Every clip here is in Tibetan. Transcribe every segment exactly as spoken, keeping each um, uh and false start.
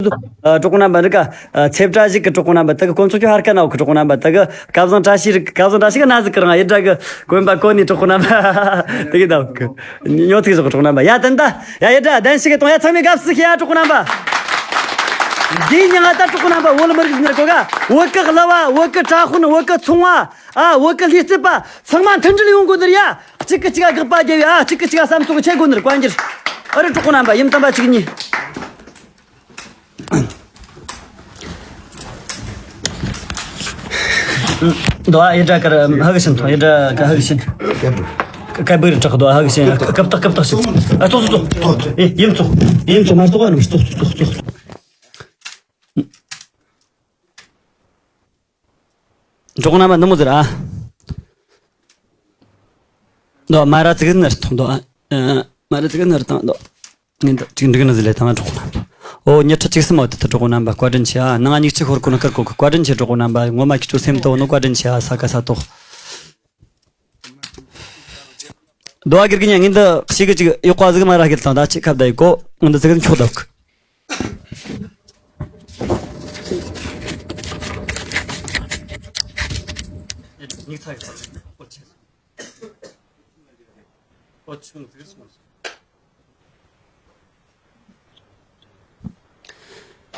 ཨ། གྲོགས་པོ་རྣམ་པ་འདི་ག་ཨ། ཚེབ་བཀྲ་ཤིས་ཀྱི་གྲོགས་པོ་རྣམ་པ་དེ་གི་དཀོན་མཆོག་ཁྱོད་ཧར་ཁ་ན་འོག་གི་གྲོགས་པོ་རྣམ་པ་དེ་གི་སྐལ་བཟང་བཀྲ་ཤིས་རིག་སྐལ་བཟང་བཀྲ་ཤིས་ཀྱི་ན་ཟིག་གི་རང་ཡི་དགྲ་གི་གོན་པ་གོན་ནི་གྲོགས་པོ་རྣམ་པ་དེ་གི་ད་གི་ཉོ་ཚིག་བཞག་གྲོགས་པོ་རྣམ་པ། ཡ་དན་ད་ཡ་ཡི་དགྲ་གདན་ཞིག་གི་གཏོང་། ཡ་ཚང་མས་དགའ་བསུ་ཤིག་ཡ་གྲོགས་པོ་རྣམ་པ། འདིའི་མྱིང་ང་ད་གྲོགས་པོ་རྣམ་པ་བོད་མི་རིགས་ཟེར་གོ་ག་བོད་གི་གླུ་བ། བོད་གི་གྲྭ་དཔོན། བོད་གི་ཚོང་བ། ཨ། བོད་གི་ལྷུས་རྩེད་པ་ཚང་མ་མཐུན་སྒྲིལ་ཡོང་དགོས་ནི་རེད་ཡ། གཅིག་གིས་གཅིག་ག་དགག་པ་རྒྱབ་ཡ། གཅིག་གིས་གཅིག་ག་བསམ་ཚོར་འཆད་དགོས་ནི་རེད། བཀའ་འགྱུར། ཨ་རེ་གྲོགས་པོ་རྣམ་པ། ཡུམ་དམ་པ་གཅིག་གཉིས། འདུག་ཨ། ཡི་དགྲ་ཀར་ཧ་གི་ཤིན། ཡི་དགྲ་ཀར་ཧ་གི་ཤིན། ཀ་བིར་དྲག་འདུག་ཨ། ཧ་གི་ཤིན། ཀབ་ཏག་ཀབ་ཏག་ཤིན། ཨ། ཙོག་ཙོག་ཙོག་ཨེ། ཡིན་ཙོག་ཡིན་ཙོག་མ་ཙོག་ཨ། ནམ་ཙོག་ཙོག་ཙོག་ཙོག་གྲོགས་པོ་རྣམ་པ་འདི་མོ་ཟེར་ཨ། འདུག་མ་ར་ཙིག་ནར་ཐོང་འདུག་ཨ། མ་ར་ཙིག་ནར་ཐང་འདུག་ངན་ད་ཅིག་འགྲིག་ནི་ཟིག་ལས་དང་གྲོགས་པོ་རྣམ་པ། ཨོ། ཉི་ཁྲི་བཅུ་གསུམ་འོ་དེ་ད་གྲོགས་པོ་རྣམ་པ་བཀའ་དྲིན་ཆེ་ཨ། ནང་ཉིག་ཆི་ཧོར་ཁོ་ན་ཀར་གོ་གི་བཀའ་དྲིན་ཆེ་གྲོགས་པོ་རྣམ་པ། ངོ་མ་ཁྱེད་ཚོ་སེམས་དོ་ནོ་བཀའ་དྲིན་ཆེ་ཨ། ས་ཀ་ས་ཏོག་འདུག་ཨ། དགེ་རྒན་ཉ་ངན་ད་ཞིག་གི་ཅིག་ཡོག་པ་ཟིག་མ་ར་ཧེལ་དང་ད་ཅིག་ཁ་བརྡ་ཡི་གོ་ངན་ད་ཟིག་འཁྱོག་འདུག་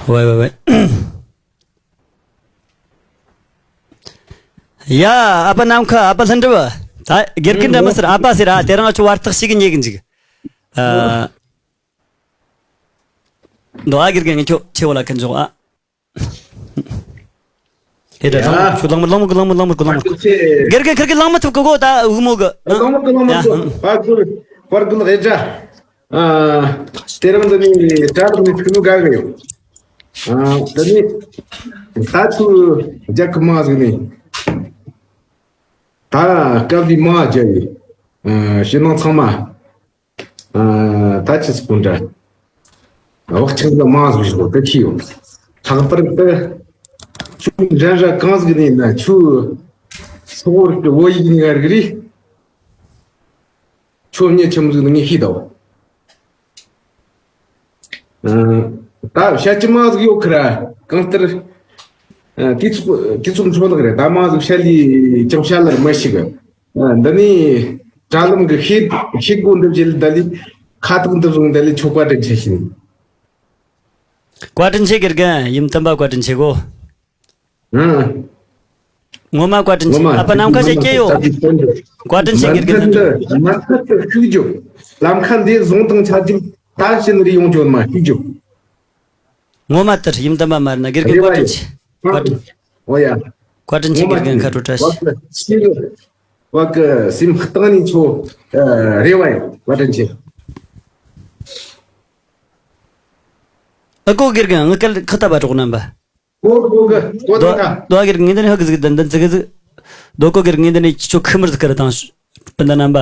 ཝེ་ཝེ་ཝེ། ཡ། ཨ་ཕ་ནམ་མཁའ། ཨ་ཕ་ལྷུན་གྲུབ། ད་དགེ་རྒན་འདྲ་མི་ཟེར། ཨ་ཕ་ཟེར་ཨ། དེ་རིང་ང་ཚོ་བར་ཐག་ཞིག་གི་ཉེ་གི་འཇིག་ཨ། འདུག་ཨ། དགེ་རྒན་ངས་ཁྱོད་ཆེ་བོ་ལ་ཁན་འཇོག་ཨ། ཧེ་ད་ཡ། ཁྱོད་གླང་མ་གླང་མ་གི་གླང་མ་གླང་མ་གི་གླང་མ། དགེ་རྒན་ཁིར་གི་གླང་མ་ཐུབ་གི་གོ་ད་འུ་མོ་གི། གླང་མ་གི་གླང་མ་ཡ། གི་པར་གི་པར་གི་ལ་ཧེ་ད། ཨ། དེ་རིང་འདི་ནི་གྲྭ་ལོག་ནས་ཕྱུགས་ནུ་དགའ་གི་ཡོད། ཨ། འདི་ནི་ད་ཚུར་རྒྱལ་ཁབ་མང་ཟིག་ནས་ད་སྐབས་དེ་མང་རྒྱལ་ཡོད། ཨ། ཕྱི་ནང་ཚང་མ། ཨ། ད་ཅི་སྐུ་འདྲ་བག་ཆགས་ལ་མང་ཟིག་ཞིག་གི་ཁྱི་ཡོད། ལྷག་པར་དུ་ཁྱོད་འདྲ་འདྲ་གང་ཟིག་ནས་ན་ཁྱོད་སོག་པོ་རིགས་ཀྱི་བོད་ཡིག་ནས་ངར་གི་རེད། ཁྱོད་མྱི་ཆེན་མོ་ཟིག་ནི་ངས་ཤེས་དོ། ཨ། ད་བཤད་ཀྱི་མང་ཟིག་ཡོད་ཁི་ར། གང་ལྟར། ཨ། དུས་ཚོད་དུས་ཚོད་འཕྲོ་བརླག་རེད། ད་མང་ཟིག་བཤད་ལས་ཀྱང་བཤད་ལར་མི་ཤེས་གི། ཨ། འདི་ནི་དྲ་ལམ་གི་ཤེས་ཤེས་སྒོ་འདི་བརྗེ་ལ་ད་ལི་ཁ་ཐུག་འདི་བཟུང་ད་ལི་ཆོག་པ་དྲན་ཆེ་ཤིང་། བཀའ་དྲིན་ཆེ། དགེ་རྒན་ཡུམ་དམ་པ་བཀའ་དྲིན་ཆེ་གོ། ཨང་། ངོ་མ་བཀའ་དྲིན་ཆེ། ངོ་མ་ཨ་ཕ་ནམ་མཁའ་ཞེས་སྐྱེ་ཡོད། བཀའ་དྲིན་ཆེ། དགེ་རྒན་མུ་མཐུད་དུ་མུ་མཐུད་དུ་ཤུགས་རྒྱོབ། ལམ་ཁ་འདི་བཟུང་དང་ཆ་རྒྱུ་ད་ཕྱིན་རི་ཡོང་རྒྱུ་མ་ཤུགས་རྒྱོབ། ངོ་མ་ལྟར་ཡུམ་དམ་པ་མ་རེད་ན། དགེ་རྒན་རེ་བ་བཀའ་དྲིན་ཡོད། ཆེ། བཀའ་དྲིན། ཨོ་ཡ། བཀའ་དྲིན་ཆེ། ངོ་མ་དགེ་རྒན་ཁ་དྲོ་བཀྲ་ཤིས། བ་གི་སེམས་བ་གི་སེམས་གཏིང་ནས་ཁྱོད་རེ་བ་ཡོད། བཀའ་དྲིན་ཆེ། ཨ་ཀོ་དགེ་རྒན་ངི་སྐད་ཁ་ཏ་བ་གྲོགས་རྣམ་པ། ཀོ་ཀོ་གི་ཀོ་ཏི་ད། དོ་གེར་ངེས་དོན་ཧ་གི་ཟིག་དན་དན་ཟིག་ཟིག་དོ་ཀོ་གེར་ངེས་དོན་ཁྱོད་ཁི་མིར་ཟིག་ཀར་དང་སྤུན་ཟླ་རྣམ་པ།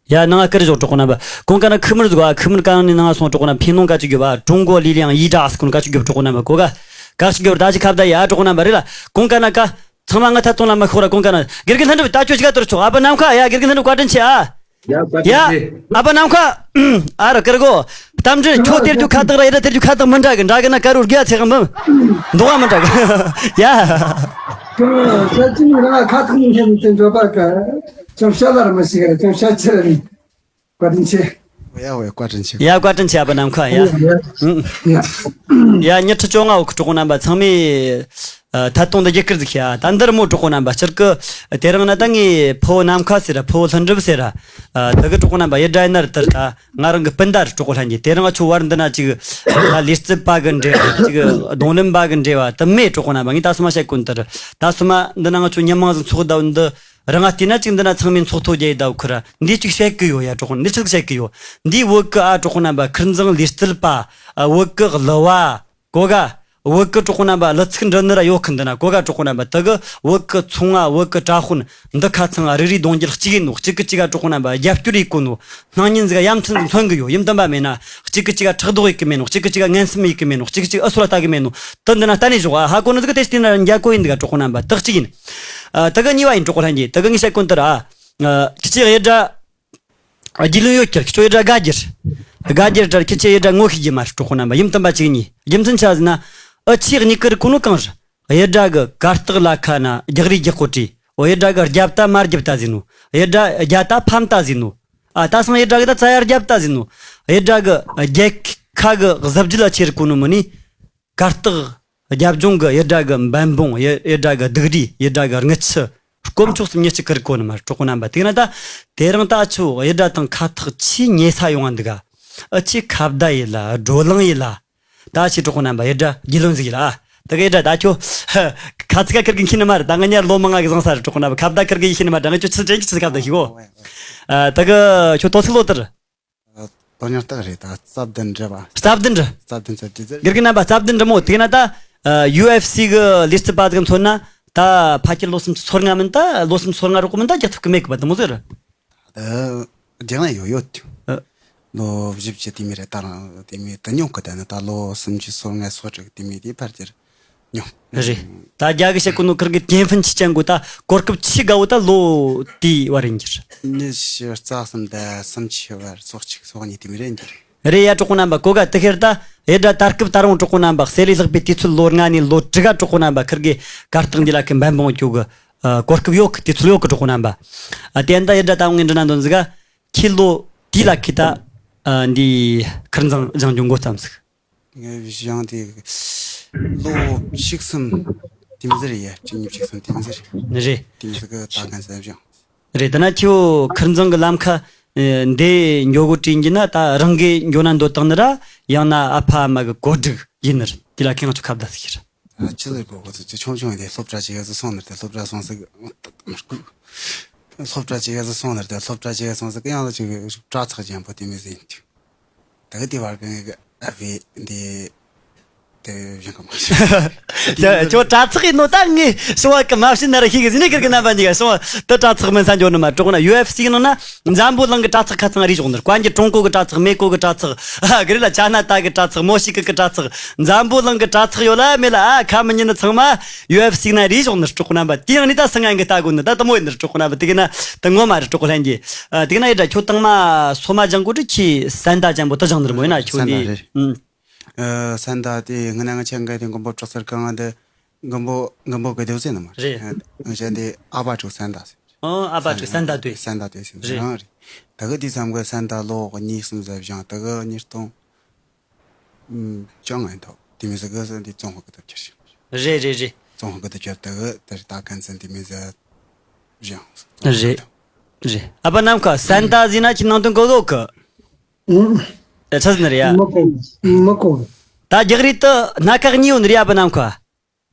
ཡ་ནང་ང་ཀར་ཞོག་གྲོགས་རྣམ་པ། གོང་ཀ་ན་ཁི་མིར་ཟིག་བ། ཁི་མིར་ཀ་ནི་ནང་ང་སོང་གྲོགས་རྣམ་པ། ཕིན་ནོང་ཀ་ཅིག་གི་བ། ཀྲུང་གོ་ལི་ལིང་ཡི་ཏྲ་སི་ཀུན་ཀ་ཅིག་གི་གྲོགས་རྣམ་པ། གོ་ག་ཀ་ཅིག་གི་བ། ད་ཅི་ཁ་བརྡ་ཡ་གྲོགས་རྣམ་པ་རེད་ལ། གོང་ཀ་ན་ཀ་ཚང་མ་ང་ཐད་གཏོང་ལ་མ་ཤོར་ར། གོང་ཀ་ན་དགེ་རྒན་ལྷན་གྲུབ་ད་ཁྱོད་ཅིག་ག་དོར་ཆོག་ཨ་ཕ་ནམ་མཁའ། ཡ་དགེ་རྒན་ལྷན་གྲུབ་བཀའ་དྲིན་ཆེ་ཨ། ཡ་བཀའ་ཡ། དྲིན་ཆེ། ཨ་ཕ་ནམ་མཁའ། ཨ་ར་ཀར་གོ། གཏམ་འདྲི་ཁྱོད་སྟེར་རྒྱུ་ཁ་བཏགས་ར་ཡ་ར་སྟེར་རྒྱུ་ཁ་བཏགས་མི་འདྲ་གི། འདྲ་གི་ན་ཀ་རུ་རྒྱ་ཚེ་གམ་འདུག་ག་མི་འདྲ་གི། ཡ། ཁྱོད་ཤ་ཅི་ནི་རང་ཁ་ཐུག་ནི་ཁྱེད་དེ་འགྲོ་པ་ག་ཅང་ཤ་ལ་ར་མ་ཤི་ག་ཅང་ཤ་ཆེ་ར་ནི། བཀའ་དྲིན་ཆེ། ཡ་ཝེ་བཀའ་དྲིན་ཆེ། ཡ་བཀའ་དྲིན་ཆེ་ཨ་ཕ་ནམ་མཁའ། ཡ། ཡ། ཨུ། ཡ་ཉི་ཁྲི་བཅོ་ལྔ་འོག་གི་གྲོགས་པོ་རྣམ་པ་ཚང་མས། ཨ། ཐད་གཏོང་འདི་རྒྱ་སྐར་ཟིག་ཤ་ད་འདིར་མོ་གྲོགས་པོ་རྣམ་པ་སྤྱིར་གི། དེ་རིང་ན་ད་ངས་ཕོ་བོ་ནམ་མཁའ་ཟེར་ར། ཕོ་བོ་ལྷུན་གྲུབ་ཟེར་ར། ཨ། ད་གི་གྲོགས་པོ་རྣམ་པ་ཡི་དྲ་ཡི་ནར་ལྟར་ད་ང་རང་གི་སྤུན་ཟླ་རེད། གྲོགས་པོ་ལྷན་རྒྱས། དེ་རིང་ང་ཚོ་བར་འདི་ན་ཅིག་ད་ལུས་རྩལ་པ་གི་འབྲེལ་བ། ཅིག་རྡུང་ལེན་པ་གི་འབྲེལ་བ་དུ་མེད། གྲོགས་པོ་རྣམ་པ་ངས་ད་སོ་མ་བཤད་གོ་ནི་ལྟར། ད་སོ་མ་འདི་ན་ང་ཚོ་ཉི་མ་ཟིག་ཚོགས་ཟླ་བ་འདི། རང་ང་བལྟས་ན་ཅིག་འདི་ན་ཚང་མས་ཚོགས་ཐོ་རྒྱག་ཡི་ཟླ་བ་ཁུ་ར། འདི་ཅིག་བཤད་གི་ཡོད་ཡ་གྲོགས་པོ། འདི་ཅིག་བཤད་གི་ཡོད། འདི་བོད་གི་ཨ་གྲོགས་པོ་རྣམ་པ། ཁིར་འཛིང་ལུས་རྩལ་པ། ཨ། བོད་གི་གླུ་བ། གོ་ག་བོད་གི་གྲོགས་པོ་རྣམ་པ་གླུ་ཚིག་འབྲི་ནི་ར་ཡོད་གི། འདི་ན་གོ་ག་གྲོགས་པོ་རྣམ་པ། དེ་གི་བོད་གི་ཚོང་ང་བོད་གི་གྲྭ་དཔོན་འདི་ཁ་ཚང་ང་རིག་རིག་གདོང་རྒྱུད་གཅིག་ཡིན་ནོ། གཅིག་གི་གཅིག་ག་གྲོགས་པོ་རྣམ་པ་རྒྱབ་སྐྱོར་ཡེད་གོ་ནོ། སྣང་བརྙན་ཟིག་ཡ་མཚན་ཟིག་མཚོན་གི་ཡོད། ཡིན་དམ་པ་མེད་ན་གཅིག་གི་གཅིག་ག་ཕྲག་དོག་ཡེད་གི་མེད་ནོ། གཅིག་གི་གཅིག་ག་ངན་སེམས་ཡེད་གི་མེད་ནོ། གཅིག་གི་གཅིག་ཨུ་སུ་ལ་ལྟ་གི་མེད་ནོ། དེ་འདི་ན་གཏན་ནས་ཞོག་ཨ། ཧ་གོ་ནི་ཟིག་དེ་སྟེང་ན་འཇའ་གོ་ཡིན་འདི་ག་གྲོགས་པོ་རྣམ་པ། དག་གཅིག་ཡིན། ཨ། དེ་གི་གཉིས་པ་ཡིན་གྲོགས་པོ་ལྷན་རྒྱས། དེ་གི་ངས་བཤད་གོ་ནི་ལྟར་ཨ། ཨ། ཁྱེད་ཀྱི་ཡི་དྲ། ཨ། རྒྱུས་ལོན་ཡོད་ཀྱི་རེད། ཁྱོད་ཡི་དྲ་དགའ་རྒྱུ་རེད། དགའ་རྒྱུ་རེད་ཁྱེད་ཆོས་ཡེ་སྒྲ་ངོ་ཤེས་རྒྱུ་མ་རེད་གྲོགས་པོ་རྣམ་པ། ཡུམ་དམ་པ་གཅིག་གཉིས། རྒྱུ་མཚན་ཆི་ཟེར་ན། ཨ་ཆེས་གཉིས་ཀ་རིག་གོ་ནོ་གང་རེད། ཡེ་སྒྲ་གི་གར་སྟེགས་ལ་ཁ་ན་རྒྱག་རེས་རྒྱག་གོ་དྲིས། འོ་ཡེ་སྒྲ་གི་རྒྱབ་ད་མར་རྒྱབ་ད་ཟེར་ནོ། ཡེ་སྒྲ་རྒྱ་ད་ཕམ་ད་ཟེར་ནོ། ཨ་ད་སང་ཡེ་སྒྲ་གི་ད་ཙ་ཡར་རྒྱབ་ད་ཟེར་ནོ། ཡེ་སྒྲ་གི་རྒྱལ་ཁ་གི་གཟི་བརྗིད་ལ་ཆེ་རིག་གོ་ནོ་མི་ནི། གར་སྟེགས་རྒྱབ་ལྗོངས་ཀྱི་ཡེ་སྒྲ་གི་འབད་འབུངས། ཡེ་ཡེ་སྒྲ་གི་སྡུག་རུས། ཡེ་སྒྲ་གི་རྔུལ་ཆུ། དཀོན་མཆོག་གསུམ་ཉིད་གཅིག་གི་རིག་གོ་ནི་མ་རེད་གྲོགས་པོ་རྣམ་པ། དེ་ན་ད་དེ་རིང་ད་ཆུ་ཡེ་སྒྲ་དང་ཁ་ཐག་ཆེས་ཉེ་ས་ཡོང་བ་འདུག་ག་ཨ་ཆེས་ཁ་བརྡ་ཡེ་ལ་བགྲོ་གླེང་ཡེ་ལ། ད་ཆེས་གྲོགས་པོ་རྣམ་པ་ཡེ་སྒྲ་རྒྱུས་ལོན་ཟིག་ཡེ་ལ་ཨ། ད་ག་ཡེ་སྒྲ་ད་ཁྱོད་ཁ་ཚིག་ཁ་ཁེར་གི་ཤེས་ནི་མ་རེད། ད་ང་ཉར་ལོ་མང་ང་གི་བཟང་ས་རེད་གྲོགས་པོ་རྣམ་པ། ཁ་བརྡ་ཁེར་གི་ཤེས་ནི་མ་རེད། ད་ང་ཁྱོད་ཆི་དྲན་གི་ཆི་ཁ་བརྡ་ཤེས་གོ་ཨ། ད་ག་ཁྱོད་དོ་ཚིག་ལོ་དར། དོན་སྙིང་སྟག་རེད། ད་རྩ་བདུན་འདྲ་བ། རྩ་བདུན་འདྲ། རྩ་བདུན་རྩ་བདུན་ཟེར། དགེ་རྒན་རྣམ་པ་རྩ་བདུན་འདྲ་མོ། དེ་ན་ད་ཡུ་ཨེཕ་སི་གི་ལས་རྩིས་པ་ཟིག་མཚོན་ན། ད་ཕལ་ཆེར་ལོ་སུམ་ཅུ་སོ་ལྔ་མིན་ད་ལོ་སུམ་ཅུ་སོ་ལྔ་རོགས་མིན་ད་རྒྱག་ཐུབ་ཀི་མེད་གི་པ་དུ་མོ་ཟེར། ད་རྒྱག་ན་ཡོད་ཡོད་དུ། ཨ། ལོ་བཞི་བཅུ་དེ་མི་རེད། ད་རང་དེ་མི་ད་ཉུང་གི། ད་ནི་ད་ལོ་སུམ་ཅུ་སོ་ལྔ་སོ་དྲུག་དེ་མི་དེ་ཕལ་ཆེར་ཉོ། རེད། ད་རྒྱ་གི་བཤད་གོ་ནོ་ཁིར་གི་ཏེན་ཧྥིན་ཆི་ཅན་གོ་ད་གོ་སྐབས་ཆི་དགའ་བོ་ད་ལོ་དེའི་བར་ཡིན་གྱི་རེད། ཉི་ཤུ་རྩ་གསུམ་དང་སུམ་ཅུ་བར་སོ་གཅིག་སོ་གཉིས་དེ་མི་རེད་འགྱུར། རེད་ཡ་གྲོགས་པོ་རྣམ་པ་གོ་ག་དེ་ཁེར་ད་ཡེ་སྒྲ་ད་སྐབས་ད་རུང་གྲོགས་པོ་རྣམ་པ་གསེར་ལས་ལྷག་པའི་དུས་ཚོད་ལོ་ལྔ་ནས་ལོ་དྲུག་ག་གྲོགས་པོ་རྣམ་པ་ཁིར་གི་གར་སྟེགས་འདི་ལ་ཁི་འབད་འབུངས་སྐྱོ་གི་གོ་སྐབས་ཡོད་གི་དུས་ཚོད་ཡོད་གི་གྲོགས་པོ་རྣམ་པ། ཨ་དེ་ཡན་ད་ཡེ་སྒྲ་ད་འོང་ངས་འདྲི་ན་འདོན་ཟིག་ག་ཁྱི་ལོ་དེ་ལ་ཁི་ད་འདི་ཁིར་འཛིང་སྦྱང་རྒྱུ་འགོ་བརྩམས་ཟིག་ངས་བཞེངས་དེ་ལོ་བཅུ་གསུམ་དེ་མི་ཟེར་ཡ། བཅུ་གཉིས་བཅུ་གསུམ་དེ་མི་ཟེར། རེད། དེ་མི་ཟེར་གི་ད་གན་ཟེར་བཞེངས། རེད། ད་ན་ཁྱོད་ཁིར་འཛིང་གི་ལམ་ཁ་འདི་འགྱོ་གོ་དྲིན་གྱི་ན་ད་རང་གི་འགྱོ་ན་འདོད་དང་ནི་ར་ཡང་ན་ཨ་ཕ་ཨ་མ་གི་གོ་སྒྲིག་ཡིན་ནི་རེད། དེ་ལ་ཁྱེད་ང་ཚོ་ཁ་བརྡ་ཟིག་ཡིན། ཆི་ཟེར་གོ་གོ་ཚོ་ཆུང་ཆུང་དེ་སློབ་གྲྭ་ཅིག་ག་ཚོ་སོང་ནི་རེད། སློབ་གྲྭ་སོང་ཟིག་སློབ་གྲྭ་ཅིག་ག་ཚོ་སོང་ནི་རེད། སློབ་གྲྭ་ཅིག་ག་ཚོ་སོང་ཟིག་ཡང་ལ་ཅིག་པྲ་ཚག་ཅན་པོ་དེ་མི་ཟིན་དུས། ད་གི་དེ་བར་གི་ངེད་གི་ཨ་བི་འདི་དེ་བཞིན་གི་མ་ཤེས། ཁྱོད་པྲ་ཚག་ཡིན་ནོ་ད་ངས་སོང་བ་གི་མ་བྱིན་ན་ར་ཤེས་གི་ཟིན་ནི་ཁིར་གི་རྣམ་པ་འདི་ག་སོང་བ་ད་པྲ་ཚག་མིན་ས་འཇོག་ནི་མ་གྲོགས་ན། ཡུ་ཨེཕ་སི་ནང་ན་འཛམ་བུ་གླིང་གི་པྲ་ཚག་ཁ་ཚང་རིག་ཞོག་ནི་རེད། ཀོན་གྱི་ཀྲུང་གོ་གི་པྲ་ཚག་མེ་ཀོ་གི་པྲ་ཚག་ཨ་གི་རི་ལ་ཅ་ན་ཏ་གི་པྲ་ཚག་མོ་ཤི་ཀི་གི་པྲ་ཚག་འཛམ་བུ་གླིང་གི་པྲ་ཚག་ཡོད་ལ་མེད་ལ་ཨ་ཁ་མི་ཉན་ནི་ཚང་མ་ཡུ་ཨེཕ་སི་ན་རིག་ཞོག་ནི་རེད་གྲོགས་རྣམ་པ། དེ་ཡང་ནི་ད་སང་ང་གི་ལྟ་དགོས་ནི་ད་དུ་མོ་ཡིན་ནི་རེད་གྲོགས་རྣམ་པ། དེ་གི་ན་ད་ངོ་མ་རེད་གྲོགས་ལྷན་རྒྱས། ཨ་དེ་གི་ན་ཡི་ད་ཁྱོད་དང་མ་སོ་མ་ལྗང་གོ་དྲི་ཁྱི་སན་ད་ཅན་པོ་ད་ལྗང་ནི་རེད་མོ་ཡིན་ན་ཁྱོད་སན་ད་འདི་རེད། ཨུམ། ཨ་སན་ད་དེ་ང་ན་ང་ཆ་འགའ་དེ་མགོན་པོ་གྲོགས་སར་གང་ང་དེ་མགོན་པོ་མགོན་པོ་གི་དེ་བཟེ་ནི་མ་རེད། རེད། ང་ཆ་དེ་ཨ་བ་གྲོགས་སན་ད་ཟེར། ཨོ་ཨ་བ་གྲོགས་སན་ད་དུས། སན་ད་དུས་ཟེར་རེད། རང་རེད། ད་གི་དེ་མཚམས་གི་སན་ད་ལོ་གཉིས་གསུམ་ཟབ་ཞང་ད་གི་ཉིས་སྟོང་ཅང་ངན་ཐོག་དེ་མི་ཟེར་གི་ཟེར་འདི་ཙོང་ཧོ་གི་དེ་ཁྱེར་ཞིང་། རེད་རེད་རེད། ཙོང་ཧོ་གི་དེ་ཁྱེར་ད་གི་དེ་རེད། ད་གན་ཚན་དེ་མི་ཟེར་ཞང་། རེད། རེད། ཨ་པ་ནམ་མཁའ་སན་ད་ཟིན་ན་ཁྱི་ནང་དོན་གོ་གོ་གི་ཨུ། ཨེ་ཚ་ཟིན་རེད་ཡ། མི་གོ། མི་གོ། ད་རྒྱག་རེས་དུ་སྣ་ཁ་གཉིས་ཡོད་ནི་རེད་ཨ་པ་ནམ་མཁའ།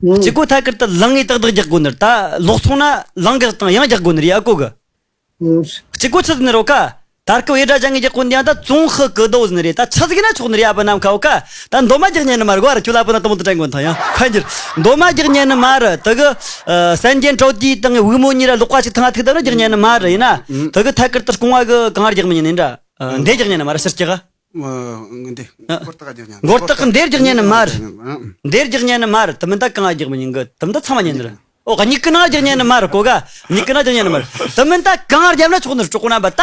ཨུ། གཅིག་གོ་ཐད་ཀར་དུ་ལངས་ངེས་ཏག་ཏག་རྒྱག་དགོས་ནི་རེད། ད་ལོག་སོང་ན་ལངས་གི་དང་ཡང་རྒྱག་དགོས་ནི་རེད་ཨ་གོ་གི་ཨུ། གཅིག་གོ་ཆི་ཟིན་རོ་ཀ་ད་སྐབས་ཡེ་སྒྲ་ཅན་གྱི་རྒྱག་གོ་འདི་ཡང་ད་ཙོང་ཧི་གི་དོ་ཟིན་རེད། ད་ཆི་ཟིག་ན་ཆོག་ནི་རེད་ཨ་པ་ནམ་མཁའ་འོ་ཀ་ད་འདོ་མ་རྒྱག་ཉན་ནི་མ་རེད་གོ་ཨ་ར་ཁྱོད་ལ་ཨ་པ་ན་དུ་མོ་དུ་དྲན་གོ་ཐང་ཡང་ཁ་འགྱུར། འདོ་མ་རྒྱག་ཉན་ནི་མ་རེད། དུ་གི་ཨ་སན་ཇན་ཀྲོ་ཏི་དང་དབུགས་མོ་གཉིས་ར་ལོག་པ་ཞིག་ཐང་ང་ཐུག་ད་ནི་རྒྱག་ཉན་ནི་མ་རེད། ཡིན་ན་དུ་གི་ཐད་ཀར་དུ་སྐོང་བ་གི་གང་རྒྱག་མི་ཉན་ནི་འདྲ། ཨ་འདི་རྒྱག་ཉན་ནི་མ་རེད་ཕྱིར་སྐྱེག་ག་འདི་ཨ། མགོ་ཏག་རྒྱག་ཉན། མགོ་ཏག་འདིར་རྒྱག་ཉན་ནི་མ་རེད། ཨ། འདིར་རྒྱག་ཉན་ནི་མ་རེད། དུ་མི་ད་གང་རྒྱག་མི་ཉན་གི་དུ་མི་ད་ཚང་མ་ཉན་ནི་རེད། ཨོ་གཉིས་ཀི་ནང་རྒྱག་ཉན་ནི་མ་རེད་གོ་ག་གཉིས་ཀི་ནང་རྒྱག་ཉན་ནི་མ་རེད། དུ་མི་ད་གང་རྒྱབ་ན་ཆོག་ནི་རེད་གྲོགས་པོ་རྣམ་པ། ད་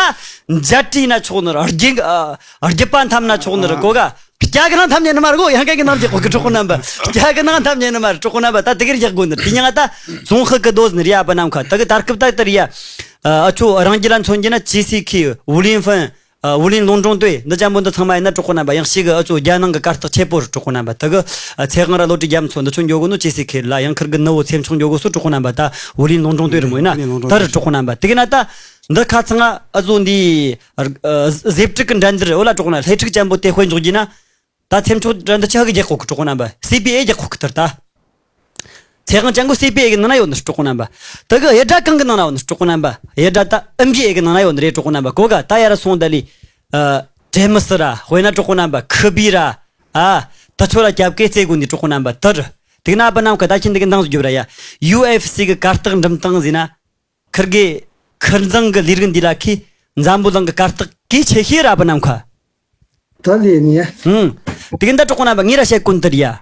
འཇའ་སྤྲིན་ན་ཆོག་ནི་རེད། རྒྱུ་ཨ་རྒྱུ་པ་འཐམ་ན་ཆོག་ནི་རེད་གོ་ག་སྐྱ་གི་ནང་འཐམ་ཉན་ནི་མ་རེད་གོ་ཡང་ཀ་གི་ནང་རྒྱག་གོ་གི་གྲོགས་པོ་རྣམ་པ། སྐྱ་གི་ནང་འཐམ་ཉན་ནི་མ་རེད་གྲོགས་པོ་རྣམ་པ། ད་དེ་གིར་རྒྱག་དགོས་ནི་རེད། དེ་ཉང་ང་ད་ཙོང་ཧི་གི་དོ་ཟིན་རེད་ཨ་པ་ནམ་མཁའ། ད་གི་ད་སྐབས་ད་དེ་རེད་ཡ། ཨ་ཆོ་རང་རྒྱུ་ལ་མཚོན་རྒྱུ་ན་ཅི་སི་ཁི་ཝུ་ལིན་ཧྥན། ཨ་ཝུ་ལིན་ལུང་ཀྲོང་ཏུའེ་འདི་ཅན་པོ་འདི་ཚང་མ་ཡིན་ན་གྲོགས་པོ་རྣམ་པ། ཡང་ཤི་གི་ཨ་ཚོ་རྒྱ་ནང་གི་གར་སྟེགས་ཆེ་པོ་རུ་གྲོགས་པོ་རྣམ་པ། ད་གི་ཨ་ཚེ་དབང་ར་བློ་གྲོས་རྒྱ་མཚོ་འདི་ཚོ་འགྱོ་གོ་ནོ་ཅི་སི་ཁེ་ལ། ཡང་ཁིར་གི་ནུ་བོ་ཚེ་མཆོག་འགྱོ་གོ་སོ་གྲོགས་པོ་རྣམ་པ། ད་ཝུ་ལིན་ལུང་ཀྲོང་ཏུའེ་རུ་མོ་ཡིན་ན་ད་རུ་གྲོགས་པོ་རྣམ་པ། དེ་གི་ན་ད་འདི་ཁ་ཚང་ཨ་ཨ་ཚོ་འདི་ཨ་ཟེ་ཕྲུག་གི་འགྲན་བསྡུར་འོ་ལ་གྲོགས་པོ་ན་ལྷེ་ཕྲུག་ཅན་པོ་དེ་དཔེ་འཇོག་རྒྱུ་ན། ད་ཚེ་མཆོག་འདྲ་འདི་ཆ་གི་རྒྱག་གོ་གི་གྲོགས་པོ་རྣམ་པ། སི་པི་ཨེ་རྒྱག་གོ་གི་ལྟར་ད། ཚེ་དབང་ཅན་གོ་སི་པི་ཨེ་གི་ནང་ན་ཡོད་ནི་གྲོགས་པོ་རྣམ་པ། ད་གི་ཡེ་སྒྲ་གང་གི་ནང་ན་ཡོད་ནི་གྲོགས་པོ་རྣམ་པ། ཡེ་སྒྲ་ད་ཨེམ་བི་ཨེ་གི་ནང་ན་ཡོད་ནི་རེད་གྲོགས་པོ་རྣམ་པ། གོ་ག་ད་ཡ་ར་སོང་ད་ལི། ཨ་ཏྲེ་མི་སི་ར་དཔེར་ན་གྲོགས་པོ་རྣམ་པ་ཁི་བི་ར། ཨ་ད་ཆོ་ར་རྒྱབ་སྐད་རྩེ་དགོས་ནི་གྲོགས་པོ་རྣམ་པ་དར། དེ་གི་ན་ཨ་པ་རྣམ་ཁ་ད་ཁྱེད་འདི་གི་འདང་ཟུ་རྒྱབ་ར་ཡ། ཡུ་ཨེཕ་སི་གི་གར་སྟེགས་འགྲིམ་སྟངས་ཟིན་ན། ཁིར་གི་ཁིར་འཛིང་གི་ལས་རིགས་འདི་ལ་ཁི་འཛམ་བུ་གླིང་གི་གར་སྟེགས་གི་ཆེ་ཤོས་ར་པ་ནམ་ཁ། ད་ལས་ནི་ཡ། ཧུང་། དེ་གི་འདི་གྲོགས་པོ་རྣམ་པ་ངེད་ར་བཤད་ཀུན་ཏི་རི་ཡ།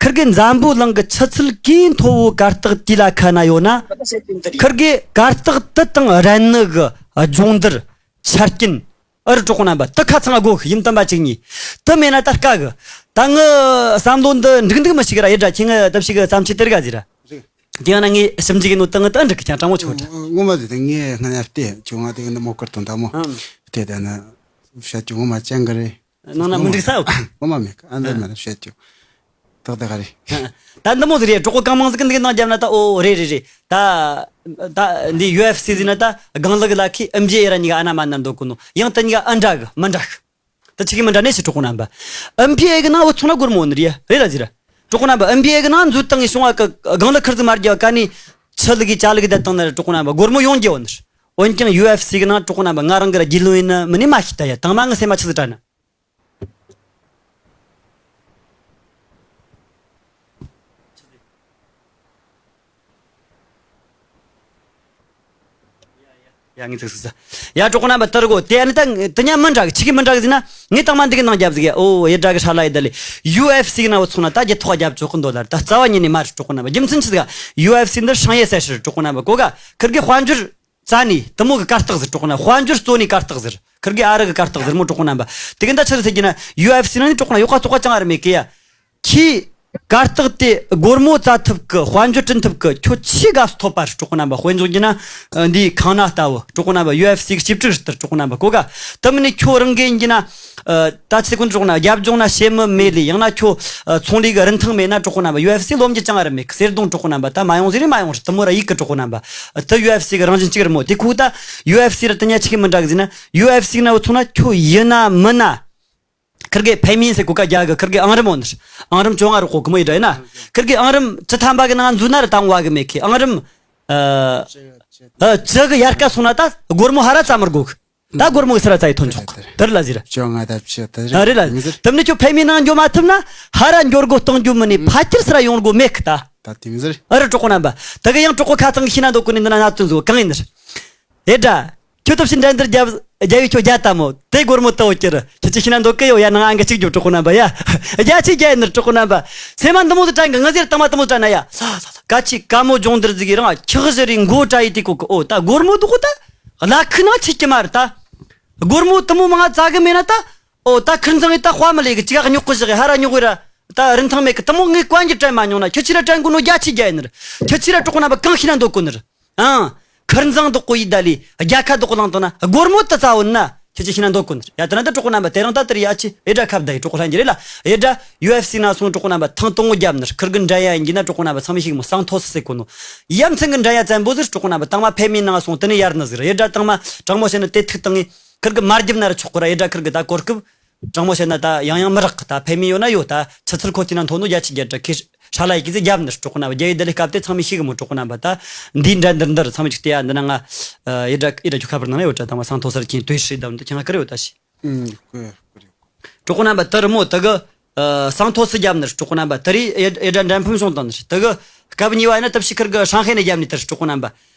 ཁིར་གི་འཛམ་བུ་གླིང་གི་ཆུ་ཚད་གི་མཐོ་བོའི་གར་སྟེགས་དེ་ལ་ཁ་ན་ཡོད་ན། ཁིར་གི་གར་སྟེགས་དེ་དང་རན་ནི་གི་སྦྱོང་བརྡར་ཆ་རྐྱེན། ཨ་རི་གྲོགས་པོ་རྣམ་པ། དེ་ཁ་ཚང་དགོས་གི་ཡིན། དམ་པ་གཅིག་གཉིས་དེ་མེད་ན་ད་དཀའ་གི། ད་ངི་བསམ་བློ་འདི་འགྲིག་འདུག་མི་ཤེས་གི་ར། ཡེ་དྲ་ཁྱེད་ངི་ད་ཞིག་གི་བསམ་ཚུལ་དེ་རིག་ག་ཟིག་ར། རེད། དེ་ཡང་ན་ངས་ཞིབ་འཇུག་གི་ནོ་དང་ངི་དང་འགྲིག་གི་ཀྱང་དྲང་མོ་ཆོག་དྲ། ངོ་མ་དེ་ངས་སྔ་ན་བལྟས་ཁྱོད་ང་དེ་གི་འདི་མོ་སྐར་དང་ད་མོ། ཨང་། བལྟས་ད་ན་བཤད་ཀྱི་ངོ་མ་ཅན་གི་རེད། ནང་ན་མི་འགྲིག་ས་ཡོད། ངོ་མ་མེད་གི། ཨ་འདི་མ་རེད། བཤད་ཀྱི་ཏག་ཏག་རེད། ད་འདི་མོ་ཟིག་རེད། གྲོགས་པོ་གང་མང་ཟིག་གི་འདི་གི་ནང་བརྒྱབ་ན་ད། ཨོ་རེད་རེད་རེད། ད་ད་འདི་ཡུ་ཨེཕ་སི་ཟིག་ན་ད་སྒང་ལག་ལ་ཁི་ཨེམ་ཇི་ཨེ་ར་གཉིས་ཀ་ཨ་ན་མ་ན་འདོད་གོ་ནོ། ཡང་དེ་གཉིས་ཀ་ཨ་འདྲ་གི་མི་འདྲ་གི། ད་ཆི་གི་མི་འདྲ་ནས་ཤི་གྲོགས་པོ་རྣམ་པ། ཨེམ་བི་ཨེ་གི་ནང་བུད་སོང་ན་སྒོར་མོ་ནི་རེད་རེད་ལ་ཟེར། གྲོགས་པོ་རྣམ་པ། ཨེམ་བི་ཨེ་གི་ནང་འཛུལ་བཏང་ངས་བྱུང་བ་གི་སྒང་ལ་ཁིར་ཟིག་མ་རྒྱབ་ག་ནི། ཆི་ལི་གི་ཅ་ལི་གི་བསྡད་བཏང་ན་རེད། གྲོགས་པོ་རྣམ་པ། སྒོར་མོ་ཡོང་རྒྱུ་ཡོད་ནི་རེད། འོན་ཀྱང་ཡུ་ཨེཕ་སི་གི་ནང་གྲོགས་པོ་རྣམ་པ། ང་རང་གི་ར་རྒྱུས་ལོན་ཡིན་ན་མིན་ནི་མ་ཤེས། ད་ཡ་དང་མ་ངི་སེམས་མ་ཆི་ཟིག་དྲན་ན། ཡ་ངས་ཚིག་ཟིག་ཟ། ཡ་གྲོགས་པོ་རྣམ་པ། ལྟར་གོ་དེ་ཨ་ནི་ད་དེ་གཉིས་མི་འདྲ་གི། ཆི་གི་མི་འདྲ་གི་ཟེར་ན། ངས་དང་མ་འདི་གི་ནང་བརྒྱབ་ཟིག་ཡ། ཨོ་ཡེ་དྲ་གི་ཧྲ་ལ་ཡེ་ད་ལི་ཡུ་ཨེཕ་སི་གི་ནང་བུད་སོང་ན་ད་རྒྱུ་ཐོག་རྒྱབ་ཆོག་གི་འདོད་ལ། ད་རྩ་བ་ཉིད་ནས་མ་རེད། གྲོགས་པོ་རྣམ་པ། རྒྱུ་མཚན་ཆི་ཟིག་ག་ཡུ་ཨེཕ་སི་འདི་商业赛事རེད། གྲོགས་པོ་རྣམ་པ། གོ་ག་ཁིར་གི་དཔལ་འབྱོར་རྩ་ནས་དེ་མོ་གི་གར་སྟེགས་ཟིག་རེད། གྲོགས་པོ་རྣམ་པ། དཔལ་འབྱོར་རྩ་ནས་གར་སྟེགས་ཟིག་རེད། ཁིར་གི་ཨ་རི་གི་གར་སྟེགས་ཟིག་རེད་མོ། གྲོགས་པོ་རྣམ་པ། དེ་གི་ད་ཆི་རེད་ཟེར་གྱི་ན། ཡུ་ཨེཕ་སི་ནང་ནས་གྲོགས་པོ་རྣམ་པ་ཡོག་ག་ཙོག་ག་ཅང་ཨ་རི་མེད་གི་ཡ། ཁྱི་གར་སྟེགས་དེ་སྒོར་མོ་བཙལ་ཐུབ་གི། དཔལ་འབྱོར་བསྐྲུན་ཐུབ་གི། ཁྱོད་ཆི་ག་ཐོབ་པ་རེད། གྲོགས་པོ་རྣམ་པ། དཔེ་འཇོག་རྒྱུ་ན་འདིའི་ཁང་གནའ་ལྟ་བུ། གྲོགས་པོ་རྣམ་པ། ཡུ་ཨེཕ་སི་གི་གཅིག་དྲུག་ལྟར། གྲོགས་པོ་རྣམ་པ། གོ་ག་དེ་མིན་ནས་ཁྱོད་རང་གི་ཡིན་གྱི་ན། ད་ཚེ་ཀུན་གྲོགས་པོ་རྣམ་པ། རྒྱབ་ལྗོངས་ན་ཞེ་མི་མེད་ལས། ཡང་ན་ཁྱོད་ཚོང་ལས་གི་རིན་ཐང་མེད་ན། གྲོགས་པོ་རྣམ་པ། ཡུ་ཨེཕ་སི་ལོབས་རྒྱུ་ཅང་ཨ་རི་མེད་གི། གསེར་སྡོང་། གྲོགས་པོ་རྣམ་པ། ད་མ་ཡོང་ཟེར་རེ་མ་ཡོང་རེད། དེ་མོ་ར་ཡིག་གི། གྲོགས་པོ་རྣམ་པ། དེ་ཡུ་ཨེཕ་སི་གི་རང་བཞིན་གཅིག་རེད་མོ། དེ་ཁུག་ད་ཡུ་ཨེཕ་སི་ར་དེ་གཉིས་ཆི་གི་མི་འདྲ་གི་ཟེར་ན། ཡུ་ཨེཕ་སི་ན་བུད་སོང་ན་ཁྱོད་ཡིན་ན་མིན་ན། ཁིར་གི་ཕེ་མིན་ཟེར་གོ་ག་རྒྱ་གི། ཁིར་གི་ཨང་རིམ་འོ་ནི། ཨང་རིམ་བཅོ་ལྔ་རུ་གོ་གི་མོ་ཡི་འདྲ་ཡིན་ན། ཁིར་གི་ཨང་རིམ་བཅུ་ཐམ་པ་གི་ནང་འཛུལ་ན་ར་ད་འོང་བ་གི་མེད་གི། ཨང་རིམ་ཨ་ཨ་བཅུ་གི་ཡར་ཀ་སོང་ན་ད་སྒོར་མོ་ཧ་ར་བཙལ་མི་དགོས་གི། ད་སྒོར་མོ་གི་སི་ར་བཙལ་ཡི་ཐོན་ཆོག་གི། དེ་རེད་ལ་ཟེར། བཅོ་ལྔ་དང་བཅུ་དེ་ཨ་རེད་ལ། མི་ཟེར། དེ་མིན་ཁྱོད་ཕེ་མིན་ནང་འགྱོ་མ་ཐུབ་ན་ཧ་ར་འགྱོ་སྒོ་གཏོང་རྒྱུ་མིན་ནི། ཕ་ཁྱེར་སི་ར་ཡོང་སྒོ་མེད་གི་ད། ད་དེ་མི་ཟེར། ཨ་རི་གྲོགས་པོ་རྣམ་པ། ད་གི་ཡང་གྲོགས་པོ་ཁ་ཚང་གི་ཤི་ན་འདོད་གོ་ནི་འདི་ན་གནད་དོན་བཟོ་གང་ཡིན་ནི། ཨེ་དྲ། ཁྱོད་སྟོབས་ཤིག་འགྲན་བསྡུར་རྒྱབ་རྒྱབ་ཡི་ཁྱོད་རྒྱ་ལྟ་མོ། དེ་སྒོར་མོ་ཏོ་ཀྱི་ར། ཁྱོད་ཀྱི་ཤི་ན་འདོད་གི་ཡོད་ཡ། ནང་ཨང་གི་གཅིག་རྒྱོབ་གྲོགས་པོ་རྣམ་པ་ཡ། རྒྱ་ཆི་རྒྱ་ཡིན་ནི་གྲོགས་པོ་རྣམ་པ། སེམས་མ་འདི་མོ་དུ་དྲན་གི། ང་ཟེར་དང་མ་དེ་མོ་དྲན་ན་ཡ། ས་ས་ས་ཀ་ཆི་ཀ་མོ་སྦྱོང་བརྡར་ཟིག་གི་རང་ཁྱག་བཞི་རེ་མགོ་བྲ་ཡི་དེ་གོ་གི། ཨོ་ད་སྒོར་མོ་འདུག་གོ་ད། གླ་ཁུ་ནང་ཆི་ཀྱི་མ་རེད་ད། སྒོར་མོ་དེ་མོ་མང་ཙག་གི་མེད་ན་ད། ཨོ་ད་ཁིར་འཛང་ངི་ད་དཔའ་མི་ལས་གི། ཅི་ག་རྙོག་གི་བཞག་གི། ཧ་ར་རྙོག་གི་ར། ད་རིན་ཐང་མེད་གི། དེ་མོ་ངས་གོན་གྱི་དྲན་མ་མྱོང་ན། ཁྱོད་ཆི་ར་དྲན་གོ་ནོ། རྒྱ་ཆི་རྒྱ་ཡིན་ནི་ར། ཁྱོད་ཆི་ར་གྲོགས་པོ་རྣམ་པ་གང་ཤི་ན་འདོད་གོ་ནི་ར། ཨང་། ཁིར་འཛང་དོག་གོ་ཡི་ད་ལི་རྒྱལ་ཁ་དོག་གོ་བླངས་བཏང་ན་སྒོར་མོ་དེ་བཙལ་བོ་ན་ཁྱོད་ཆི་ཤི་ན་འདོད་གོ་ནི་ར། ཡ་དེ་ན་ད་གྲོགས་པོ་རྣམ་པ། དེ་རིང་ད་དེ་རི་ཡ་ཆི་ཨེ་དྲ་ཁ་བརྡ་ཡི་གྲོགས་པོ་ལྷན་རྒྱས་རེད་ལ། ཨེ་དྲ་ཡུ་ཨེཕ་སི་ན་སོང་། གྲོགས་པོ་རྣམ་པ། ཐེངས་དང་པོ་རྒྱབ་ནི་ར། ཁིར་གི་འགྲན་ཡ་ཡིན་གྱི་ན་གྲོགས་པོ་རྣམ་པ། ཚང་མས་ཤེས་གི་མོ། སང་ཐོ་སི་ཟེར་གོ་ནོ། ཡ་མཚན་གི་འགྲན་ཡ་བཙན་པོ་ཟིག་རེད། གྲོགས་པོ་རྣམ་པ། དང་མ་ཕེ་མིན་ནང་སོང་། དེ་ནས་ཡར་ནི་ཟིག་རེད། ཨེ་དྲ་དང་མ་དྲང་མོ་བཤད་ན་དེ་ཐུག་བཏང་ངས། ཁིར་གི་མ་རྒྱབ་ན་ར་ཆོག་གི་ར། ཨེ་དྲ་ཁིར་གི་ད་གོ་སྐབས། དྲང་མོ་བཤད་ན་ད་ཡང་ཡང་མི་རག་གི། ད་ཕེ་མི་ཡོད་ན་ཡོད། ད་ཆུ་ཚུར་ཁོ་དེ་ན་མཐོ་ནོ་རྒྱ་ཆི་རྒྱ་དྲ་ཁེ་ཧྲ་ལ་ཡི་གི་ཟེ་རྒྱབ་ནི་ར། གྲོགས་པོ་རྣམ་པ། རྒྱ་ཡི་ད་ལི་སྐབས་དེ་ཚང་མས་ཤེས་གི་མོ། གྲོགས་པོ་རྣམ་པ། ད་འདིའི་འགྲན་བསྡུར་འདི་ར་ཚང་མས་ཅིག་བལྟས་ཡ། འདི་ན་ང་ཨེ་དྲ་ཨེ་དྲ་ཁྱོད་ཁ་པར་ནང་ན་ཡོད་དྲ། ད་མ་སང་ཐོ་སར་ཁྱེད་དོས་ཧྲི་དམ་དུ་ཁྱེད་ང་ཀི་རེ་ཡོད་ད་ཤི། ཨུམ། ཀི་ཀི་རེ། གྲོགས་པོ་རྣམ་པ། ད་རི་མོ་ད་གི་ཨ་སང་ཐོ་སི་རྒྱབ་ནི་ར། གྲོགས་པོ་རྣམ་པ། ད་རི་ཨེ་ཨེ་དྲ་འགྲན་ཕམ་བྱུང་བཏང་ནི་ར། ད་གི་སྐབས་གཉིས་པ་ཡིན་ན་ད་ཕྱི་ཁིར་གི་ཧྲང་ཧའེ་ནས་རྒྱབ་ནི་ད་ར། གྲོགས་པོ་རྣམ་པ།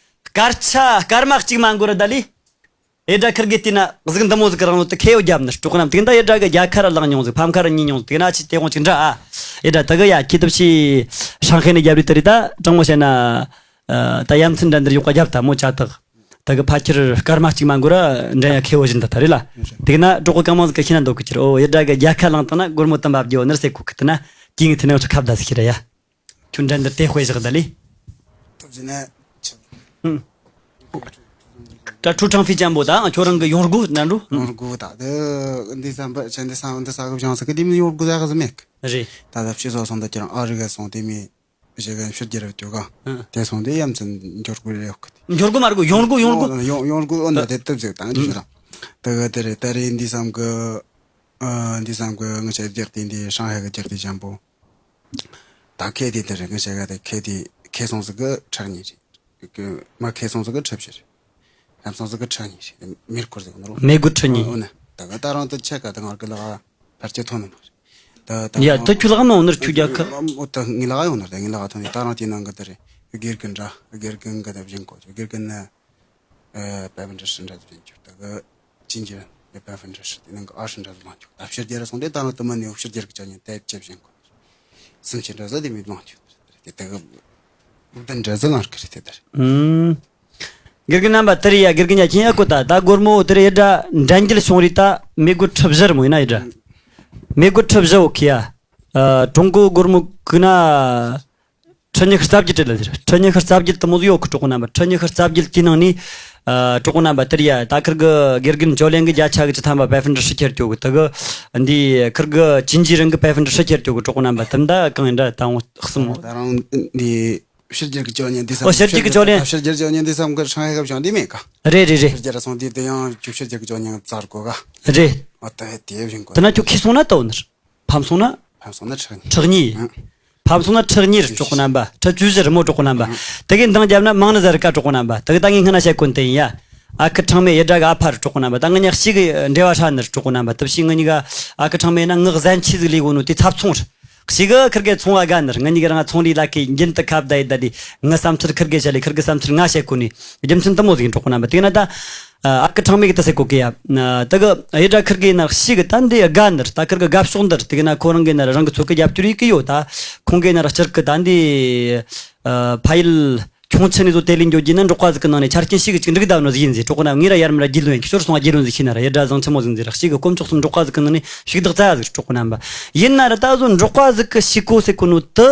སྐར་ཆ་སྐར་མ་གཅིག་མ་འགོར་ར་ད་ལི། ཨེ་དྲ་ཁིར་གི་དེ་ན་གཟུགས་འདི་མོ་ཟིག་གི་རང་ལོ་དེ་ཁེ་ཡོ་རྒྱབ་ནི་ར། གྲོགས་པོ་རྣམ་པ། དེ་ད་ཨེ་དྲ་གི་རྒྱལ་ཁ་ར་ལངས་མྱོང་ཟིག་ཕམ་ཁ་ར་ཉིན་མྱོང་ཟིག་དེ་ན་ཆི་དེ་དགོང་ཅིག་འདྲ་ཨ། ཨེ་དྲ་ད་གི་ཡ་ཁྱེད་ད་ཕྱི་ཧྲང་ཧའེ་ནས་རྒྱབ་རི་ད་རི་ད་དྲང་མོ་བཤད་ན། ཨ་ད་ཡ་མཚན་འགྲན་བསྡུར་ཡོག་ག་རྒྱབ་ད་མོ་ཅ་ཐག་ད་གི་ཕ་ཁྱེར་སྐར་མ་གཅིག་མ་འགོར་ར་འགྲན་ཡ་ཁེ་བོ་བཞིན་ད་ད་རེད་ལ། དེ་ན་གྲོགས་པོ་གང་མང་ཟིག་གི་ཤི་ན་འདོད་གི་ཁྱེར། ཨོ་ཡེ་དྲ་གི་རྒྱལ་ཁ་བླངས་བཏང་ན་སྒོར་མོ་དུམ་པ་བརྒྱབ་ནི་ར་ཟེར་གོ་གི། དེ་ན་དེ་ངས་ཚོ་ཁ་བརྡ་ཟིག་ཁྱེར་ཡ། ཁྱོད་འགྲན་བསྡུར་དེ་དཔེ་བཞག་ད་ལི། ཐུབ་ཟིན་ན་ཆེ། ཧུམ། ད་ཁྲུ་ཁྲང་ཧྥི་ཅན་པོ་ད་ཁྱོད་རང་གི་ཡོང་སྒོ་ན་འགྲོ། ཡོང་སྒོ་ད་དེ་འདི་བསམ་པ་ཆེན་འདི་བསམ་འདི་ས་གི་བྱང་ས་གི་དེ་མི་ཡོང་སྒོ་ཟ་གི་ཟི་མེད་གི། རེད། ད་ད་ཕྱི་སོ་སོང་ད་ཁྱེད་རང་ཨ་རི་ག་སོང་དེ་མི། གཞི་གན་ཕྱིར་རྒྱལ་རབས་ཀྱོ་ག་ཨ། དེ་སོང་དེ་ཡ་མཚན་འབྱོར་དགོས་རེད་ཡོད་གི། འབྱོར་དགོས་མ་རེད་གོ། ཡོང་སྒོ་ཡོང་སྒོ། ཡོང་ཡོང་སྒོ་འོ་ན་དེ་ཐུབ་ཟིག་དང་ཅི་ཞིག་ར། དེ་ག་དེ་རེད། ད་རེད་འདི་བསམ་གི། ཨ་འདི་བསམ་གི་ངི་ཆ་རྒྱག་དེ་འདི་ཧྲང་ཧའེ་གི་རྒྱག་དེ་ཅན་པོ། ད་ཁེ་དེ་དེ་རེད། ངི་ཆ་ག་དེ་ཁེ་དེ་ཁེ་སོང་ཟིག་གི་ཁྲར་ཉེ་རེད། མ་ཁེ་སོང་ཟིག་གི་ཁྲབ་ཞིག་རེད། ལམ་སང་ཟིག་གི་ཁྲ་ཉེ་རེད། མེ་སྒོར་ཁུར་ཟིག་ནོར་བོ། མེ་སྒོར་ཁྲ་ཉེ། འོ་ན་ད་ག་ད་རང་དུ་ཆེ་ག་ད་ང་གི་ལག་ཕར་ཆེ་ཐོན་ནི་མ་རེད། ད་ད་ཡ་ད་ཁྱོད་ལག་མ་འོང་ནར་ཁྱོད་རྒྱལ་ཁ། འོ་ད་ངའི་ལག་ཡོང་ནར་ད་ངའི་ལག་ཐོན་ནི་ད་རང་དེ་ནང་གི་ད་རེད། སྒེར་གི་འདྲ་སྒེར་གི་འགའ་ད་བཞིན་གོ་ཆོ། སྒེར་གི་ན་ཨ་པ་བན་འདྲ་ཧྲི་འདྲ་ད་བཞིན་ཆོ། ད་ག་ཅིན་ཅི་རན་ཡ་པ་བན་འདྲ་ཧྲི་དེ་ནང་གི་ཨ་ཧྲི་འདྲ་ད་ལང་ཆོ། ད་ཕྱིར་རྒྱལ་ར་སོང་དེ་ད་རང་དུ་མ་ནི་ཕྱིར་རྒྱལ་གི་ཆ་ཉན་ད་ཅེ་བཞིན་གོ་སུམ་ཆེ་འདྲ་ཟ་དེ་མི་ལང་ཆོ། དེ་ད་ག་བུ་ད་འདྲ་ཟ་ལང་གི་རེད་དེ་ད་རེད། ཨུམ། དགེ་རྒན་རྣམ་པ་དེ་རེད་ཡ། དགེ་རྒན་ཡ་ཁྱེད་ཡ་གོ་ད། ད་སྒོར་མོ་དེ་རེད་ཡ། འདྲ་འགྲན་རྒྱལ་བྱུང་རེད། ད་མི་སྒོར་ཁྲི་བཞི་རེད་མོ། ཡིན་ན་ཡ་འདྲ་མི་སྒོར་ཁྲི་བཞི་འོ་ཁི་ཡ། ཨ། ཀྲུང་གོ་སྒོར་མོ་གི་ན་ཁྲི་ཉི་ཤུ་རྩ་བརྒྱད་རེད་ལ། དེར་ཁྲི་ཉི་ཤུ་རྩ་བརྒྱད་དུ་མོ་ཟིག་ཡོད་གི་གྲོགས་པོ་རྣམ་པ། ཁྲི་ཉི་ཤུ་རྩ་བརྒྱད་དེའི་ནང་ནས། ཨ། གྲོགས་པོ་རྣམ་པ་དེ་རེད་ཡ། ད་ཁིར་གི་དགེ་རྒན་ཇོ་ལེན་གི་བརྒྱ་ཆ་གི་བཅུ་ཐམ་པ་པེ་ཧྥན་ཏྲི་ཧྲི་ཁྱེར་སྐྱོ་གི། དེ་གི་འདི་ཁིར་གི་ཅིན་ཇི་རིང་གི་པེ་ཧྥན་ཏྲི་ཧྲི་ཁྱེར་སྐྱོ་གི་གྲོགས་པོ་རྣམ་པ། དེ་འདྲ་གང་ཡིན་འདྲ་ད་འོང་གསུམ་མོ། ད་རང་འདི། ཕྱི་རྒྱལ་གྱི་ཇོ་ལེན་འདི་ཨོ། ཕྱི་རྒྱལ་གྱི་ཇོ་ལེན། ཕྱི་རྒྱལ་ཇོ་ལེན་འདི་བསམ་གི་ཧྲང་ཧའེ་ག་བྱང་འདི་མེད་ག་རེད་རེད་རེད། ཕྱི་རྒྱལ་སོང་དུས་དེ་ཡང་ཁྱོད་ཕྱི་རྒྱལ་གྱི་ཇོ་ལེན་བཙལ་དགོས་ག་རེད། ཨོ་ད་དེ་བཞིན་དགོས། དེ་ན་ཁྱོད་ཁྱི་སོང་ན་ལྟ་བུ་ནི་ཕམ་སོང་ན། ཕམ་སོང་ན་ཁྲག་ཉེས། ཁྲག་ཉེས། ཨང་། ཕམ་སོང་ན་ཁྲག་ཉེས་རེད་གྲོགས་པོ་རྣམ་པ། ཁྲག་བཅུ་བཞི་རེད་མོ་གྲོགས་པོ་རྣམ་པ། ཨང་། དེ་གའི་འདང་བརྒྱབ་ན་མང་ནི་ཟ་རེད་ཀ་གྲོགས་པོ་རྣམ་པ། དེ་གི་ད་ངས་སྔ་ན་བཤད་གོ་ནི་དེ་ཡིན་ཡ། ཨ་ཁུ་ཁྲང་མེ་ཡི་དགྲ་གི་ཨ་ཕ་རེད་གྲོགས་པོ་རྣམ་པ། ད་ང་ཉག་ཤི་གི་འབྲེལ་བ་ཧྲ་ནི་རེད་གྲོགས་པོ་རྣམ་པ། དེ་བཞིན་ང་གཉིས་ཀ་ཨ་ཁུ་ཁྲང་མེ་ན་ངག་གཟན་ཆི་ཟིག་ལས་གོ་ནོ་དེ་ཚབ་ཚོང་རེད། ཞིག་གི་ཁིར་གེ་ཚོང་བ་དགའ་ནི་རེད། ང་གཉིས་ཀ་རང་ཚོང་ལས་ལ་ཁའི་རྒྱུན་དུ་ཁ་བརྡ་ཡི་བརྡ་དེ་ང་བསམ་ཚུལ་ཁིར་གེ་བཤད་ལས་ཁིར་གི་བསམ་ཚུལ་ང་བཤད་གོ་ནི། རྒྱུ་མཚན་དེ་མོ་ཟིག་གྲོགས་པོ་རྣམ་པ། དེ་ན་ད་ཨ་ཁུ་ཁྲང་མེ་གི་ད་ཟེར་གོ་གི་ཡ། དེ་གི་ཡི་དྲ་ཁིར་གེ་ན་ཞིག་གི་ད་འདི་དགའ་ནི་རེད། ད་ཁིར་གི་དགའ་ཕྱོགས་འདི་རེད། དེ་གི་ན་ཁོ་རང་གི་ན་རང་གི་ཚོད་གི་རྒྱབ་སྐྱོར་ཡི་གི་ཡོད། ད་ཁོང་གི་ན་ར་སྤྱིར་གི་ད་འདི་ཕ་ཡུལ་ཁྱུང་ཆེན་ནས་བཟོ་དེ་ལས་འགྱོ་རྒྱུ་ན་འབྲོག་པ་ཟིག་གི་ནང་ནས་ཆ་རྐྱེན་ཞིག་གི་ཅིག་འགྲིག་བསྡད་ནོ་ཟིག་ཡིན་ཟིག་གྲོགས་པོ་རྣམ། ངས་ར་ཡར་མར་ར་རྒྱུས་ལོན་ཡིན། ཁྱོད་སོང་རྒྱུས་ལོན་ཟིག་ཤེས་ན་ར་ཡི་དྲ་བཟང་ཆི་མོ་ཟིག་ཟིག་ར། ཞིག་གི་དཀོན་མཆོག་གསུམ་འབྲོག་པ་ཟིག་གི་ནང་ནས་ཞིག་བདག་རྩ་ཡ་ཟིག་གྲོགས་པོ་རྣམ་པ། ཡིན་ན་ར་ད་གཟོད་འབྲོག་པ་ཟིག་གི་ཞིག་གོ་ཟེར་གོ་ནོ་དུ།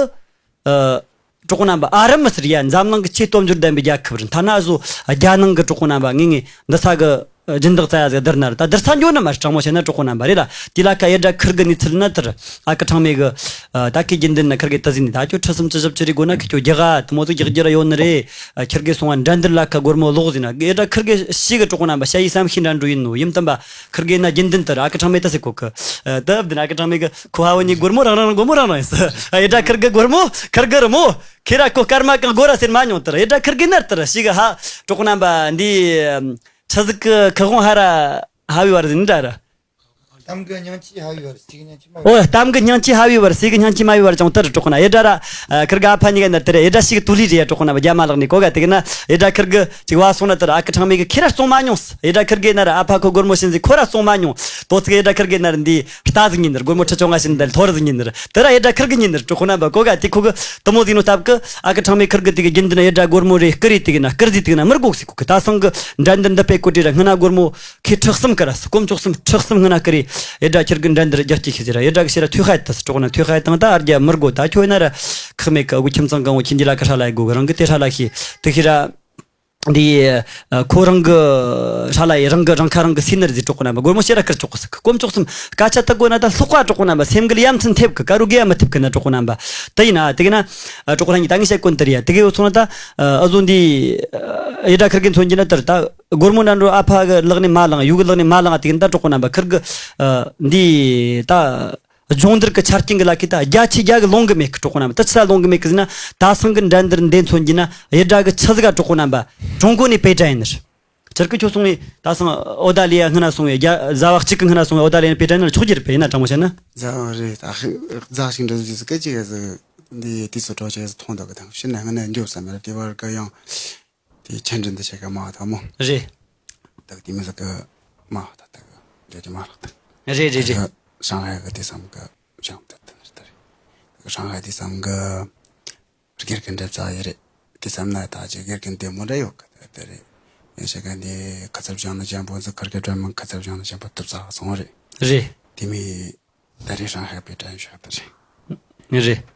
ཨ། གྲོགས་པོ་རྣམ་པ། ཨ་རི་མི་ཟེར་ཡ། འཛམ་གླིང་གི་ཆེས་སྟོབས་འབྱོར་ལྡན་པའི་རྒྱལ་ཁབ་རེད། ཐ་ན་ཨ་ཟོ་རྒྱལ་ནང་གི་གྲོགས་པོ་རྣམ་པ། ངས་ངས་འདི་ས་གི་སྦྱིན་བདག་རྩ་ཡ་ཟིག་བསྡུར་ན་ར་ད་བསྡུར་ས་འགྱོ་ནི་མ་རེད། དྲང་མོ་བཤད་ན་གྲོགས་པོ་རྣམ་པ་རེད་ལ། དེ་ལ་ཁ་ཡི་དྲ་ཁིར་གི་གནས་ཚུལ་ན་དེར་ཨ་ཁུ་ཁྲང་མེ་གི། ཨ། ད་ཁི་རྒྱུན་ལྡན་ན་ཁིར་གི་ད་ཟིན་ནི། ད་ཁྱོད་ཁྲི་གསུམ་བཅུ་བཞི་བཅུ་རེ་དགོས་ན་ཁི་ཁྱོད་རྒྱག་ཨ་དེ་མོ་ཟིག་རྒྱག་རྒྱུ་ར་ཡོད་ནི་རེད། ཨ། ཁིར་གི་སོང་བ་འགྲན་བསྡུར་ལ་ཁ་སྒོར་མོ་ལོག་ཟིན་ན། ཡི་དྲ་ཁིར་གི་ཞིག་གི་གྲོགས་པོ་རྣམ་པ་བཤད་ཡི་བསམ་ཤེས་འདྲ་འགྲོ་ཡིན་ནོ། ཡིན་དམ་པ་ཁིར་གི་ན་རྒྱུན་ལྡན་དེར་ཨ་ཁུ་ཁྲང་མེ་ད་ཟེར་གོ་གི། ཨ། ད་བདེན་ཨ་ཁུ་ཁྲང་མེ་གི་ཁོ་ཧ་བོ་ཉིད་སྒོར་མོ་རང་རང་སྒོར་མོ་རང་རང་ཡིན་ས། ཨ། ཡི་དྲ་ཁིར་གི་སྒོར་མོ་ཁིར་གི་རི་མོ། ཁེ་ར་ཁོ་སྐར་མ་གང་དགོས་ར་ཟེར་མ་མྱོང་དེར། ཡི་དྲ་ཁིར་གི་ནར་དེར་ཞིག་གི་ཧ་གྲོགས་པོ་རྣམ་པ། འདི་ཆི་ཟིག་གི་ཁི་དབང་ཧ་ར་ཧ་བའི་བར་ཟིན་འདྲ་ར། གཏམ་གི་སྙིང་རྗེ་ཧ་བའི་བར་ཟིག་གི་སྙིང་རྗེ་མ་ཨོ། གཏམ་གི་སྙིང་རྗེ་ཧ་བའི་བར་ཟིག་གི་སྙིང་རྗེ་མ་བའི་བར་ཅང་དེར་གྲོགས་པོ་རྣམ། ཡི་དྲ་ར་ཁིར་གི་ཨ་ཕ་གཉིས་ཀ་ནར་དེར། ཡི་དྲ་ཞིག་གི་དུ་ལི་རེད་ཡ་གྲོགས་པོ་རྣམ་པ། རྒྱ་མ་ལག་ནས་གོ་ག་དེ་གི་ན་ཡི་དྲ་ཁིར་གི་ཅིག་བ་སོང་ན་དེར་ཨ་ཁུ་ཁྲང་མེ་གི་ཁེ་ར་བཙོང་མ་མྱོང་ས། ཡི་དྲ་ཁིར་གི་ན་ར་ཨ་ཕ་ཁོ་སྒོར་མོ་བྱིན་ཟིག་ཁོ་ར་བཙོང་མ་མྱོང་། དོ་ཚིག་ཡི་དྲ་ཁིར་གི་ནར་འདི་རྟ་ཟིག་ཉིན་ནར་སྒོར་མོ་ཁྲི་བཅོ་ལྔ་བྱིན་དེར་ལྷོ་ར་ཟིག་ཉིན་ནར་དེ་ར་ཡི་དྲ་ཁིར་གི་ཉིན་ནར་གྲོགས་པོ་རྣམ་པ། གོ་ག་དེ་ཁོ་གི་དེ་མོ་ཟིག་ནོ་སྟབས་གི་ཨ་ཁུ་ཁྲང་མེ་ཁིར་གི་དེ་གི་རྒྱུན་དུ་ན་ཡི་དྲ་སྒོར་མོ་རེ་སྐུར་རེ་དེ་གི་ན་སྐུར་ཟིག་དེ་གི་ན་མི་དགོས་ཟིག་གོ་གི། ད་སང་གི་འགྲན་བསྡུར་འདི་སྤེལ་གོ་དྲི་ར་སྔ་ན་སྒོར་མོ་ཁེ་ཁྲི་གསུམ་ཀི་ར་ས། དཀོན་མཆོག་གསུམ་ཁྲི་གསུམ་སྔ་ན་ཀི་རེ། ཡི་དྲ་ཁིར་གི་འགྲན་བསྡུར་རྒྱག་སྐྱེ་ཤེས་ཟེར་ར། ཡི་དྲ་གི་ཤེས་ར་ཐོས་ཧ་ཡི་ད་ས་གྲོགས་པོ་རྣམ། ཐོས་ཧ་ཡི་དང་ད་ཨར་རྒྱ་མི་དགོས། ད་ཁྱོད་ཡིན་ན་ར་ཁག་མེད་གི། ཨ་གུ་ཁྱིམ་ཚང་གང་བོ་ཁྱིམ་གྱི་ལ་ཁ་ཧྲ་ལ་ཡི་དགོས་གི། རང་གི་དེ་ཧྲ་ལ་ཤེས་དེ་ཤེས་ར། འདི་ཁོ་རང་གི་ཧྲ་ལ་ཡི་རང་གི་རང་ཁ་རང་གི་སེ་ནར་ཟིག་གྲོགས་པོ་རྣམ་པ། སྒོར་མོ་ཤེས་ར་ཀིར་ཆོག་གི་ཟིག་གི། དཀོན་མཆོག་གསུམ་སྐད་ཆ་ད་དགོས་ན་ད་ལྷག་པ་གྲོགས་པོ་རྣམ་པ། སེམས་འགུལ་ཡ་མཚན་ཐེབས་གི། ཀ་རུ་གེ་ཡ་མི་ཐེབས་གི་ན་གྲོགས་པོ་རྣམ་པ། དེ་ཡིན་ན་དེ་གི་ན་གྲོགས་པོ་རང་གི་ད་ངས་བཤད་གོ་ནི་དེ་རེད་ཡ། དེ་གི་ཡོད་སོང་ན་ད་ཨ་ཟོ་འདི་ཡི་དྲ་ཁིར་གི་མཚོན་གྱི་ན་དེར་ད་སྒོར་མོ་འདྲ་འགྲོ་ཨ་ཕ་གི་ལག་ནས་མ་བླངས། ཡུ་གི་ལག་ནས་མ་བླངས། དེ་གི་ད་གྲོགས་པོ་རྣམ་པ། ཁིར་གི་འདི་ད་སྦྱོང་བརྡར་གི་ཆ་རྐྱེན་གི་ལ་ཁི་ད་རྒྱ་ཆེ་རྒྱ་གི་ལོང་གི་མེད་གི་གྲོགས་པོ་རྣམ་པ། ད་ཆི་ད་ལོང་གི་མེད་གི་ཟེར་ན། ད་སང་གི་འགྲན་བསྡུར་འདི་མཚོན་གྱི་ན་ཡི་དྲ་གི་ཆི་ཟིག་ག་གྲོགས་པོ་རྣམ་པ། ཀྲུང་གོ་ནས་པེ་ཀྲང་ཡིན་ནི་རེད། ཁིར་གི་ཁྱོད་སོང་བས་ད་སང་ཨོ་ད་ལི་ཡ་སྔ་ན་སོང་བས་རྒྱ་ཟླ་བ་གཅིག་གི་སྔ་ན་སོང་བས་ཨོ་ད་ལི་ཡ་ནས་པེ་ཀྲང་ནས་ཆོག་རྒྱུ་རེད་པས། ཡིན་ན་དྲང་མོ་བཤད་ན། ཟླ་བ་རེད། ད་ཟླ་ཞིག་འདྲ་ཟིག་གི་ཅིག་ཟིག་འདི་དུས་ཚོད་གྲོགས་ཅིག་ཟིག་མཐོང་འདུག་གི། ད་ཕྱིར་ན་སྔ་ན་འགྱོ་བསམ་མེད། དེ་བར་གི་ཡང་དེ་ཆེན་འདྲི་འདི་བྱེད་གི་མ་ཐག་མོ་རེད། ད་གི་དེ་མི་ཟིག་གི་མ་ད་ད་གི་འདྲི་དེ་མ་ལག་ད་རེད་རེད་རེད། ཧྲང་ཧའེ་གི་དེ་བསམ་གི་བྱང་ད་ད་རེད། ད་རེད། ཧྲང་ཧའེ་དེ་བསམ་གི་དགེ་རྒན་འདྲ་བཙལ་ཡི་རེད། དེ་བསམ་ན་ད་ཅི་དགེ་རྒན་དེ་མོ་འདྲ་ཡོད་གི། དེ་རེད། ཡིན་ཞེ་ག་འདི་ཁ་ཚབ་བྱང་ན་ཅན་པོ་ཟིག་ཁར་གི་ཀྲོན་མང་ཁ་ཚབ་བྱང་ན་ཅན་པོ་ཐུབ་ཚ་སོང་རེད། རེད། དེ་མི་ད་རེས་ཧྲང་ཧའེ་པེ་ཀྲང་ཡོད་ཤག་ད་རེད། རེད།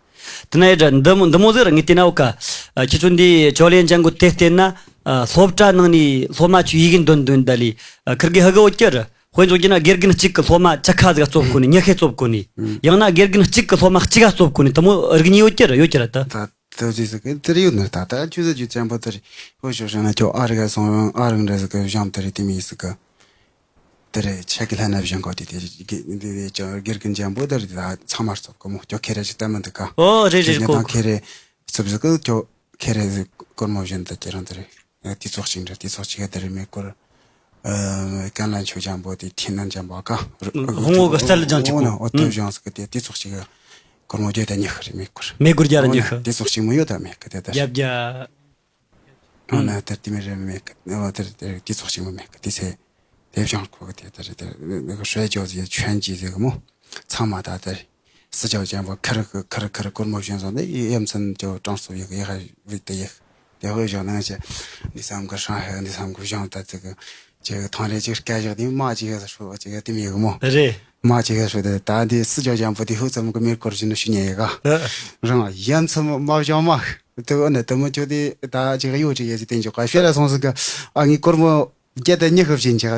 དེ་ན་ཡི་དྲ་འདི་མོ་འདི་མོ་ཟིག་ར་ངས་བལྟས་ན་འོ་ཀ། ཨ། ཁྱེད་ཚོ་འདི་ཅོ་ལེན་ཅན་གོ་དེ་བལྟས་ན། ཨ། སློབ་གྲྭ་ནང་ནས་སློབ་མ་ཆུ་ཡི་གེ་འདོན་འདོན་ད་ལི། ཨ། ཁིར་གི་ཧ་གི་འོ་ཀྱི་ར། དཔེ་འཇོག་རྒྱུ་ན་དགེ་རྒན་གཅིག་གི་སློབ་མ་བཅུ་ཁ་ཟིག་ག་རྩོབ་གོ་ནི། ཉི་ཤུ་རྩོབ་གོ་ནི། ཨང་། ཡང་ན་དགེ་རྒན་གཅིག་གི་སློབ་མ་གཅིག་ག་རྩོབ་གོ་ནི། དེ་མོ་རིག་གནས་ཡོད་ཀྱི་ར་ཡོད་ཀྱི་ར་ད། ད་ད་ཅི་ཟིག་གི་དེར་ཡོད་ནི། ད་ད་ཆུ་ཟིག་ཆུ་ཅན་པོ་དེར་ཧོ་ཤོ་ཤོ་ན་ཁྱོད་ཨ་རི་ག་སོང་ཨ་རི་འདྲ་ཟིག་གི་བཞམ་དེར་དེ་མི་ཟིག་གི་དེར་ཆེ་གི་ལྷ་ན་བཞེངས་གོ་དེ་དེ་དེ་དེ་ཅོ་དགེ་རྒན་ཅན་པོ་དེར་ད་ཚང་མ་རྩོབ་གི་མོ། ཁྱོད་ཁེ་རེ་ཞིག་ལྟ་མི་འདུག་ག་ཨོ་རེད་རེད། ཁྱོད་གོ་ཁེ་རེ་རྩོབ་ཟིག་གི་ཁྱོད་ཁེ་རེ་ཟིག་སྒོར་མོ་བཞིན་དུ་ཁྱེད་རང་དེར། དུས་ཚོད་ཅིག་འདྲ་དུས་ཚོད་ཅིག་ག་དེ་རིང་མེ་འཁོར། ཨ། ཀན་ལན་ཆོས་ལྗང་པོ་དེ་ཐེན་ནན་ལྗང་པོ་ཀ། དབང་བོ་གི་རྩལ་ལྗང་ཅིག་གོ། ཨོ་དེ་བཞེངས་སུ་གི་དེ་དུས་ཚོད་ཅིག་ག་སྒོར་མོ་བརྒྱ་དང་ཉི་ཤུ་རེ་མེ་འཁོར། མེ་སྒོར་བརྒྱ་དང་ཉི་ཤུ། དུས་ཚོད་ཅིག་མོ་ཡོད་ད་མེ་གི་དེ་ལྟར། བརྒྱ་བརྒྱ། ཨོ་ན་དེར་དེ་མེ་རེ་མེ་གི། ཨོ་དེར་དེར་དུས་ཚོད་ཅིག་མོ་མེ་གི་དེ་ཚེ་དེ་བཞེངས་ཁོ་གི་དེ་ལྟར་དེར་ཧྲེ་ཇོ་ཟི་ཆོན་ཅི་ཟེར་གི་མོ། ཚང་མ་ད་དེར་སི་ཅོ་ལྗང་པོ་ཁར་ཁར་ཁར་སྒོར་མོ་བཞེངས་སོང་དེ་ཡེ་མཚན་ཅོ་ཀྲང་སུ་ཡེ་ཡེ་ཧ་བི་དེ་ཡེ། དེ་ཧོས་བཞག་ན་ཅི་འདི་བསམ་གི་ཧྲང་ཧེ་འདི་བསམ་གི་བཞང་ད་ཙི་གི་ཅི་གི་ཐང་རེ་ཅིག་སྐད་བཞག་དེ་མ་ཅིག་གི་ཧྲུ་ཅིག་གི་དེ་མི་གི་མོ་རེད། མ་ཅིག་གི་ཧྲུ་དེ་ད་འདི་སི་ཇོ་ཅམ་པོ་དེ་ཧུ་ཙམ་གི་མེ་སྐོར་བཞིན་དུ་ཤི་ཉེ་ཡི་ག་རང་ཡན་ཚམ་མ་བཞང་མ་དེ་ཨོ་ནི་དེ་མོ་ཅོ་དེ་ད་ཅིག་གི་ཡོ་ཅིག་ཡེ་ཅིག་བསྟན་ཅོ་ག་ཤེ་ར་སོང་སི་གི་ཨ་ངི་སྐོར་མོ། བརྒྱད་དང་ཉི་ཤུ་བཞིན་ཅིག་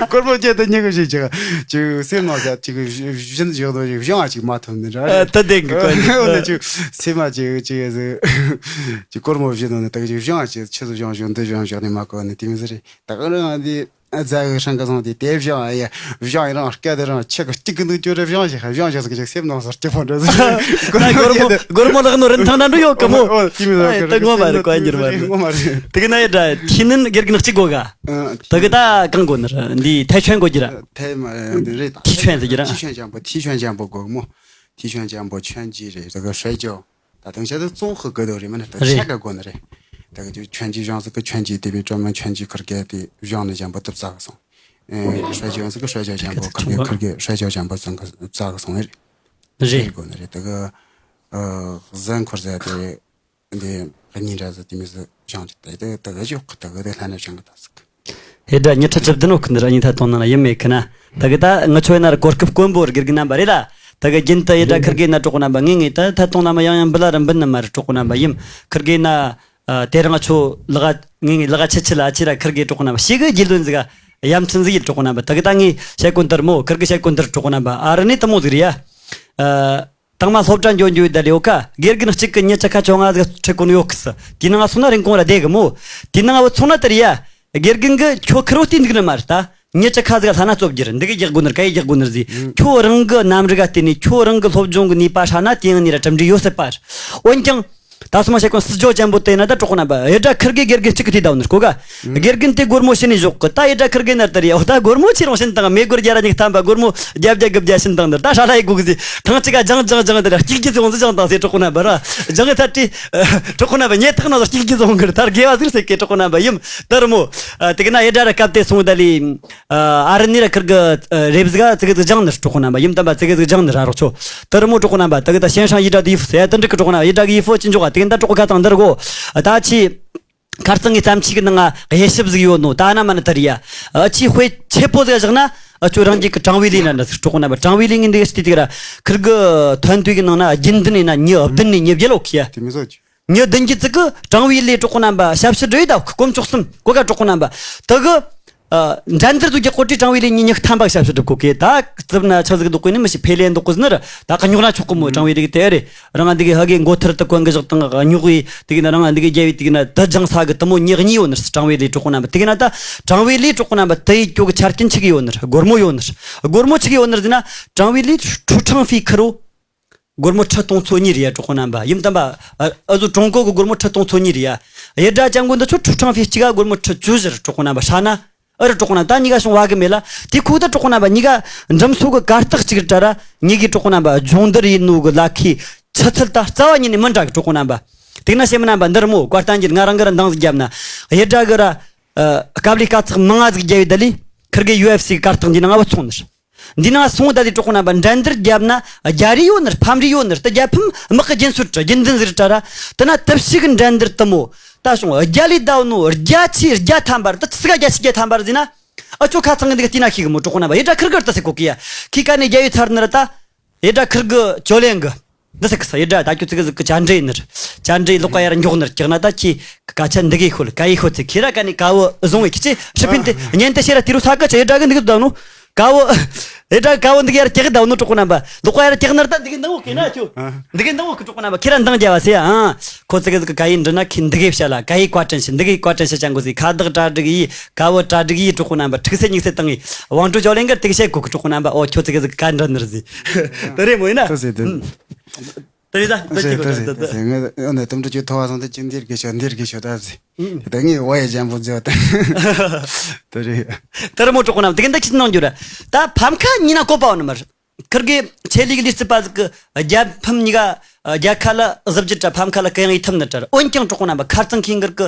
སྒོར་མོ་བརྒྱད་དང་ཉི་ཤུ་བཞིན་ཅིག་ཅིག་སེམས་ནང་ཟ་ཅིག་བཞིན་བཞག་དོ་ཅིག་བཞང་ཅིག་མ་ཐུབ་ནི་ར། ཨ་ད་དེ་གི་གོ་ནི་ཨོ་ན་ཅིག་སེམས་མ་ཅིག་ཅིག་ཅིག་སྒོར་མོ་བཞིན་ནོ་ནི་ད་ཅིག་བཞང་ཅིག་ཆི་ཟིག་བཞང་བཞིན་འདི་བཞང་བཞག་ནི་མ་གོ་ནི་དེ་མི་ཟེར་རེད། ད་ག་རང་འདི་རྫ་གི་ཧྲང་ག་སོང་དེ་དེ་བཞང་ཡ་བཞང་ཡི་རང་སྐད་དེ་རང་ཆི་གི་སྐྱིད་གི་འདུག་ཅོ་རེ་བཞང་ཞིག་བཞང་ཞིག་ཟིག་ཅིག་སེམས་ནང་ཟུར་སྐྱིད་པོ་འདྲ་ཟིག་ད་སྒོར་མོ་སྒོར་མོ་ལག་ནོ་རིན་ཐང་འདྲ་འགྲོ་ཡོད་གི་མོ། ཨོ་དེ་མི་ཟེར་ཨ་ད་ངོ་མ་རེད་གོ་འགྱུར་མ་རེད། ངོ་མ་རེད། དེ་གི་ན་ཡི་འདྲ་ཁྱི་ནིན་དགེ་རྒན་གཅིག་གོ་ག་ད་གི་ད་གང་གོ་ནི་ར་འདི་ཐའི་ཆོན་གོ་གི་ར། ཐའི་མ་འདི་རེད། ཐའི་ཆོན་ཟེར་གི་ར། ཐའི་ཆོན་ཅམ་པོ་ཐའི་ཆོན་ཅམ་པོ་གོ་མོ། ཐའི་ཆོན་ཅམ་པོ་ཆོན་ཅི་རེད་ད་གི་ཧྲེ་ཅོ། ད་དང་ཆ་དུ་ཙོང་ཧི་གོ་དོ་རེད་མ་ན་ད་རེད། ཆ་ག་གོ་ནི་རེད། ད་གི་ཆོན་ཅི་བཞང་ཟི་གི་ཆོན་ཅི་དེ་བི་ཀྲོ་མ་ཆོན་ཅི་ཁུར་གེ་དེ་བཞང་ནི་ཅམ་པོ་དུ་བཙག་གི་སོང་། ཧྲེ་ཅོ་ཟི་གི་ཧྲེ་ཅོ་ཅམ་པོ་ཁུར་གེ་ཁུར་གེ་ཧྲེ་ཅོ་ཅམ་པོ་ཙང་གི་བཙག་གི་སོང་ནི་རེད། རེད། གོ་ནི་རེད་ད་གི་ཨ་ཟན་ཁུར་ཟ་དེ། འདི་གཉིས་འདྲ་ཟེར་དེ་མི་ཟེར་བྱུང་རེད་དེ་དེ་དེ་ག་ཅོག་དེ་ག་དེ་ལྷན་ནས་བྱུང་གི་ད་ཟེར། ཧེ་ད་ཉི་ཁྲི་བཅུ་བདུན་འོག་གི་འདི་ར་ཉི་ཐ་གཏོང་ན་ཡིན་མེད་ཁི་ན། ད་གི་ད་ང་ཆོ་ཡིན་ན་ར་གོ་སྐབས་དཀོན་པོ་ར་དགེ་རྒན་རྣམ་པ་རེད་ལ། ད་གི་རྒྱུན་དུ་ཡི་ད་ཁིར་གེ་ན་གྲོགས་རྣམ་པ་ངེས་ངེས་ད་ཐ་གཏོང་ན་མ་ཡང་ཡང་འབུལ་ལ་ར་འབུལ་ན་མ་ར་གྲོགས་རྣམ་པ་ཡིན། ཁིར་གེ་ན། དེ་རིང་ང་ཆོ་ལག་ངེས་ངེས་ལག་ཆི་ཆི་ལ་ཆི་ར་ཁིར་གེ་གྲོགས་རྣམ་པ་ཞེ་གི་རྒྱུས་ལོན་ཟིག་ཡ་མཚན་ཟིག་ཡིན་གྲོགས་རྣམ་པ་ད་གི་ད་ངས་བཤད་གོ་འདིར་མོ་ཁིར་གེ་བཤད་གོ་འདིར་གྲོགས་རྣམ་པ་ཨ་རི་ནས་དུ་མོ་ཟིག་རེད་ཡ། དང་མ་སློབ་གྲྭ་འགྱོ་འགྱོ་ཡི་ད་ལེའོ་ཀ་དགེ་རྒན་གཅིག་གི་ཉི་ཆ་ཁ་བཅོ་ལྔ་ཟིག་ཁྲིད་གོ་ནི་ཡོད་གི་སི། དེ་ནང་སོང་ན་རིན་གོང་ར་བདེ་གི་མོ། དེ་ནང་བུ་ཚོང་ན་དེ་རེད་ཡ། དགེ་རྒན་གི་ཁྱོད་ཁུར་བོ་བལྟས་འདུག་ནི་མ་རེད་ད། ཉི་ཆ་ཁ་ཟིག་ལྷ་ན་བཙོ་བསྒྱུར་འདི་གི་རྒྱག་དགོ་ནི་ར་ག་ཡི་རྒྱག་དགོ་ནི་ར་ཟིག་ཁྱོད་རང་གི་རྣམ་རིག་ག་བལྟས་ནས་ཁྱོད་རང་གི་སློབ་སྦྱོང་གི་ནུས་པ་ཧྲ་ན་དེ་ཡང་ནི་ར་གྲུབ་འབྲས་ཡོད་སྲིད་པ་རེད། འོན་ཀྱང་། ད་སོ་མ་བཤད་གོ་སི་ཇོ་ཅན་པོ་དེ་ན་ད་གྲོགས་རྣམ་པ་ཡི་དྲ་ཁུར་གི་དགེ་རྒན་གཅིག་གི་དེ་ད་བ་ནི་ར་གོ་ག་དགེ་རྒན་དེ་སྒོར་མོ་ཤི་ནས་བཞག་གི་ད་ཡི་དྲ་ཁུར་གི་ན་ལྟར་ཡ་ད་སྒོར་མོ་ཆེ་རུང་ཤིན་དང་མེ་སྒོར་བརྒྱ་ར་ཉིག་ཐམ་པ་སྒོར་མོ་བརྒྱ་བརྒྱ་དགུ་བརྒྱ་ཤིན་དང་ནི་ར་ད་ཧྲ་ལ་ཡི་གོ་གི་ཟིག་ཐང་གཅིག་ག་ཇང་ཇང་ཇང་དེ་ར་གཅིག་གི་ཟིག་འོང་ཟིག་ཇང་དང་ཟེར་གྲོགས་རྣམ་པ་ར་ཇང་གི་ཐ་ཏི་གྲོགས་རྣམ་པ་ཉེ་ཐག་ན་ཟིག་གཅིག་གི་ཟིག་འོང་གི་ར་ད་དགེ་བ་ཟིག་ཟེར་གི་གྲོགས་རྣམ་པ་ཡིན་ད་ར་མོ། དེ་གི་ན་ཡི་དྲ་ར་སྐབས་དེ་སོང་ད་ལི། ཨ་རི་ནི་ར་ཁིར་གི་རེབ་ཟིག་ཙི་གི་ཙི་ཇང་ནི་ར་གྲོགས་རྣམ་པ་ཡིན་དམ་པ་ཙི་གི་ཙི་ཇང་ནི་ར་རོགས་ཆོ། དེ་ར་མོ་གྲོགས་རྣམ་པ་ད་གི་ད་ཤན་ཧྲང་ཡི་དྲ་དི་ཡི་ཧྥུ་ཟེར་ཡ་དེ་འདྲ་གི་གྲོགས་རྣམ་པ་ཡི་དྲ་གི་ཡི་ཧྥུ་ཅི་འཇོག་ག་དེ་གི་ད་གྲོགས་ཁ་ཚང་འདི་ར་གོ། ད་ཆི། ཁར་ཚང་གི་བརྩམས་ཆོས་གི་ནང་ང་དབྱེ་ཞིབ་ཟིག་ཡོད་ནོ་ད་ན་མ་ན་ད་རི་ཡ། ཨ་ཆི་དཔེ་ཆེ་པོ་ཟིག་བཞག་ན་ཨ་ཆོ་རང་རྒྱུད་གི་ཀྲང་ཝེ་ལི་ན་འདྲ་ཟིག་གྲོགས་རྣམ་པ་ཀྲང་ཝེ་ལི་ངི་འདི་གི་སྟི་དེ་གི་ར་ཁིར་གི་ཐོན་དུས་གི་ནང་ན་རྒྱུན་ལྡན་ནི་ན་ཉི་བདུན་ནས་ཉི་བརྒྱད་ལོ་ཁི་ཡ། དེ་མི་ཟོ་ཅི། ཉི་བདུན་གྱི་ཙི་གི་ཀྲང་ཝེ་ལི་གྲོགས་རྣམ་པ་ཞབས་ཕྱི་འགྲོ་ཡི་ད་དཀོན་མཆོག་གསུམ་གོ་ག་གྲོགས་རྣམ་པ་ད་གི། ཨ་འགྲན་བསྡུར་དུ་རྒྱག་གོ་དྲི་ཀྲང་ཝེ་ལི་ཉི་ཉི་ཐམ་པ་ཞབས་ཕྱི་སྒྲུབ་གོ་གི་ད་རྩིབ་ན་ཆག་ཟིག་འདུག་གོ་ནི་མི་ཤི་ཕེ་ལེ་འདུག་གོ་ཟི་ནི་ར་ད་ག་ཉོག་ན་ཆོག་གོ་མོ་ཀྲང་ཝེ་ལི་གི་དེ་རེ་རང་འདི་གི་ཧ་གི་མགོ་ཐུར་དུ་གོན་གི་བཞག་དང་ཉོག་གི་དེ་གི་ན་རང་འདི་གི་རྒྱལ་བའི་དེ་གི་ན་ད་ལྗང་ས་གི་དུ་མོ་ཉི་གཉིས་ཡོད་ནི་ར་ཀྲང་ཝེ་ལི་གྲོགས་རྣམ་པ་དེ་གི་ན་ད་ཀྲང་ཝེ་ལི་གྲོགས་རྣམ་པ་དེ་ཡི་ཀྱོ་གི་ཆ་རྐྱེན་ཆི་གི་ཡོད་ནི་ར་སྒོར་མོ་ཡོད་ནི་ར་སྒོར་མོ་ཆི་གི་ཡོད་ནི་ར་ཟི་ན་ཀྲང་ཝེ་ལི་ཁྲུ་ཁྲང་ཧྥི་ཁི་རོ། སྒོར་མོ་ཁྲི་སྟོང་ཚོ་གཉིས་རེད་ཡ་གྲོགས་པོ་རྣམ་པ་ཡིན་དམ་པ། ཨ་ཨ་ཟོ་ཀྲུང་གོ་གི་སྒོར་མོ་ཁྲི་སྟོང་ཚོ་གཉིས་རེད་ཡ། ཡི་དྲ་ཅན་གོ་འདི་ཚོ་ཁྲུ་ཁྲང་ཧྥི་གཅིག་ག་སྒོར་མོ་ཁྲི་བཅུ་བཞི་རེད་གྲོགས་པོ་རྣམ་པ་ཧྲ་ན། ཨ་རེད་གྲོགས་པོ་རྣམ་ད་གཉིས་ཀ་བྱུང་བ་གི་མེད་ལ་དེ་ཁུག་ད་གྲོགས་པོ་རྣམ་པ་གཉིས་ཀ་འགྲམ་སོ་གི་གར་སྟེགས་གཅིག་རེད་དྲ་ར་གཉིས་ཀའི་གྲོགས་པོ་རྣམ་པ་སྦྱོང་བརྡར་ཡིན་ནོ་གི་ལ་ཁའི་ཆུ་ཚད་ད་རྩ་བ་ཉིད་ནས་མི་འདྲ་གི་གྲོགས་པོ་རྣམ་པ། དེ་ན་ཤེས་མི་རྣམ་པ་འདི་ར་མོ་བཀའ་བསྟན་གྱི་ང་རང་གི་ར་འདང་ཟིག་བརྒྱབ་ན་ཡི་དྲ་གི་ར། ཨ་སྐབས་ལས་དཀའ་ཚེགས་མང་ང་ཟིག་བརྒྱབ་ཡི་ད་ལི་ཁིར་གི་ཡུ་ཨེཕ་སི་གི་གར་སྟེགས་འདི་ནང་ང་བུད་སོང་ནི་རེད། འདི་ནང་སོང་ད་དེ་གྲོགས་པོ་རྣམ་པ་འགྲན་བསྡུར་བརྒྱབ་ན་རྒྱ་རིགས་ཡོད་ནི་རེད་ཕམ་རིགས་ཡོད་ནི་རེད་ད་རྒྱལ་ཕམ་དམག་གི་རྒྱུན་སྲོལ་རེད་རྒྱུན་ལྡན་ཟིག་རེད་དྲ་ར། དེ་ན་དུ་ཕྱི་གི་འགྲན་བསྡུར་དུ་མོ་ད་སོང་རྒྱ་ལས་ད་བ་ནོ་རྒྱ་ཆེ་རྒྱ་ཐམ་པ་རེད་ད་ཆི་ཟིག་ག་རྒྱ་ཆེ་རྒྱ་ཐམ་པ་རེད་ཟེར་ན་ཨ་ཆོ་ཁ་ཚང་གི་འདི་གི་དེ་ན་ཤེས་གི་མོ་གྲོགས་པོ་རྣམ་པ་ཡི་དྲ་ཁིར་གི་རེད་ད་ཟེར་གོ་གི་ཡ་ཁི་ཀ་ནས་རྒྱ་ཡི་ཚར་ནི་རེད་ད། ཡི་དྲ་ཁིར་གི་ཅོ་ལེན་གི། འདི་ཟེར་གི་ས་ཡི་དྲ་ད་ཁྱོད་ཚིག་གི་ཟིག་གི་བཅར་འདྲི་ཡིན་ནི། བཅར་འདྲི་ལོག་ག་ཡར་མགྱོགས་ནི་ཀྱག་ན་ད་ཁྱི་སྐད་ཆ་འདི་གི་ཤོད་ག་ཡི་ཤོད་ཚིག་ཁྱི་ར་ཀ་ནི་ཀ་བོ་བཟུང་བའི་ཁྱི་ཆི་ཧྲི་ཕིན་ཏེ་ཉན་ཏེ་ཤེ་ར་ཏི་རུ་ས་ཀ་ཆ་ཡི་དྲ་གི་འདི་གི་དང་ནོ། ཀ་བོ། ཡི་དྲ་ཀ་བོ་འདི་གི་ཡར་ཀྱག་གི་དང་ནོ་གྲོགས་པོ་རྣམ་པ། ལོག་ག་ཡར་ཀྱག་ནི་ར་ད་འདི་གི་འདང་བོ་གི་ན་ཁྱོད། འདི་གི་འདང་བོ་གི་གྲོགས་པོ་རྣམ་པ་ཁྱི་ར་འདང་རྒྱ་བ་སེ་ཡ། ཁོ་ཚིག་གི་ཟིག་གི་ཀ་ཡི་འདྲི་ན་ཁྱི་འདི་གི་བཤད་ལ་ཀ་ཡི་བཀའ་དྲིན་ཤི་འདི་གི་བཀའ་དྲིན་ཤི་ཅང་གོ་ཟིག་ཁ་བདག་གྲ་སྒྲིག་ཡི། ཀ་བོ་གྲ་སྒྲིག་ཡི་གྲོགས་པོ་རྣམ་པ་ཁྲིག་སེ་ཉིག་སེ་བཏང་ངི། ཝང་ཀྲུའུ་ཅོ་ལེན་གར་ཏིག་བཤད་གོ་གི་གྲོགས་པོ་རྣམ་པ་ཨོ་ཁྱོད་ཚིག་གི་ཟིག་ག་འདྲ་ནི་རེད་ཟིག་དེ་རེད་མོ་ཡིན་ན། ཐུགས་སྲས་དེ། དེ་རེད་ད་དེ་ཅི་གོ་ད་དེ་ངས་ཨོ་ནས་དུམ་གྲུ་ཅུ་ཐོ་བ་སོང་དེ་ཅི་འདིར་གི་ཤོ་འདིར་གི་ཤོ་ད་ཟིག་དེ་ངས་ཝ་ཡ་ཅན་པོ་མཛེས་བ་དེ་དེ་རེད། དེ་རེད་མོ་གྲོགས་པོ་རྣམ་དེ་གི་འདི་ཅི་གནང་རྒྱུ་ར། ད་ཕམ་ཁ་ཉིན་ན་བཀོད་པ་བ་ནི་མར། ཁིར་གི་ཆེད་ལས་གི་ལུས་རྩལ་པ་ཟིག་གི་རྒྱལ་ཕམ་གཉིས་ཀ་རྒྱལ་ཁ་ལ་གཟི་བརྗིད་དྲ་ཕམ་ཁ་ལ་གུ་ཡངས་ཡིད་ཐུབ་ནི་དྲ་འོན་ཀྱང་གྲོགས་པོ་རྣམ་པ་ཁ་རྩང་ཁེ་འགར་གི་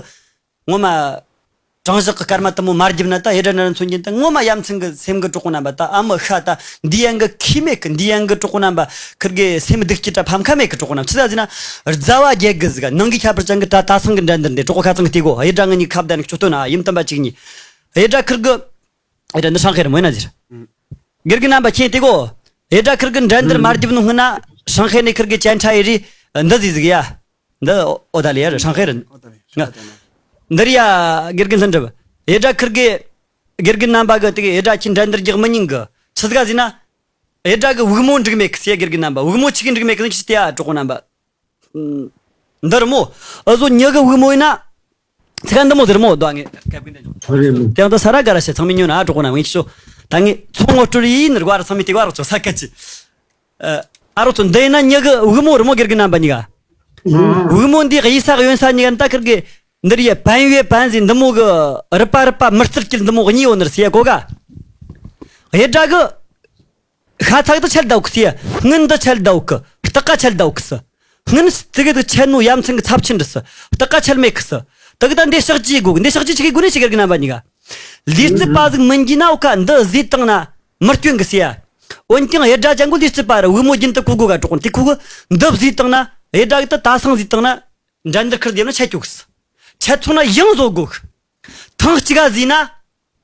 ངོ་མ། དྲང་གཞག་གི་སྐར་མ་དེ་མོ་མ་བརྒྱབ་ན་ད་ཨེ་དྲ་ནར་མཚོན་གྱིན་ད་ངོ་མ་ཡ་མཚན་གི་སེམས་གི་གྲོགས་པོ་རྣམ་པ། ད་ཨ་མི་ཤ་ད་འདི་ཡན་གི་ཁེ་མེད་གི། འདི་ཡན་གི་གྲོགས་པོ་རྣམ་པ་ཁིར་གི་སེམས་སྡུག་སྐྱིད་དྲ་ཕམ་ཁ་མེད་གི་གྲོགས་པོ་རྣམས། ཆི་ད་ཟེར་ན་རྫ་བ་རྒྱལ་གི་ཟིག་ནང་གི་ཁྱད་པར་ཅན་གི་ད་ད་སང་གི་འགྲན་བསྡུར་འདི་གྲོགས་པོ་ཁ་ཚང་གི་དེ་གོ། ཨེ་དྲ་ངི་གཉིས་ཁ་བརྡ་ནི་ཁྱོད་སྟོན་ན་ཡིན་དམ་པ་གཅིག་གཉིས། ཨེ་དྲ་ཁིར་གི་ཨེ་དྲ་འདི་ཧྲང་ཧའེ་རི་མོ་ཡིན་ན་ཟེར། དགེ་རྒན་རྣམ་པ་ཁྱེད་དེ་གོ། ཨེ་དྲ་ཁིར་གི་འགྲན་བསྡུར་མ་བརྒྱབ་ནོ་སྔོན་ན་ཧྲང་ཧའེ་ནས་ཁིར་གི་ཅན་ཁྲ་ཨེ་རི་འདི་ཟིག་ཟིག་ཡ། འདི་ཨོ་ད་ལི་ཡ་རེད། ཧྲང་ཧའེ་རེད། ཨོ་ད་ལི་ཡ། འདི་རི་ཡ་དགེ་རྒན་ལྷུན་གྲུབ། ཨེ་དྲ་ཁིར་གི་དགེ་རྒན་རྣམ་པ་གི་དེ་གི་ཨེ་དྲ་ཁྱི་འགྲན་བསྡུར་རྒྱག་མི་ཉན་གི། ཆི་ཟིག་ཟེར་ན། ཨེ་དྲ་གི་བུ་མོ་འགྲིག་མེད་གི་ཟེར་ཡ། དགེ་རྒན་རྣམ་པ་བུ་མོ་ཆི་གི་འགྲིག་མེད་གི་ཟེར་ན་ཁྱི་དེ་ཡ་གྲོགས་པོ་རྣམ་པ། འདི་རི་མོ། ཨ་ཟོ་ཉི་གི་བུ་མོ་ཡིན་ན། ཚིག་འདི་མོ་ཟེར་མོ་དོ་ངས་སྐབས་ཀྱི་འདི་འཇོག་རེད་མོ། དེ་ཡང་ད་ས་ར་ག་ར་ཤེས་ཚང་མས་ཉོ་ན་གྲོགས་པོ་རྣམ་ངས་ཁྱི་ཤོ། ད་ངས་ཚོང་ངོ་སྤྲོད་ཡིན་ནི་རྒོ་ར་ཚང་མས་དེ་ག་རོགས་ཚོ་ས་ཁ་ཅི། ཨ་རོགས་ཚོ་འདི་ཡིན་ན་ཉི་གི་བུ་མོ་རི་མོ་དགེ་རྒན་རྣམ་པ་གཉིས་ཀ། བུ་མོ་འདི་གཡས་ས་གཡོན་ས་གཉིས་ཀ་ད་ཁིར་གི་འདིར་ཡ་བན་ཡོད་བན་ཟིན་འདི་མོ་གི་རི་པ་རི་པ་མི་རྩིར་སྐྱིལ་འདི་མོ་གཉིས་ཡོད་ནི་རེད་ཟེར་ཡ་གོ་ག། ཨེ་དྲ་གི་ཤ་ཚ་གི་ད་ཆད་ཟླ་བ་གི་སི། སྔོན་ད་ཆད་ཟླ་བ་གི། སྟག་ག་ཆད་ཟླ་བ་གི་སི། སྔོན་ཙི་གི་ད་ཆད་ནོ་ཡ་མཚན་གི་ཚབས་ཆེན་རེད་སི། སྟག་ག་ཆད་མེད་གི་སི། ད་གི་ད་འདི་ཤག་ཅི་དགོ་གི། འདི་ཤག་ཅི་ཆི་གི་དགོ་ནི་ཆི་གི་རྒན་རྣམ་པ་གཉིས་ཀ། ལུས་རྩལ་པ་ཟིག་མིན་གྱི་ན་འོ་ཁ་འདི་བཟོས་བཏང་ན་མི་སྐྱོན་གི་སི་ཡ། འོན་ཀྱང་ཨེ་དྲ་ཅན་གོ་ལུས་རྩལ་པ་ར་བུ་མོ་རྒྱུན་དུ་གོ་དགོ་ག་གྲོགས་ནི་དེ་ཁུ་གི་འདི་བཟོས་བཏང་ན་ཨེ་དྲ་གི་ད་ད་སང་བཟོས་བཏང་ན། འགྲན་བསྡུར་ཁུར་བསྡེབས་ན་ཆད་ཀྱོག་སི། ཆད་སོང་ན་ཡང་བཟོ་དགོ་གི། ཐེངས་གཅིག་ག་བཟོས་ན།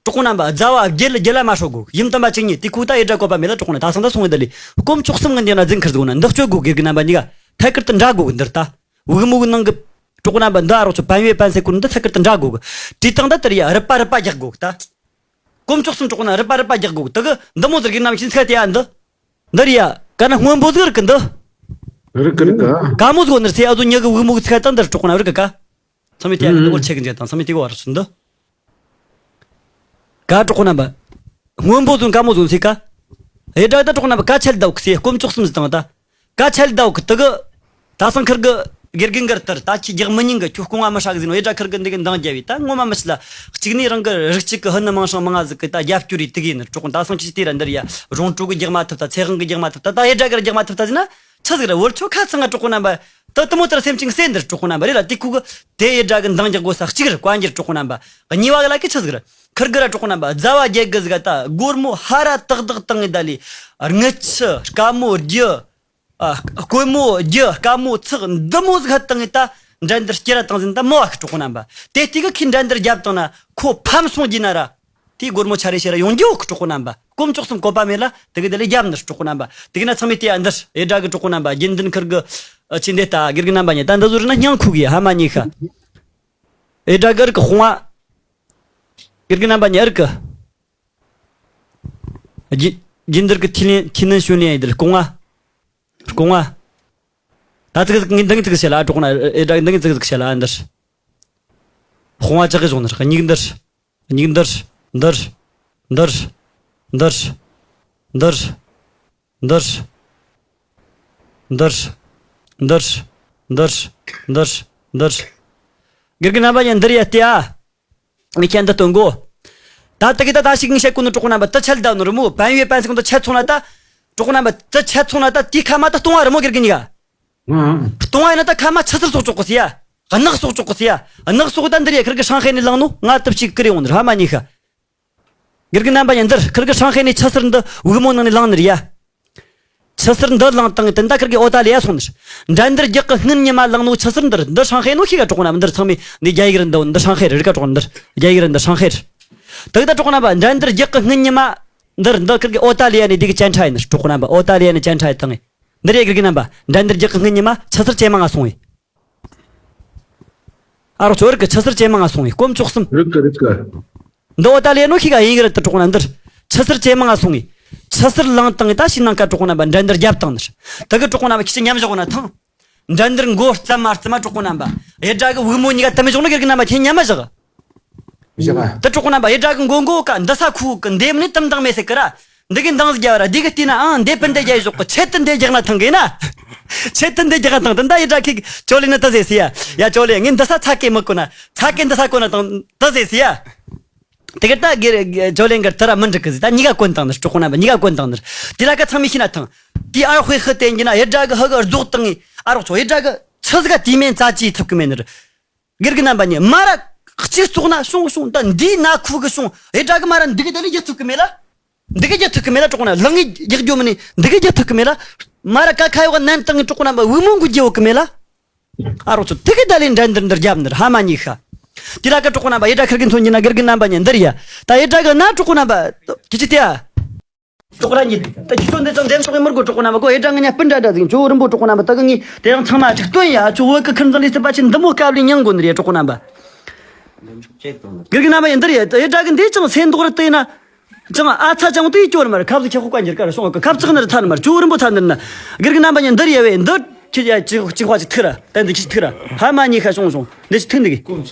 གྲོགས་པོ་རྣམ་པ་རྫ་བ་རྒྱལ་རྒྱལ་ལ་མ་ཧྲོ་དགོ་གི། ཡིན་དམ་པ་གཅིག་གཉིས་དེ་ཁུ་ད་ཨེ་དྲ་བཀོད་པ་མེད་ལ་གྲོགས་པོ་ན་ད་སང་ད་སོང་བའི་ད་ལི་སྐོམ་ཆོག་སེམས་ངན་འདི་ན་རྫིང་ཁུར་དགོ་ན་འདི་སྤྱོད་དགོ་གི་རྒན་རྣམ་པ་གཉིས་ཀ་ཐད་ཀར་དུ་འདྲ་དགོ་གི། འདིར་ད་བུ་མོ་གི་ནང་གི་གྲོགས་པོ་རྣམ་པ་འདི་ཨ་རོགས་ཚོ་བན་ཡོད་བན་སེ་ཀུན་འདི་ཐད་ཀར་དུ་འདྲ་དགོ་གི། དྲིས་སྟངས་ད་དེར་ཡ་རི་པ་རི་པ་རྒྱག་དགོ་གི་ད། སྐོམ་ཆོག་སེམས་གྲོགས་པོ་ན་རི་པ་རི་པ་རྒྱག་དགོ་གི། ད་གི་འདི་མོ་ཟེར་གི་རྣམ་ཤེས་ཚད་དེ་ཡ་འདི། འདིར་ཡ། ག་ན་སྔོན་པོ་ཟིག་རིག་གི་འདི། རིག་གི་རིག་གི། ག་མོ་ཟིག་ནར་ཚེ་ཨ་ཟོ་ཉི་གི་བུ་མོ་གི་ཚིག་དང་འདིར་གྲོགས་པོ་ན་རིག་གི་ཀ། ཚང་མས་དེ་ཡ་གི་འདི་འོར་ཆེ་གི་འཇལ་དང་ཚང་མས་དེ་གི་བར་སུ་འདི། ག་གྲོགས་པོ་རྣམ་པ། སྔོན་པོ་ཟིག་ག་མོ་ཟིག་ཚིག་ཀ། ཨེ་དྲ་ད་གྲོགས་པོ་རྣམ་པ་ག་ཆད་ཟླ་བ་གི་ཚེ་སྐོམ་ཆོག་སེམས་ཟིག་དང་ད། ག་ཆད་ཟླ་བ་གི་དི་གི། ད་སང་ཁིར་གི་དགེ་རྒན་གར་ལྟར་ད་ཁྱི་རྒྱག་མི་ཉན་གི། ཁྱོད་སྐོང་བ་མི་ཧྲ་གི་ཟིན་ནོ་ཨེ་དྲ་ཁིར་གི་འདི་གི་འདང་རྒྱབ་བས་ད་ངོ་མ་མི་ཤི་ལ། གཅིག་ནས་རང་གི་རིགས་གཅིག་གི་ཧི་ནི་མང་ཧྲང་མང་ང་ཟིག་གི་ད་རྒྱབ་སྐྱོར་རེ་དི་གི་ནི་གྲོགས་པོ་ད་སང་ཁྱི་དེ་ར་འདིར་ཡ་རོང་ཀྲུག་གི་རྒྱག་མ་ཐུབ་ད་ཚེ་དབང་གི་རྒྱག་མ་ཐུབ་ད་ད་ཨེ་དྲ་གི་རྒྱག་མ་ཐུབ་ད་ཟིན་ན་ཆི་ཟིག་ར་བོར་ཆོ་ཁ་ཚང་ང་གྲོགས་པོ་རྣམ་པ། ད་དི་མོ་ལྟར་སེམས་ཅན་གསོས་འདིར་གྲོགས་པོ་རྣམ་པ་རེད་ལ་དེ་ཁུ་གི་དེ་ཨེ་དྲ་གི་འདང་རྒྱག་དགོས་ས་གཅིག་རེད། བཀའ་འགྱུར་གྲོགས་པོ་རྣམ་པ། གཉིས་པ་གི་ལ་གི་ཆི་ཟིག་རེད། ཁིར་གི་ར་གྲོགས་པོ་རྣམ་པ་རྫ་བ་རྒྱལ་གི་ཟིག་ད་སྒོར་མོ་ཧ་ར་ཏག་ཏག་བཏང་ངེ་ད་ལི། རྔུལ་ཆུ་དཀའ་མོ་རྒྱུ། ཨ། སྐོལ་མོ་རྒྱུ་དཀའ་མོ་ཚག་འདི་མོ་ཟིག་ཧ་བཏང་ངེ་ད་འགྲན་བསྡུར་སྐྱེ་ར་བཏང་ཟིན་ད་མོ་བ་གི་གྲོགས་པོ་རྣམ་པ། དེ་དུས་གི་ཁི་འགྲན་བསྡུར་རྒྱབ་བཏང་ན་ཁོ་ཕམ་སོང་རྒྱུ་ན་ར། དེའི་སྒོར་མོ་ཆ་རེ་ཤེས་ར་ཡོང་རྒྱུ་འོག་གི་གྲོགས་པོ་རྣམ་པ། སྐོམ་ཆོག་སེམས་བཀོད་པ་མེད་ལ་དེ་གི་དེ་ལས་རྒྱབ་འདིར་གྲོགས་པོ་རྣམ་པ། དེ་གི་ན་ཚང་མས་དེ་ཡ་འདིར་ཨེ་དྲ་གི་གྲོགས་པོ་རྣམ་པ་རྒྱུན་ལྡན་ཁིར་གི་ཨ་ཆི་འདེ་ལྟ་དགེ་རྒན་རྣམ་པ་ཉེ་ད་འདི་ཟུར་ན་སྙིང་ཁུག་གི་ཧ་མ་ཉེ་ཤ། ཨེ་དྲ་གི་རིག་གི་དཔུང་བ། དགེ་རྒན་རྣམ་པ་ཉེ་རིག་གི། རྒྱུ་རྒྱུན་འདིར་གི་ཐི་ལེན་ཐི་ནན་ཤུ་ནེ་ཡ་འདིར་སྐོང་བ། སྐོང་བ། ད་ཚིག་ཟིག་ངས་འདི་ངས་ཚིག་ཟིག་བཤད་ལ་གྲོགས་ན་ཨེ་དྲ་འདི་ངས་ཚིག་ཟིག་བཤད་ལ་འདིར། དཔུང་བ་ཅག་གི་བཟུང་འདིར་སྙིགས་འདིར། སྙིགས་འདིར། འདིར། འདིར། འདིར། འདིར། འདིར། འདིར། འདིར། འདིར། འདིར། དགེ་རྒན་རྣམ་པ་ཉིད་འདིར་ཡ་སྟེ་ཨ། ངས་ཁྱེད་འདི་སྟོན་གོ། ད་ལྟ་གི་ད་ད་ཞིག་ངས་བཤད་གོ་ནོ་གྲོགས་པོ་རྣམ་པ་དེ་ཆད་ལྡབ་ནོ་རི་མོ་བན་ཡོད་བན་སེ་གོ་འདི་ཆད་སོང་ན་ད། གྲོགས་པོ་རྣམ་པ་དེ་ཆད་སོང་ན་ད་དེའི་ཁ་མ་ད་སྟོང་བ་རི་མོ་དགེ་རྒན་གཉིས་ཀ། ཨང་། སྟོང་བ་ཡིན་ན་ད་ཁ་མ་ཆུ་སེར་གསོག་ཆོག་གི་སི་ཡ། རྣག་གསོག་ཆོག་གི་སི་ཡ། རྣག་གསོག་ད་འདིར་ཡ་ཁིར་གི་ཧྲང་ཧའེ་ནས་བླངས་ནོ་ང་དུ་ཕྱིས་ཀི་རེ་འོང་ནི་ར་མ་ཉེ་ཤ། དགེ་རྒན་རྣམ་པ་ཡིན་འདིར་ཁིར་གི་ཧྲང་ཧའེ་ནས་ཆུ་སེར་འདི་བུ་མོ་ནང་ནས་བླངས་ནི་ར་ཡ། ཆུ་སེར་འདི་བླངས་བཏང་དེ་འདྲ་ཁིར་གི་ཨོ་ཏ་ལི་ཡ་སོང་ནི་ར། འགྲན་བསྡུར་རྒྱག་གི་སྔོན་ཉི་མ་བླངས་ནོ་ཆུ་སེར་འདིར་འདི་ཧྲང་ཧའེ་ནོ་ཤི་ག་གྲོགས་པོ་རྣམ་པ་འདིར་ཚང་མས་འདི་རྒྱ་ཡིག་ར་འདི་འདི་ཧྲང་ཧའེ་རི་རི་ག་གྲོགས་འདིར་རྒྱ་ཡིག་ར་འདི་ཧྲང་ཧའེ་རི། དེ་གི་ད་གྲོགས་པོ་རྣམ་པ་འགྲན་བསྡུར་རྒྱག་གི་སྔོན་ཉི་མ། འདིར་འདི་ཁིར་གི་ཨོ་ཏ་ལི་ཡ་ནས་འདི་གི་ཅན་ཁྲ་ཡིན་ནི་གྲོགས་པོ་རྣམ་པ་ཨོ་ཏ་ལི་ཡ་ནས་ཅན་ཁྲ་ཡི་བཏང་ངས། འདིར་ཡ་དགེ་རྒན་རྣམ་པ་འགྲན་བསྡུར་རྒྱག་གི་སྔོན་ཉི་མ་ཆུ་སེར་ཇེ་མང་ང་སོང་ངས། ཨ་རོགས་ཚོ་རིག་གི་ཆུ་སེར་ཇེ་མང་ང་སོང་ངས་སྐོམ་ཆོག་སེམས། རིག་གི་རིག་གི། འདི་ཨོ་ཏ་ལི་ཡ་ནོ་ཤི་ག་ཡིན་གི་རེད་དུ་གྲོགས་པོ་རྣམ་འདིར། ཆུ་སེར་ཇེ་མང་ང་སོང་ངས། ཆུ་སེར་བླངས་བཏང་ངས་ད་ཤི་ནང་ཀ་གྲོགས་པོ་རྣམ་པ་འགྲན་བསྡུར་རྒྱབ་བཏང་ནི་རེད། དེ་གི་གྲོགས་པོ་རྣམ་པ་ཁྱི་ཆུ་མཉམ་བཞག་ན་ཐང་། འགྲན་བསྡུར་མགོ་བརྩམས་མ་བརྩམས་མ་གྲོགས་པོ་རྣམ་པ། ཨེ་དྲ་གི་བུ་མོ་གཉིས་ཀ་དུ་མི་བྱུང་ནི་དགེ་རྒན་རྣམ་པ་ཁྱེད་མཉམ་མ་བཞག་བཞག་ཨ། དུ་གྲོགས་པོ་རྣམ་པ་ཨེ་དྲ་གི་མགོ་མགོ་ཀ་འདི་ས་ཁུ་གི་འདེམས་ནི་དུམ་དང་མེད་སེ་ཀི་ར། འདི་གི་འདང་ཟིག་རྒྱ་བ་ར་འདི་གི་བལྟས་ན་ཨང་འདི་སྤུན་ཟླ་རྒྱ་ཡི་ཞོག་གི་ཆེད་དུ་འདི་རྒྱག་ན་ཐང་གི་ན། ཆེད་དུ་འདི་རྒྱག་ན་ཐང་དུ་འདི་ཨེ་དྲ་གི་ཅོ་ལེ་ནི་དུ་ཟེ་སི་ཡ། ཡ་ཅོ་ལེ་ངས་འདི་ས་ཚ་གེ་མི་གོ་ན་ཚ་གེ་འདི་ས་གོ་ན་དང་དུ་ཟེ་སི་ཡ། དེ་གར་ད་གེ་ཇོ་ལེན་གར་ཐ་ར་མི་འགྲིག་གི་ཟིག་ད་གཉིས་ཀ་གོན་བཏང་ནི་གྲོགས་པོ་རྣམ་པ་གཉིས་ཀ་གོན་བཏང་ནི་དེ་ལ་ཀ་ཚང་མས་ཤེས་ན་ཐང་། དེའི་ཨར་ཧོས་ཧི་བསྟན་གྱི་ན་ཨེ་དྲ་གི་ཧི་གི་རྫོགས་བཏང་ངས་ཨ་རོགས་ཚོ་ཨེ་དྲ་གི་ཆི་ཟིག་ག་དེའི་མེན་རྩ་ཅི་ཐུབ་གི་མེད་ནི་རེད། དགེ་རྒན་རྣམ་པ་ཉིད་མ་ར་ གཅིག་བཙོག་ན་བྱུང་བྱུང་། ད་འདིའི་ན་ཁུ་གི་བྱུང་། ཨེ་དྲ་གི་མ་ར་འདི་གི་ད་ལས་རྒྱག་ཐུབ་གི་མེད་ལ། འདི་གི་རྒྱག་ཐུབ་གི་མེད་ལ། གྲོགས་ན་ལང་ངི་རྒྱག་རྒྱུ་མིན་ནི་འདི་གི་རྒྱག་ཐུབ་གི་མེད་ལ། མ་ར་ཀ་ཁ་ཡོག་ནན་ཏང་གི་གྲོགས་ན་བུ་མོ་གི་རྒྱག་གི་མེད་ལ། ཨ་རོགས་ཚོ་དེ་གི་ད་ལས་འདྲ་འདིར་འདིར་རྒྱབ་འདིར་ཧ་མ་ཉི་ཤ། དེ་ལ་ཀ་གྲོགས་ན་བུ་ཨེ་དྲ་ཁིར་གི་མཚོན་གྱི་ན་གིར་གི་རྣམ་པ་ཉན་འདིར་ཡ། ད་ཨེ་དྲ་གི་ན་གྲོགས་ན་བུ་ཁྱི་ཅི་དེ་ཡ། གྲོགས་ར་ཉིད་ད་ཁྱི་ཚོ་འདི་ཚང་འདེམས་སོགས་མི་དགོས། གྲོགས་ན་བུ་ཀོ་ཨེ་དྲ་ངི་ཉ་སྤུན་འདྲ་འདྲ་ཟིག་ཅོ་རིན་པོ་གྲོགས་ན་བུ་ད་གི་ངི་དེ་རང་ཚང་མ་ཅིག་སྟོན་ཡ། ཅོ་བོད་གི་ཁིར་འཛིན་ལས་སྲིད་པ་ཆེན་འདི་མོ་སྐབས་ལས་མྱང་དགོས་ནི་རེད། གྲོགས་ན་བུ་གིར་གི་རྣམ་པ་ཡིན་འདིར་ཡ། ཨེ་དྲ་གི་འདི་ཅང་སེ་མདོག་ར་དེ་ན་ཅང་ཨ་ཚ་ཅང་དེ་སྐྱོ་ནི་མར་ཁབ་ཟིག་ཁྱེད་ཁོ་ཀ་འགྱུར་ཀ་ར་སོང་གི་ཁབ་ཚག་ནི་ར་ཚ་ནི་མར་ཅོ་རིན་པོ་ཚ་འདིར་ན་གིར་གི་རྣམ་པ་ཡིན་འདིར་ཡ་བས་འདི་ཁྱི་ཡ་ཅིག་ཅིག་ཁ་ཅིག་ཐིག་ར་ད་འདི་ཁྱི་ཐིག་ར་ཧ་མ་ཉི་ཤ་སོང་སོང་། འདི་ཅི་ཐུག་འདི་གི།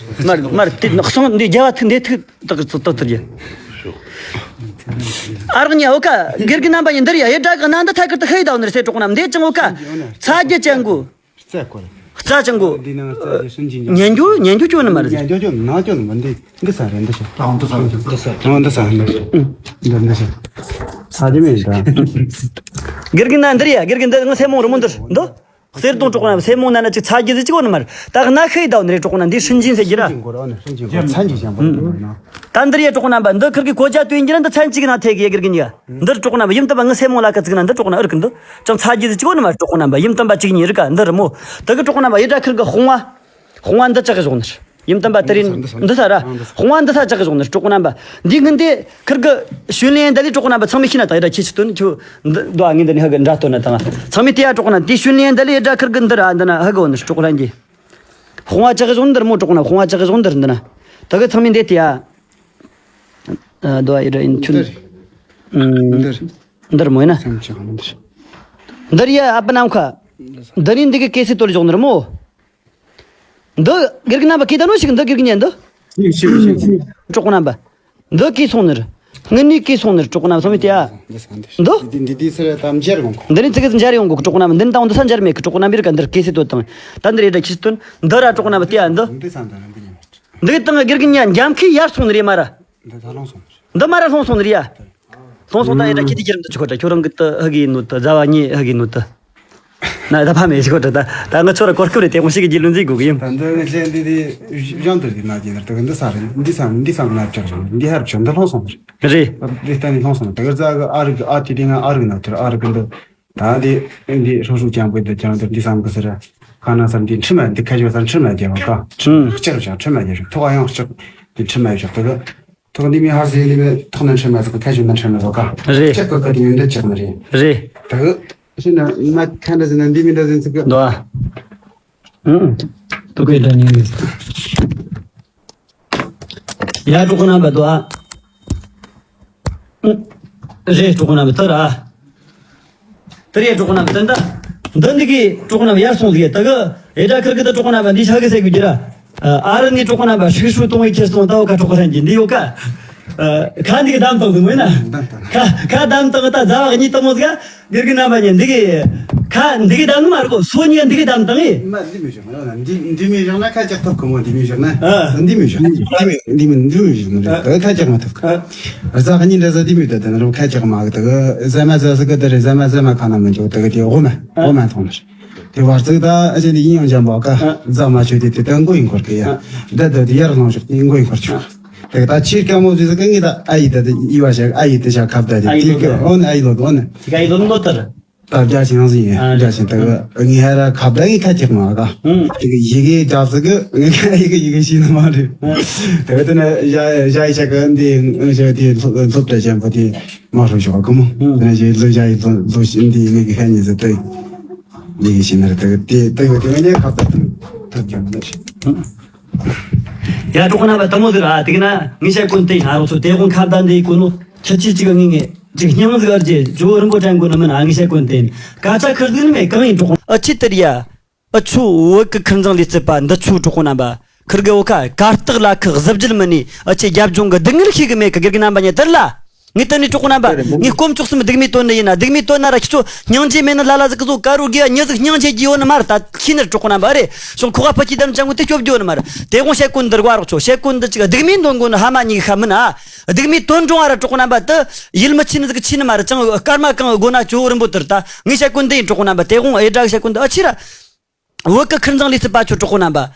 མར་མར་དེ་ནག་སོང་འདི་རྒྱ་བ་ཐུག་འདི་ཐུག་ཏག་ཏག་ཏག་རྒྱ། ཨ་རག་ཉ་འོ་ཀ་གེར་གི་རྣམ་པ་ཡིན་འདིར་ཡ། ཡེ་དྲ་གི་ན་འདི་ཐད་ཀར་དུ་ཤེས་དང་ནི་སེ་གྲོགས་རྣམས་འདི་ཅང་འོ་ཀ་ཚ་རྒྱ་ཅན་གོ། རྩ་ཀོ་ར། རྩ་ཅན་གོ། འདི་ནང་རྩ་རྒྱ་སུན་ཅིང་ཉན་རྒྱུ་ཉན་རྒྱུ་ཅོ་ནི་མ་རེད། ཉན་རྒྱུ་ཅོ་ནང་ཅོ་ནི་མ་འདི་འདི་ས་རེད་འདི་ཤ། ཨང་འདི་ས་འདི་ས་ཨང་འདི་ས་འདི་ས་འདི་འདི་ཤ། ཚ་རྒྱ་མེད་ད། གེར་གི་ན་འདིར་ཡ་གེར་གི་འདི་ང་སེ་མོང་རི་མོ་འདིར་འདི། གསེར་སྡོང་གྲོགས་རྣམས་སེ་མོང་ན་ན་ཅིག་ཚ་རྒྱུ་ཟིག་ཅིག་འོ་ནི་མར་ད་གནའ་ཤེས་ཡི་ད་འོ་ནི་རེད། གྲོགས་རྣམས་འདི་སྲིན་ཅིང་ཟེར་གྱི་ར། ཚན་ཅིག་ཀྱང་པོ་ན། ད་འདིར་ཡ་གྲོགས་རྣམས་པ་འདི་ཁིར་གི་གོ་ཅ་དུས་འགྱུར་འདི་ཚན་ཅིག་ན་ཐེ་གི་ཡ་གིར་གི་ཉི་ག་འདིར་གྲོགས་རྣམས་པ་ཡུམ་དམ་པ་ངི་སེ་མོང་ལ་ཀ་ཙིག་ན་འདི་གྲོགས་རྣམས་ཨིར་གི་འདི་ཅང་ཚ་རྒྱུ་ཟིག་ཅིག་འོ་ནི་མར་གྲོགས་རྣམས་པ་ཡུམ་དམ་པ་ཅིག་ཉིད་རི་ཀ་འདི་རི་མོ་ད་གི་གྲོགས་རྣམས་པ་ཡི་དྲ་ཁིར་གི་དཔུང་བ་དཔུང་བ་འདི་ཅག་གི་བཞག་ནི་རེད། ཡུམ་དམ་པ་དེ་རིང་འདི་ས་ར་དཔུང་བ་འདི་ས་ཅག་གི་བཞག་ནི་རེད། གྲོགས་རྣམས་པ་འདི་ངི་འདི། ཁིར་གི་ཤུན་ལེན་ཡན་ད་ལི་གྲོགས་རྣམ་པ་ཚང་མས་ཤེས་ན་ད་ཡི་ར་ཁྱེད་ཆི་དོན་ཁྱོད་འདི་འདུག་ཨ། ངས་འདི་ནི་ཧ་གི་འདྲ་སྟོན་ན་དང་ཚང་མས་དེ་ཡ་གྲོགས་རྣམ་དེ་ཤུན་ལེན་ཡན་ད་ལི་ཡི་སྒྲ་ཁིར་གི་འདི་ར་འདི་ན་ཧ་གི་འོ་ནི་གྲོགས་ར་འགྱེ། དཔུང་བ་ཅག་གི་བཟུང་འདིར་མོ་གྲོགས་རྣམ་དཔུང་བ་ཅག་གི་བཟུང་འདིར་འདི་ན་ད་གི་ཚང་མས་འདི་དེ་ཡ་འདུག་ཨ། ཡི་ར་ཡིན་ཁྱོད་འདིར་མོ་ཡིན་ན་འདིར་ཡ་ཨ་པ་ནམ་ཁ་འདི་ནི་འདི་གི་ཀེ་སི་དོར་བཞག་འདིར་མོ། འདི་དགེ་རྒན་རྣམ་པ་གིས་ད་ནོ་ཞིག་འདི་དགེ་རྒན་ཉན་འདི། ཞིག་ཞིག་ཞིག་ཞིག་གྲོགས་རྣམ་པ། འདི་གིས་སོང་ནི་རེད། ངི་ནི་གིས་སོང་ནི་རེད། གྲོགས་རྣམ་ཚང་མས་དེ་ཡ། འདི་ས་འདི། འདི། འདི་འདི་འདི་སར་ད་མཇལ་ཡོང་གོ། འདི་ནི་ཙི་གེ་ཙི་མཇལ་ཡོང་གོ་གྲོགས་རྣམ། འདི་ནི་ད་འོང་འདི་ས་མཇལ་མེད་གི་གྲོགས་རྣམ་པས་ག་འདིར་ཀེ་སི་དོ་དང་། ད་འདིར་ཡེ་ད་ཁྱི་སྟོན་འདི་ར་གྲོགས་རྣམ་པ་དེ་ཡ་འདི། འདི་ས་འདི་ར་འདི་ཉམས། འདི་དང་དགེ་རྒན་ཉན་འཇམ་ཁི་ཡར་སོང་ནི་རེད་མ་ར། འདི་ད་ལོང་སོང་། འདི་མ་ར་ལྷུང་སོང་ནི་རེད་ཡ། སོང་སོང་ད་ཡེ་ད་ཁྱི་དེ་ཁྱེར་འདི་ཆུ་ཁོ་ད་ཁྱོད་རང་གི་ད་ཧ་གི་ནོ་ད་ཟ་བ་ཉེ་ཧ་གི་ནོ་ད། ན་ད་ཕ་མེད་ཞིག་གོ་ད་ད་ང་ཚོ་ར་གོར་ཁུ་རེ་དེ་ངོ་ཞིག་གི་རྒྱུ་ལུན་ཟིག་གོ་གི་ཡིན། ད་འདི་ནི་ལན་འདི་དེ་གཞན་དུ་གི་ན་གྱི་ནར་དུ་འདི་ས་རེད། འདི་ས་འདི་ས་ང་ལབ་ཅག་རེད། འདི་ཧར་བྱོན་འདི་ལྷུང་སོང་རེད། རེད། འདི་ལྟ་ནི་ལྷུང་སོང་ད་གར་ཟ་གི་ཨ་རི་གི་ཨ་དེ་དེ་ང་ཨ་རི་གི་ན་དེར་ཨ་རི་གི་འདི་ད་འདི་འདི་ཧྲོ་ཧྲུ་ཅང་པོ་འདི་ཅང་འདི་འདི་སང་གི་སི་ར་ཁ་ན་སར་འདི་ཁྲི་མ་འདི་ཁ་ཅོ་སར་ཁྲི་མ་རྒྱལ་བ་ཀ་ཁྲི་ཧུམ་ལྕགས་ཅང་ཁྲི་མ་རྒྱལ་ཐོག་ཡང་ལྕགས་འདི་ཁྲི་མ་ཡོད་ཅག་ད་གི་ཐོག་འདི་མི་ཧར་སི་འདི་མི་ཐོག་ན་ཁྲི་མ་ཟིག་ཁ་ཅོ་ན་ཁྲི་མ་ཟིག་ཀ་རེད། ལྕགས་ཀ་ཀ་འདི་ཡོད་འདི་ལྕགས་མ་རེད། རེད། ད་གི་ཤི་ན་མ་ཁ་འདྲ་ཟེར་ན་འདི་མི་འདྲ་ཟེར་ཚིག་གི་འདུག་ཨ། ཨུ། ཏུ་ཀེ་འདྲ་ཉིན་ཡ་གྲོགས་རྣམ་པ་འདུག་ཨ། ཨུ། རེད་གྲོགས་རྣམ་པ་ད་ར། ད་རེད་གྲོགས་རྣམ་པ་ད་འདི་འདི་གི་གྲོགས་རྣམ་པ་ཡར་སོང་ཟིག་ད་གི་ཨེ་ད་ཁིར་གི་ད་གྲོགས་རྣམ་པ་འདི་ཤ་གི་ཟེར་གི་རྒྱུ་ར། ཨ་རི་ནས་གྲོགས་རྣམ་པ་ཧྲིག་ཧྲུག་གཏོང་བའི་ཁྱེར་སོང་ད་འོ་ཁ་གྲོགས་ཁ་ལྷན་གྱི་འདི་ཡོད་ཀ་ཁ་འདི་གི་བདམས་བཏང་ཟིག་མོད་ན། ཁ་ཁ་བདམས་བཏང་ད་ཟ་བ་གཉིས་བཏང་མོ་ཟིག་ག་དགེ་རྒན་རྣམ་པ་ཉིད་འདི་གི་ཁ་འདི་གི་བདམས་ནི་མ་རེད་གོ་སོ་གཉིས་འདི་གི་བདམས་བཏང་ངས། མ་འདི་མི་བཞག་ན་འདི་འདི་མི་བཞག་ན་ཁ་ཅག་ཐོབ་གི་མོ་འདི་མི་བཞག་ན་ཨ། འདི་མི་བཞག་ན་འདི་མི་འདི་མི་འདི་མི་བཞག་ན་ཨ། ད་ཁ་ཅག་མ་ཐོབ་གི་ཨ། ཟ་གཉིས་འདྲ་ཟ་འདི་མི་ད་ད་ན་རོ་ཁ་ཅག་མ་གི་ད་གི་ཟ་མ་ཟ་ཟ་གི་ད་རེ་ཟ་མ་ཟ་མ་ཁ་ན་མི་འཇོག་ད་གི་དེ་འོ་མ་འོ་མ་ཐོང་ནི། དེ་བར་ཚིག་ད་ཨ་ཅེ་འདི་ཡིན་ཡང་འཇམ་པོ་ཀ་ཨ། ཟ་མ་ཆོད་དེ་དེ་ད་མགོ་ཡིན་འཁོར་གི་ཡ། ཨ། ད་ད་དེ་ཡར་ལངས་ཤོག་དེ་མགོ་ཡིན་འཁོར་ཆོག་དེ་ད་ཕྱིར་ཀ་མོ་ཟི་ཟི་ཀ་ངེ་ད་ཨ་ཡི་ད་དེ་ཡི་བ་ཞག་ཨ་ཡི་དེ་ཞག་ཁབ་ད་དེ་ཨ་ཡི་དེ་ཀ་ལོ་ཨོ་ན་ཨ་ཡི་ལོ་ཨོ་ན། དེ་ཀ་ཡི་ལོ་ནོ་ད་ར། ད་རྒྱ་ཆེན་ཟིན་ཡིན་ཨ། རྒྱ་ཆེན་ད་ཨ། ངེ་ཧ་ར་ཁབ་ད་ངེ་ཁ་ཅིག་མ་ཀ་ཨུ། དེ་ཀ་ཡི་གེ་རྒྱབ་ཟི་ཀ་ངེ་ཁ་ཡི་གེ་ཡི་གེ་ཤི་ན་མ་རེད། ཨ། དེ་ཀ་དེ་ན་ཞ་ཞ་ཡི་ཞག་ག་འདི་ཞ་དེ་སློབ་གྲྭ་ཆེན་པོ་དེ་མ་ཧྲོ་ཞོག་ག་མོ། ཨུ། དེ་ན་ཞ་ལོ་ཞ་ཡི་ལོ་ལོ་ཤི་འདི་ངེ་གི་ཧ་ཉི་ཟི་ཏེ། འདི་གི་ཤི་ན་རེད་དེ་དེ་དེ་ཡོད་དེ་ངེ་ཁ་ད་ཐུབ་ཀྱང་མ་ཤི། ཡ་གྲོགས་ན་བ་དམོ་ཟེར་ཨ་དེ་གི་ན་ངེ་ཤ་ཀུན་ཏེ་ཧ་རོགས་ཚོ་དེ་དགོང་ཁ་བརྡ་འདི་ཀུན་ནོ་ཁྱི་ཁྱི་གཅིག་ངེ་ངེ་གཅིག་སྙིང་ཟིག་ཨར་ཅེ་ཇོ་རིན་པོ་ཅན་ཀུན་ནོ་མིན་ཨ་ངེ་ཤ་ཀུན་ཏེ་སྐད་ཆ་ཁུར་ཟིག་ནི་མེད་གང་ཡིན་གྲོགས། ཨ་ཆི་དེར་ཡ། ཨ་ཆུ་བོད་ཀྱི་ཁིར་འཛིང་ལས་བརྩིས་པ་འདི་ཆུ་གྲོགས་པོ་རྣམ་པ། ཁིར་གི་བོད་ཁ་གར་སྟེགས་ལ་ཁི་གཟི་བརྗིད་མི་ནི་ཨ་ཆེ་རྒྱབ་ལྗོངས་གི་སྡུག་བསྔལ་ཤེས་གི་མེད་གི་དགེ་རྒན་རྣམ་པ་ཉིད་དེར་ལ། ངས་དེ་ནས་གྲོགས་པོ་རྣམ་པ་ངས་དཀོན་མཆོག་གསུམ་སྡིག་མའི་དོན་ནི་ཡིན་ན་སྡིག་མའི་དོན་ན་ར་ཁྱེད་ཚོ་སྙིང་རྗེ་མེད་ནི་ལ་ལ་ཟིག་གི་ཚོ་ཀ་རུ་དགེ་བ་མྱི་ཟིག་སྙིང་རྗེ་རྒྱུ་ཡོད་ནི་མ་རེད། ད་ཤེས་ནི་རེད་གྲོགས་པོ་རྣམ་པ་རེད། སོང་ཁོ་ག་ཕ་ཁྱི་དམ་ཅང་གོ་དེ་སྐྱོབ་རྒྱུ་ཡོད་ནི་མ་རེད། དེ་དགོང་བཤད་ཀུན་འདིར་བ་རོགས་ཆོ་བཤད་ཀུན་འདི་ཅིག་སྡིག་མའི་དོན་གོ་ནི་ཧ་མ་ཉིག་ཤ་མིན་ཨ། སྡིག་མའི་དོན་འགྲོ་བ་ར་གྲོགས་པོ་རྣམ་པ་དེ་ཡིད་མི་ཆེས་ནི་ཟིག་ཆེས་ནི་མ་རེད། ཅང་སྐར་མ་གང་དགོ་ན་ཇོ་རིན་པོ་དེར་ད་ངས་བཤད་ཀུན་འདི་ཡིན་གྲོགས་པོ་རྣམ་པ། དེ་དགོང་ཨེ་དྲག་བཤད་ཀུན་འདི་ཨ་ཆི་ར། བོད་ཀྱི་ཁིར་འཛིང་ལས་བརྩིས་པ་ཆོ་གྲོགས་པོ་རྣམ་པ།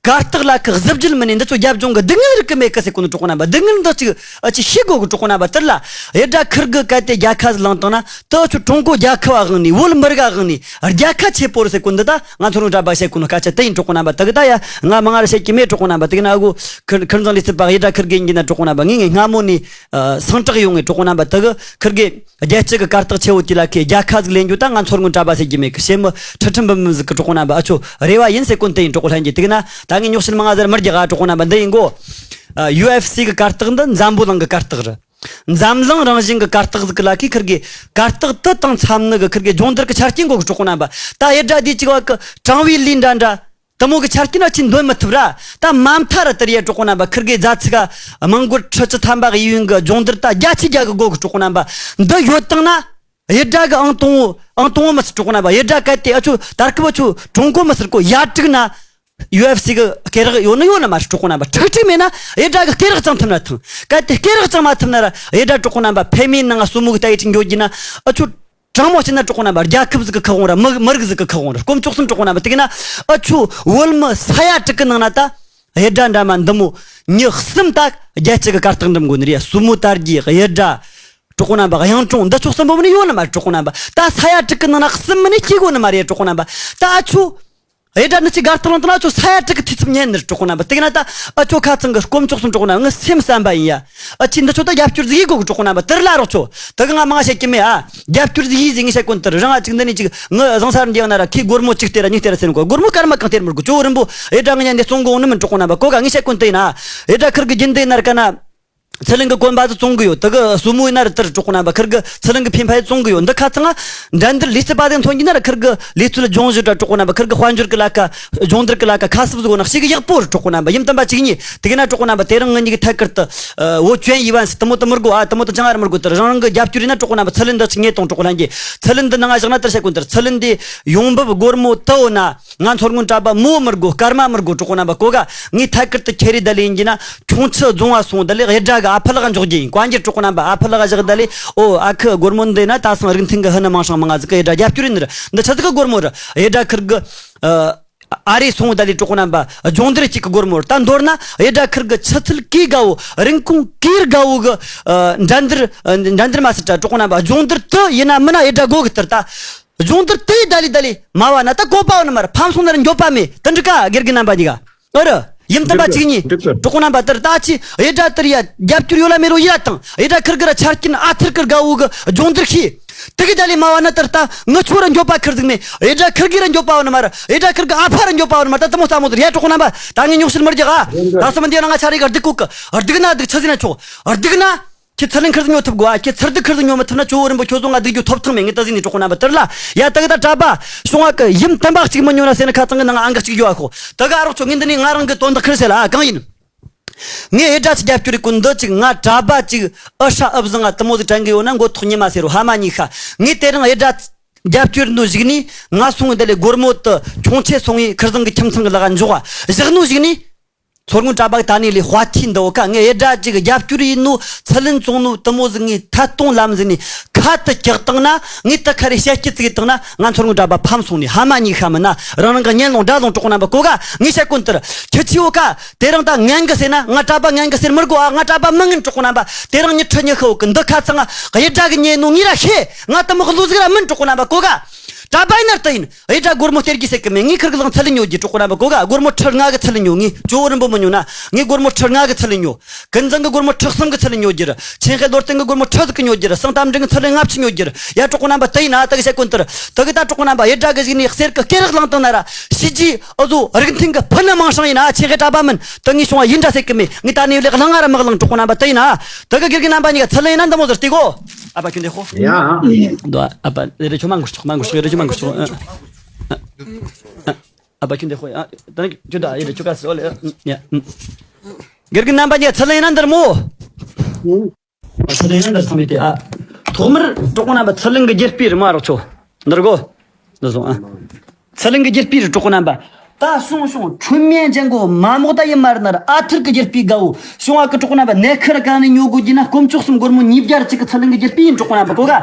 གར་སྟེགས་ལ་ཁི་གཟི་བརྗིད་མི་ནི་འདི་ཚོ་རྒྱབ་ལྗོངས་གི་སྡུག་བསྔལ་རིག་གི་མེད་གི་ཟེར་གོ་ནི་གྲོགས་པོ་རྣམ་པ། སྡུག་བསྔལ་འདི་ཅིག་ཨ་ཅིག་ཤེས་དགོ་གི་གྲོགས་པོ་རྣམ་པ། དེར་ལ་ཡེ་དྲ་ཁིར་གི་གལ་ཏེ་རྒྱལ་ཁ་ཟིག་བླངས་བཏང་ན་དེ་ཨ་ཆོ་ཀྲུང་གོ་རྒྱལ་ཁབ་བ་དབང་ནི་བོད་མི་རིགས་དབང་ནི་རྒྱལ་ཁ་ཆེ་པོ་རེད་ཟེར་གོ་འདི། ད་ང་ཚོ་རང་གྲྭ་པ་བཤད་གོ་ནི་སྐད་ཆ་དེ་ཡིན་གྲོགས་པོ་རྣམ་པ། དེ་གི་ད་ཡ་ང་མང་ང་ར་བཤད་ཀྱི་མེད་གྲོགས་པོ་རྣམ་པ། དེ་གི་ན་ཨ་གོ་ཁིར་ཁིར་འཛིན་ལས་སྲིད་པ་ཡེ་དྲ་ཁིར་གི་ཡིན་གྱི་ན་གྲོགས་པོ་རྣམ་པ། ངས་ངས་སྔ་མོ་ནས་ཨ་སངས་དྲག་ཡོང་ངས་གྲོགས་པོ་རྣམ་པ། དེ་གི་ཁིར་གི་རྒྱལ་སྤྱི་གི་གར་སྟེགས་ཆེ་བོ་དེ་ལ་ཁི་རྒྱལ་ཁ་ཟིག་ལེན་རྒྱུ་ད་ང་ཚོ་སྔོན་གྲྭ་པ་ཟེར་གྱི་མེད་གི། བྱེད་མི་ཁྲི་ཁྲི་འབུམ་འབུམ་ཟིག་གི་གྲོགས་པོ་རྣམ་པ། ཨ་ཆོ་རེ་བ་ཡིན་ཟེར་གོ་ནི་དེ་ཡིན་གྲོགས་པོ་ལྷན་རྒྱས། དེ་གི་ན་ད་ངས་ཉོག་བཤད་མང་ང་ཟེར་མི་རྒྱག་ག་གྲོགས་པོ་རྣམ་པ། འདི་ཡིན་གོ། ཨ་ཡུ་ཨེཕ་སི་གི་གར་སྟེགས་འདི་འཛམ་བུ་གླིང་གི་གར་སྟེགས་རེད། འཛམ་གླིང་རང་བཞིན་གི་གར་སྟེགས་ཟིག་གི་ལ་ཁི་ཁིར་གི་གར་སྟེགས་དེ་དང་འཚམ་ནི་གི་ཁིར་གི་སྦྱོང་བརྡར་གི་ཆ་རྐྱེན་དགོ་གི་གྲོགས་པོ་རྣམ་པ། ད་ཡེ་དྲ་དེ་ཅིག་བ་གི་ཀྲང་ཝེ་ལི་འདྲ་འདྲ། དེ་མོ་གི་ཆ་རྐྱེན་ཨ་ཆི་འདོན་མི་ཐུབ་ར། ད་མ་མཐའ་ར་དེར་ཡ་གྲོགས་པོ་རྣམ་པ། ཁིར་གི་རྫ་ཚིག་ག་མང་སྒོར་ཁྲི་བཅུ་ཐམ་པ་གི་ཡུན་གི་སྦྱོང་བརྡར་ད་རྒྱ་ཆེ་རྒྱ་གི་དགོ་གི་གྲོགས་པོ་རྣམ་པ། འདི་ཡོད་བཏང་ན་ཡེ་དྲ་གི་ཨང་དང་བོ་ཨང་དང་བོ་མི་སྲིད་གྲོགས་པོ་རྣམ་པ། ཡེ་དྲ་གལ་ཏེ་ཨ་ཆོ་དར་ཁི་བ་ཆོ་ཀྲུང་གོ་མི་སྲིད་གོ། ཡ་དྲུག་ན་ཡུ་ཨེཕ་སི་གི་སྐེ་རགས་ཡོད་ནི་ཡོད་ནི་མ་རེད་གྲོགས་པོ་རྣམ་པ། ཁྲིག་ཁྲིག་མེད་ན་ཡེ་དྲ་གི་སྐེ་རགས་བཅང་ཐུབ་ན་ཐང་། གལ་ཏེ་སྐེ་རགས་བཅང་མ་ཐུབ་ན་ར་ཡེ་དྲ་གྲོགས་པོ་རྣམ་པ། ཕེ་མེ་ནང་ང་སོ་མོ་གི་ལྟ་ཡི་ཅིག་འགྱོ་རྒྱུ་ན་ཨ་ཆོ། དྲང་མོ་བཤད་ན་གྲོགས་པོ་རྣམ་པ། རྒྱལ་ཁབ་ཟིག་གི་ཁེ་དབང་ར། མི་མི་རིགས་ཟིག་གི་ཁེ་དབང་ར། དཀོན་མཆོག་གསུམ་གྲོགས་པོ་རྣམ་པ། དེ་གི་ན་ཨ་ཆོ་བོད་མི་ས་ཡ་དྲུག་གི་ནང་ན་ད་ཡེ་དྲ་འདྲ་མ་འདི་མོ་མྱི་གསུམ་ད་རྒྱལ་སྤྱི་གི་གར་སྟེགས་འགྲིམ་དགོ་ནི་རེད། སོ་མོ་དར་རྒྱས་ཡེ་དྲ་གྲོགས་པོ་རྣམ་པ། གཡང་གྲོང་འདི་ཆོ་གསུམ་པོ་མིན་ཡོད་ནི་མ་རེད་གྲོགས་པོ་རྣམ་པ། ད་ས་ཡ་དྲུག་གི་ནང་ན་གསུམ་མིན་སྐྱེ་དགོ་ནི་མ་རེད་གྲོགས་པོ་རྣམ་པ། ད་ཨ་ཆོ་ཡེ་དྲ་ནི་ཅིག་གར་སྟེགས་བླངས་བཏང་ན་ཨ་ཆོ་ས་ཡ་དྲུག་གི་འཐུས་ཚབ་ཉན་ནི་རེད་གྲོགས་པོ་རྣམ་པ། དེ་གི་ན་ད་ཨ་ཆོ་ཁ་ཚང་གི་དཀོན་མཆོག་གསུམ་གྲོགས་པོ་རྣམ་པ། ངའི་སེམས་བསམ་པ་ཡིན་ཡ། ཨ་ཆི་འདི་ཆོ་ད་རྒྱབ་སྐྱོར་ཟིག་ཡེ་དགོ་གི་གྲོགས་པོ་རྣམ་པ། དེར་ལ་རོགས་ཆོ་དེ་གི་ང་མང་བཤད་ཀྱི་མེད་ཨ། རྒྱབ་སྐྱོར་ཟིག་ཡེ་ཟིག་ངས་བཤད་གོ་ནི་དེར་རང་ཨ་ཅིག་འདི་ནས་ཅིག་ངའི་བཟང་ས་ར་འདི་ཡང་ན་ར་ཁི་སྒོར་མོ་གཅིག་སྟེར་ར་གཉིས་སྟེར་ར་ཟེར་ནི་གོ། སྒོར་མོ་སྐར་མ་གང་སྟེར་མི་དགོ། ཇོ་བོ་རིན་པོ་ཡེ་དྲ་ངི་ཉན་འདི་བཙོང་གོ་ནི་མིན་གྲོགས་པོ་རྣམ་པ། གོ་ག་ངས་བཤད་གོ་ནི་དེ་ཡིན་ཨ། ཡེ་དྲ་ཁིར་གི་རྒྱུན་དེ་ན་ར་ཀ་ན། ཚི་ལིང་གི་གོན་པ་དེ་བཙོང་གི་ཡོད། དེ་གི་སོ་མོ་ཡིན་ན་ར་དེར་གྲོགས་པོ་རྣམ་པ། ཁིར་གི་ཚི་ལིང་གི་ཕིང་ཕ་ཡི་བཙོང་གི་ཡོད། འདི་ཁ་ཚང་ང་འགྲན་བསྡུར་ལུས་རྩལ་པ་དེ་མཚོན་གྱི་ན་ར་ཁིར་གི་ལུས་རྩལ་སྦྱོང་བཞིན་ར་གྲོགས་པོ་རྣམ་པ། ཁིར་གི་དཔལ་འབྱོར་གི་ལ་ཀ་སྦྱོང་བརྡར་གི་ལ་ཀ་ཁ་གསབ་བཟོ་ནག་ཞིག་གི་ཡག་པོ་རེད་གྲོགས་པོ་རྣམ་པ། ཡིན་དམ་པ་གཅིག་གཉིས་དེ་གི་ན་གྲོགས་པོ་རྣམ་པ། དེ་རིང་ངི་གཉིས་གི་ཐད་ཀར་དུ་བོད་ཅན་ཡི་བན་སི་དེ་མོ་དེ་མི་དགོ་ཨ། དེ་མོ་དེ་ཅང་ཨ་ར་མི་དགོ། དེར་རང་རང་གི་རྒྱབ་སྐྱོར་ཡིན་ན་གྲོགས་པོ་རྣམ་པ། ཚི་ལིང་འདི་ཅིག་ཉེ་དང་གྲོགས་པོ་ལྷན་རྒྱས། ཚི་ལིང་འདི་ནང་ང་བཞག་ན་དེར་བཤད་གོ་ནི་དེར་ཚི་ལིང་འདི་ཡོང་འབབ་སྒོར་མོ་དུ་འོ་ན། ང་མཚོ་སྔོན་གྲྭ་པ་མོ་མི་དགོ། སྐར་མ་མི་དགོ་གྲོགས་པོ་རྣམ་པ། གོ་ག་ངས་ཐད་ཀར་དུ་ཁྱེད་རེ་ད་ལེ་ཡིན་གྱི་ན་ཁྱུང་ཆུ་རྫོང་བ་སོང་ད་ལེ་ཡེ་དྲ་གི་ཨ་ཕ་ལག་འཇོག་རྒྱུ་ཡིན། བཀའ་འགྱུར་གྲོགས་པོ་རྣམ་པ། ཨ་ཕ་ལག་བཞག་ད་ལེ། ཨོ་ཨ་ཁུ་སྒོར་མོ་འདི་ན་ད་སང་རིགས་མཐུན་གི་ཧི་ནི་མང་ཤང་མང་ང་ཟིག་གི་ཡེ་དྲ་རྒྱབ་སྐྱོར་ཡིན་ནི་ར། འདི་ཆི་ཟིག་གི་སྒོར་མོ་ར། ཡེ་དྲ་ཁིར་གི་ཨ་རེ་སོང་ད་ལེ་གྲོགས་པོ་རྣམ་པ། སྦྱོང་བརྡར་གཅིག་གི་སྒོར་མོ་ར། ད་མདོར་ན་ཡེ་དྲ་ཁིར་གི་ཆུ་ཚད་གི་དགའ་བོ། རིན་གོང་གི་དགའ་བོ་གི་ཨ་འགྲན་བསྡུར་ཨ་འགྲན་བསྡུར་མ་ཟེར་དྲ་གྲོགས་པོ་རྣམ་པ། སྦྱོང་བརྡར་དུ་ཡིན་ན་མིན་ན་ཡེ་དྲ་དགོ་གི་དེར་ད། སྦྱོང་བརྡར་དེ་ཡི་ད་ལི་ད་ལི་མ་བ་ན་ད་གོ་པ་བ་ན་མར་ཕམ་སོང་ན་ར་འགྱོད་པ་མེད། དེ་འགྲིག་ག་དགེ་རྒན་རྣམ་པ་གཉིས་ཀ། ཨ་ར་ཡིན་དམ་པ་གཅིག་གཉིས། འགྲིག་གི། གྲོགས་པོ་རྣམ་པ། དེར་ད་ཅི་ཡེ་དྲ་དེར་ཡ་རྒྱབ་སྐྱོར་ཡོད་ལ་མེད་རོ་ཡིན་ར་དང་། ཡེ་དྲ་ཁིར་གི་ར་ཆ་རྐྱེན་ཨ་ཐུར་གི་དགའ་བོ་གི་སྦྱོང་བརྡར་ཤེས། དེ་གི་ད་ལི་མ་བ་ན་དེར་ད་ངི་ཆོ་ར་འགྱོད་པ་ཁིར་ཟིག་མེད། ཡེ་དྲ་ཁིར་གི་ར་འགྱོད་པ་བ་ན་མར། ཡེ་དྲ་ཁིར་གི་ཨ་ཕ་ར་འགྱོད་པ་བ་ན་མར། ད་དེ་མོ་ས་མོ་དེར་ཡ་གྲོགས་པོ་རྣམ་པ། ད་ངས་ཉོག་བཤད་མི་རྒྱག་ཨ། ད་སོ་མི་འདི་ན་ང་ཆ་རེ་ག་སྡིག་གོ་གི། སྡིག་ན་སྡིག་ཆི་ཟིན་ན་ཆོག། སྡིག་ན། ཁྱེད་ཚི་ལིང་ཁིར་ཟིག་ཉོ་ཐུབ་དགོ་ཨ། ཁྱེད་ཚུར་སྡུག་ཁིར་ཟིག་ཉོ་མི་ཐུབ་ན་ཇོ་བོ་རིན་པོ་ཁྱོད་ཚོ་ང་སྡིག་རྒྱུ་ཐོབ་ཐང་མེད། ངས་ད་ཟིན་ནས་གྲོགས་པོ་རྣམ་པ། དེར་ལ་ཡ་ད་གི་ད་གྲྭ་པ་བྱུང་བ་གི་ཡིན་དམ་པ་གཅིག་མི་ཉོ་ན་ཟེར་ན་ཁ་ཚང་གི་ནང་ཨང་གི་གཅིག་ཡོད་ཨ་ཁོ། ད་གི་ཨ་རོགས་ཚོ་ངས་འདི་ནས་ང་རང་གི་དོན་དག་ཁིར་ཟེར་ལ་ཨ། གང་ཡིན། ངས་ཡེ་དྲ་ཅིག་རྒྱབ་སྐྱོར་རེ་ཀུན་འདི་ཅིག་ང་གྲྭ་པ་ཅིག་ཨུ་ཧྲ་ཨུ་བཟང་ང་དེ་མོ་ཟིག་དྲན་གི་ཡོད་ན་མགོ་ཐོག་ཉི་མ་ཟེར་རོ་ཧ་མ་ཉི་ཤ། ངས་དེ་རིང་ཡེ་དྲ་རྒྱབ་སྐྱོར་འདུ་གཞུག་ནས་ང་སོང་འདི་ལས་སྒོར་མོ་དུ་ཁྱུང་ཆེ་སོང་ངས་ཁིར་ཟང་གི་ཁྱིམ་ཚང་གི་ལག་འཇོག་བ་བཞག་ནོ་གཞུག་ནས། མཚོ་སྔོན་གྲྭ་པ་གི་ད་ནི་ལས་དཔའ་ཐིས་འདི་འོ་ཀ། ངས་ཡེ་དྲ་ཅིག་རྒྱབ་སྐྱོར་ཡིན་ནོ་ཚི་ལིན་བཙོང་ནོ་དེ་མོ་ཟིག་ངས་ཐད་གཏོང་ལམ་ཟིན་ནས་ཁ་དུ་བཀྱག་བཏང་ན། ངས་ད་ཁ་རེ་བཤད་སྐྱི་ཙིག་བཏང་ན་ང་མཚོ་སྔོན་གྲྭ་པ་ཕམ་སོང་ནས་ཧ་མ་ཉི་ཤ་མིན་ན་རང་རང་གི་ཉན་ལོང་དགྲ་ལོང་གྲོགས་པོ་རྣམ་པ་གོ་ག། ངས་བཤད་གོ་ནི་དེར་ཁྱི་ཆི་འོ་ཀ། དེ་རིང་ད་ངན་གི་ཟེར་ན་ང་གྲྭ་པ་ངན་གི་ཟེར་མི་དགོ་ཨ། ང་གྲྭ་པ་མི་ངན་གྲོགས་པོ་རྣམ་པ། དེ་རིང་ཉི་ཁྲི་ཉི་ཤུ་འོ་ཀ་འདི་ཁ་ཚང་ང་ཡེ་དྲ་གི་ཉན་ནོ་ངས་ར་ཤེས། ང་དེ་མོ་གི་ལོ་ཟིག་ར་མིན་གྲོགས་པོ་རྣམ་པ་གོ་ག། གྲྭ་པ་ཡིན་ན་དེ་ཡིན། ཡེ་དྲ་སྒོར་མོ་སྟེར་གྱི་ཟེར་གི་མེད། ངས་ཁིར་གི་ལང་ཚི་ལིན་ཉོ་རྒྱུ་གྲོགས་པོ་རྣམ་པ་གོ་ག། སྒོར་མོ་ཁྲི་ལྔ་གི་ཚི་ལིན་ཉོ། ངས་ཇོ་བོ་རིན་པོ་མི་ཉོ་ན་ངས་སྒོར་མོ་ཁྲི་ལྔ་གི་ཚི་ལིན་ཉོ། ཀུན་བཟང་གི་སྒོར་མོ་ཁྲི་གསུམ་གི་ཚི་ལིན་ཉོ་རྒྱུ་རེད། ཆེན་ཧེ་ལོར་བརྟན་གི་སྒོར་མོ་ཁྲི་ཟིག་གི་ཉོ་རྒྱུ་རེད། སང་གཏམ་འབྲིང་གི་ཚི་ལིན་ལྔ་བཅུ་ཉོ་རྒྱུ་རེད། ཡ་གྲོགས་པོ་རྣམ་པ་དེ་ཡིན་ན་ད་གི་བཤད་གོ་ནི་དེར། དེ་གི་ད་གྲོགས་པོ་རྣམ་པ་ཡེ་དྲ་གི་གཞུག་ནས་གསེར་གི་སྐེ་རགས་བླངས་བཏང་ན་ར་ཤི་རྗེས་ཨུ་ཟོ་རིགས་མཐུན་གི་ཕུ་ནུ་མང་ཤང་ཡིན་ན་ཆེན་ཧེ་གྲྭ་པ་མིན། དེ་ངས་བྱུང་བ་ཡིན་འདྲ་ཟེར་གི་མེད། ངས་ད་ནས་ལས་གླང་ང་ར་མི་གླང་གྲོགས་པོ་རྣམ་པ་དེ་ཡིན་ན། དེ་གི་དགེ་རྒན་རྣམ་པ་གཉིས་ཀ་ཚི་ལིན་ཡིན་ན་འདི་མོ་ཟེར་ཏེ་གོ། ཨ་ཕ་ཁྱོད་འདི་ཧོ། ཡ། འདུག་ཨ་ཕ་རེ་རེ་ཁྱོད་མ་འགུར་ཆོག་མ་འགུར་ཆོག་རེ་རེ་ཁྱོད་མ་འགུར་ཆོག་ཨ་ཨ་ཨ་ཕ་ཁྱོད་འདི་ཧོ། ཨ་ད་ནི་ཁྱོད་ད་ཡེ་རེ་ཁྱོད་ག་སི་ཨོ་ལེ། ཡ། དགེ་རྒན་རྣམ་པ་གཉིས་ཚི་ལིན་ཡིན་ན་འདིར་མོ། ཚི་ལིན་ཡིན་ན་འདིར་ཚང་མས་དེ་ཨ། ཐོག་མར་གྲོགས་པོ་རྣམ་པ་ཚི་ལིན་གི་རྒྱུ་སྤུས་རེད་མ་རོགས་ཆོ། འདིར་གོ། འདི་སོང་ཨ། ཚི་ལིན་གི་རྒྱུ་སྤུས་རེད་གྲོགས་པོ་རྣམ་པ། ད་སོང་སོང་ཁྲོན་མེན་ཅན་གོ་མ་མོག་ད་ཡིན་མ་རེད་ན་ར། ཨ་ཐུར་གི་རྒྱལ་པོའི་དགའ་བོ་སོང་ཨ་ཀི་གྲོགས་རྣམ་པ། ནེ་ཁི་ར་ག་ནས་ཉོ་དགོས་རྒྱུ་ན་དཀོན་མཆོག་གསུམ་སྒོར་མོ་ཉིས་བརྒྱ་ར་གཅིག་གི་ཚུར་ལེན་གི་རྒྱལ་པོ་ཡིན་གྲོགས་རྣམ་པ་གོ་ག་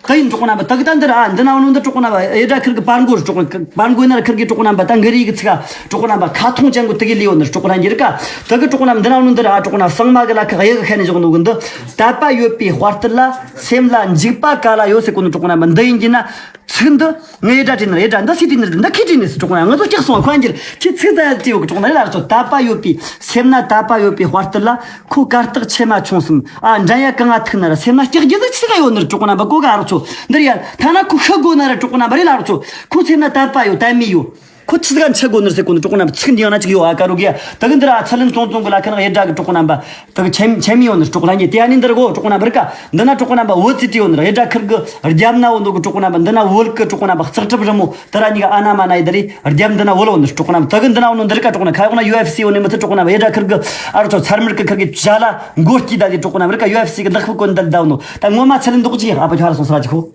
ད་ཡིན་གྲོགས་རྣམ་པ། ད་གི་ད་འདི་ར་ཨ་འདི་ན་འོ་ནོ་འདི་གྲོགས་རྣམ་པ། ཨེ་དྲ་ཁིར་གི་པར་མགོ་ར་གྲོགས་པར་མགོ་ན་ར་ཁིར་གི་གྲོགས་རྣམ་པ། ད་འགི་རི་གི་ཚིག་ག་གྲོགས་རྣམ་པ་ཁ་ཐོང་ཅན་གོ་དི་གི་ལི་འོ་ནི་གྲོགས་ར་འགྱུར་ག་ད་གི་གྲོགས་རྣམ་འདི་ན་འོ་ནོ་འདི་ར་ཨ་གྲོགས་རྣམ་སང་མ་གི་ལ་ཁ་གཡུ་གི་ཁ་ནས་བཞག་ནོ་གི་འདི། དད་པ་ཡོད་པའི་དཔའ་རྟུལ་ལ། སེམས་ལ་འཇིགས་པ་ག་ལ་ཡོད་ཟེར་གོ་ནི་གྲོགས་རྣམ་པ། འདི་ཡིན་གྱི་ན། ཚིག་འདི་ངས་ཨེ་དྲ་བྲིས་ནི་རེད། ཨེ་དྲ་འདི་སུས་བྲིས་ནི་རེད། འདི་ཁས་བྲིས་ནི་སུ་གྲོགས་ན་ང་ཚོ་སྐྱག་སོང་། ཁོ་འགྱུར་ཁྱི་ཚིག་ཙམ་བྲིས་ཡོད་གི་གྲོགས་ན་ལ་ར་ཚོ། དད་པ་ཡོད་པའི་སེམས་ན་དད་པ་ཡོད་པའི་དཔའ་རྟུལ་ལ། ཁོ་གར་སྟེགས་ཕྱེ་མ་ཆུང་གསུམ་ཨ་འགྲན་ཡ་གང་ང་ཐུག་ན་ར། སེམས་ན་སྐྱག་རྒྱུ་ཟིག་ཆི་ག་ཡོད་ནི་རེད་གྲོགས་རྣམ་པ་གོ་ག་རོགས་ཚོ། འདིར་ཡ་ཐ་ན་ཁོ་ཤི་དགོས་ན་ར་གྲོགས་རྣམ་པ་རེད་ལ་རོགས་ཚོ། ཁོ་སེམས་ན་དད་པ་ཡོད་དད་མོས་ཡོད། ཁོ་ཆི་ཟིག་ག་འཆི་དགོས་ནི་རེད་ཟེར་གོ་ནི་གྲོགས་རྣམ་པ། ཚིག་འདི་ཡང་ན་ཅིག་ཡོད་ཨ་ཀ་རོ་གི་ཡ། ད་གི་འདིར་ཨ་ཚ་ལན་ཙོང་ཙོང་གི་ལ་ཁ་ནང་ཨེ་དྲ་གི་གྲོགས་རྣམ་པ། ད་གི་ཆེམ་ཆེམ་ཡོད་ནི་གྲོགས་ལ་ཉེ་དེ་ཨ་ནི་འདིར་གོ་གྲོགས་རྣམ་པ་རིག་ག་འདི་ན་གྲོགས་རྣམ་པ་བོད་ཙི་ཏི་ཡོད་ནི་རེད། ཨེ་དྲ་ཁིར་གི་རྒྱབ་ན་བོད་འདུག་གི་གྲོགས་རྣམ་པ། འདི་ན་བོད་གི་གྲོགས་རྣམ་པ་ལྕགས་གྲབ་རི་མོ་དེ་ར་གཉིས་ཀ་ཨ་ན་མ་ན་ཡི་ད་རེད། རྒྱབ་འདི་ན་བོད་བོད་ནི་གྲོགས་རྣམ་པ། ད་གི་འདི་ན་བོད་ནི་འདི་རིག་ག་གྲོགས་རྣམ་པ། ཁ་ཡོག་ན་ཡུ་ཨེཕ་སི་བོད་ནི་མི་ཚེ་གྲོགས་རྣམ་པ། ཨེ་དྲ་ཁིར་གི་ཨ་རོ་ཚོ་ཚར་མིར་གི་ཁིར་གི་ཇ་ལ་མགོ་སྐྱིད་ད་དེ་གྲོགས་རྣམ་པ་རིག་ག་ཡུ་ཨེཕ་སི་གི་ལག་ཕུག་གོན་འདི་ལ་ད་བོད་ནོ། ད་ངོ་མ་ཚ་ལན་འདོགས་ཅི་ཨ་པ་ཁྱོད་ཧ་ར་སོང་ས་ར་ཅི་ཁོ།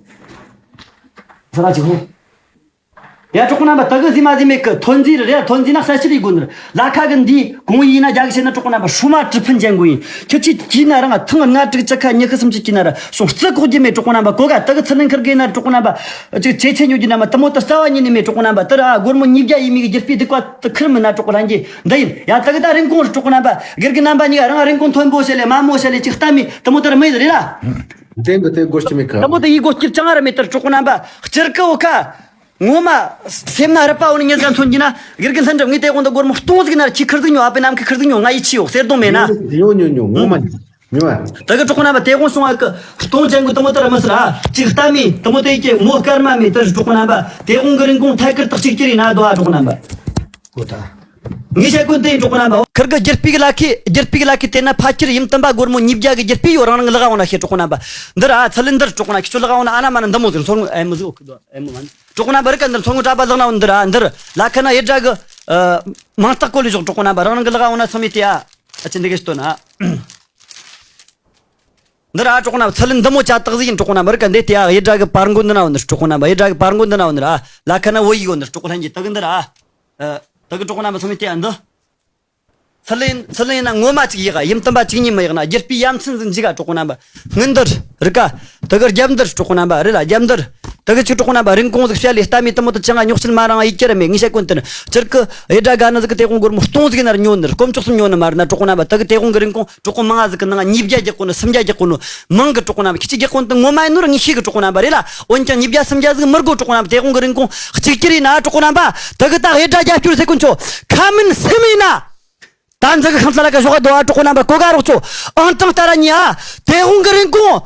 ས་ར་ཅི་ཁོ། ཡ་གྲོགས་རྣམ་པ། ད་གི་ཟི་མ་ཟི་མེད་གི་ཐོན་རྫས་རེད། ཐོན་རྫས་ན་གསལ་བཤད་ཡི་དགོས་ནི་རེད། ལ་ཁ་གི་འདི་གོང་ཡིན་ན་རྒྱ་གི་བཤད་ན་གྲོགས་རྣམ་པ་ཧྲུ་མ་གྲི་ཕུན་ཅན་གོ་ཡིན། ཁྱི་ཆི་གྱིས་ན་རང་ཐེངས་ལྔ་དྲུག་བཅུ་ཁ་ཉི་ཤུ་སུམ་ཅུ་གྱིས་ན་ར་སོང་རྩི་ཁོག་རྒྱུ་མེད་གྲོགས་རྣམ་པ་གོ་ག་ད་གི་ཚུར་ལེན་ཁུར་གི་ན་གྲོགས་རྣམ་པ། ཅིག་ཆེ་ཆེ་ཉོ་རྒྱུ་ན་མ་དུ་མོ་ད་རྩ་བ་ཉིད་ནས་མེད་གྲོགས་རྣམ་པ། ད་ར་སྒོར་མོ་ཉིས་བརྒྱ་ཡིན་མི་གི་རྒྱུ་སྤུས་དེ་ཀ་ད་ཁུར་མི་ན་གྲོགས་རང་གི་འདི་ཡིན། ཡ་ད་གི་ད་རིན་གོང་རེད་གྲོགས་རྣམ་པ། སྒེར་གི་རྣམ་པ་གཉིས་ཀ་རང་རིན་གོང་མཐོན་པོ་བྱེད་ལེ་དམའ་མོ་བྱེད་ལེ་ཅིག་ལྟ་མི་དུ་མོ་ད་ར་མི་རེད་ལ། དེ་འདི་དེ་སྒོར་ཅི་མེད་གི། དུ་མོ་ད་ཡི་སྒོར་སྐྱིད་ཅང་ར་མེད་དར་གྲོགས་རྣམ་པ། སྤྱིར་གི་འོ་ཁ། ངོ་མ། སེམས་ན་རུ་པ་འོ་ནི་ཉེ་ཟ་མཚོན་གྱི་ན། སྒེར་གི་ལྷན་འགྲུབ་ངའི་དེ་དགོང་དུ་སྒོར་མོ་སྟོང་ཟིག་ན་ར་ཁྱི་ཁུར་ཟིག་ཉོ། ཨ་པའི་ནམ་ཁི་ཁུར་ཟིག་ཉོ། ང་ཡི་ཆི་ཡོད་གསེར་སྡོང་མེད་ན། ཉོ་ཉོ་ཉོ་ངོ་མ་ཉོ་ཨ། ད་གི་གྲོགས་རྣམ་པ་དེ་དགོང་སོང་ཨ་ཀི། སྟོང་ཅན་གི་དུ་མོ་ད་ར་མི་སྲིད་ཨ། ཅིག་ལྟ་མི་དུ་མོ་དེ་ཡི་གི་མོ་སྐར་མ་མེད་དར་གྲོགས་རྣམ་པ། དེ་དགོང་གི་རིན་གོང་ཐད་ཀར་དག་ཅིག་ཅི་རེད་ན་དོ་ཨ་གྲོགས་རྣམ་པ། གོ་ད། ངས་བཤད་ཀུན་དེ་གྲོགས་རྣམ་པ། ཁིར་གི་རྒྱུ་སྤུས་གི་ལ་ཁི་རྒྱུ་སྤུས་གི་ལ་ཁི་དེ་ན་ཕ་ཁྱིར་ཡིན་དམ་པ་སྒོར་མོ་ཉིས་བརྒྱ་གི་རྒྱུ་སྤུས་ཡོད། རང་རང་གི་ལག་འོང་ན་ཤེས་གྲོགས་རྣམ་པ། འདི་ར་ཚ་ལེན་འདིར་གྲོགས་རྣམ་པ་ཁྱི་ཚོ་ལག་འོང་ན་ཨ་ན་མ་ན་འདི་མོ་ཟེར་ཚོར་ངོ་ཨེ་མོ་ཟིག་ཨོ་ཁི་དོ་ཨེ་མོ་མ་ན་གྲོགས་རྣམ་པ་རི་ཀ་འདིར་ཚོར་ངོ་གྲྭ་པ་ལག་ན་འོང་འདི་ར་འདིར་ལ་ཁ་ན་ཡེ་དྲ་གི་མང་རྟགས་གོ་ལི་ཞོག་གྲོགས་རྣམ་པ། རང་རང་གི་ལག་འོང་ན་ཚང་མི་དེ་ཨ་ཨ་ཅི་འདི་གི་སྟོན་ཨ། འདི་ར་གྲོགས་རྣམ་པ་ཚ་ལེན་འདི་མོ་ཅ་དག་ཟིག་ཡིན་གྲོགས་རྣམ་པ། རི་ཀ་འདི་དེ་ཨ་ཡེ་དྲ་གི་པར་མགོ་འདི་ན་འོང་ནི་གྲོགས་རྣམ་པ། ཡེ་དྲ་གི་པར་མགོ་འདི་ན་འོང་ནི་ར་ལ་ཁ་ན་བོད་ཡིག་འོང་ནི་གྲོགས་ལྷན་གྱི་ད་གི་འདི་ར་ཨ། ཨ། ད་གི་གྲོགས་རྣམ་པ་ཚང་མས་བལྟས་ཨ་འདི། ཚུར་ལེན་ཚུར་ལེན་ན་ངོ་མ་ཅིག་ཡག་ཡིན་དམ་པ་ཅིག་ཉིད་མི་ཡག་ན་རྒྱུ་སྤུས་ཡ་མཚན་ཟིག་འཇིག་ག་གྲོགས་རྣམ་པ། སྔོན་འདིར་རི་ཀ་ད་གི་རྒྱབ་འདིར་གྲོགས་རྣམ་པ་རེད་ལ་རྒྱབ་འདིར། ད་གི་ཅིག་གྲོགས་རྣམ་པ་རིན་གོང་ཟིག་བཤད་ལས་ལྟ་མི་དུ་མོ་དུ་ཅང་ང་ཉོག་བཤད་མ་རང་ཡིག་ཀྱི་ར་མེད། ངས་བཤད་ཀུན་དུ་ནི་སྤྱིར་གི་ཨེ་དྲ་ག་ན་ཟིག་གི་དེ་དགོང་སྒོར་མོ་སྟོང་ཟིག་ན་ར་ཉོ་ནི་ར་དཀོན་མཆོག་གསུམ་ཉོ་ནི་མ་རེད་ན་གྲོགས་རྣམ་པ། ད་གི་དེ་དགོང་གི་རིན་གོང་གྲོགས་པོ་མང་ང་ཟིག་གི་ནང་ང་ཉིས་བརྒྱ་རྒྱག་གོ་ནོ་སུམ་བརྒྱ་རྒྱག་གོ་ནོ་མང་གི་གྲོགས་རྣམ་པ། ཁྱི་ཅིག་རྒྱག་གོ་ནོ་དེ་ངོ་མ་ཡིན་ནོ་ར་ངས་ཤེས་གི་གྲོགས་རྣམ་པ་རེད་ལ། འོན་ཀྱང་ཉིས་བརྒྱ་སུམ་བརྒྱ་ཟིག་མི་དགོ་གྲོགས་རྣམ་པ། དེ་དགོང་གི་རིན་གོང་གཅིག་གྱུར་ཡིན་ན་གྲོགས་རྣམ་པ། དེ་གི་ད་ཨེ་དྲ་རྒྱབ་སྐྱོར་ཟེར་ཀུན་ཆོ་ཁ་མིན་སེམས་ཡིན་ན། ད་འཛི་གི་ཁང་ཚ་ལ་ཀ་ཞོག་ག་དོ་ཨ་གྲོགས་རྣམ་པ་གོ་ག་རོགས་ཆོ། ཨང་གྲངས་ལྟ་ར་ཉི་ཨ། དེ་དགོང་གི་རིན་གོང་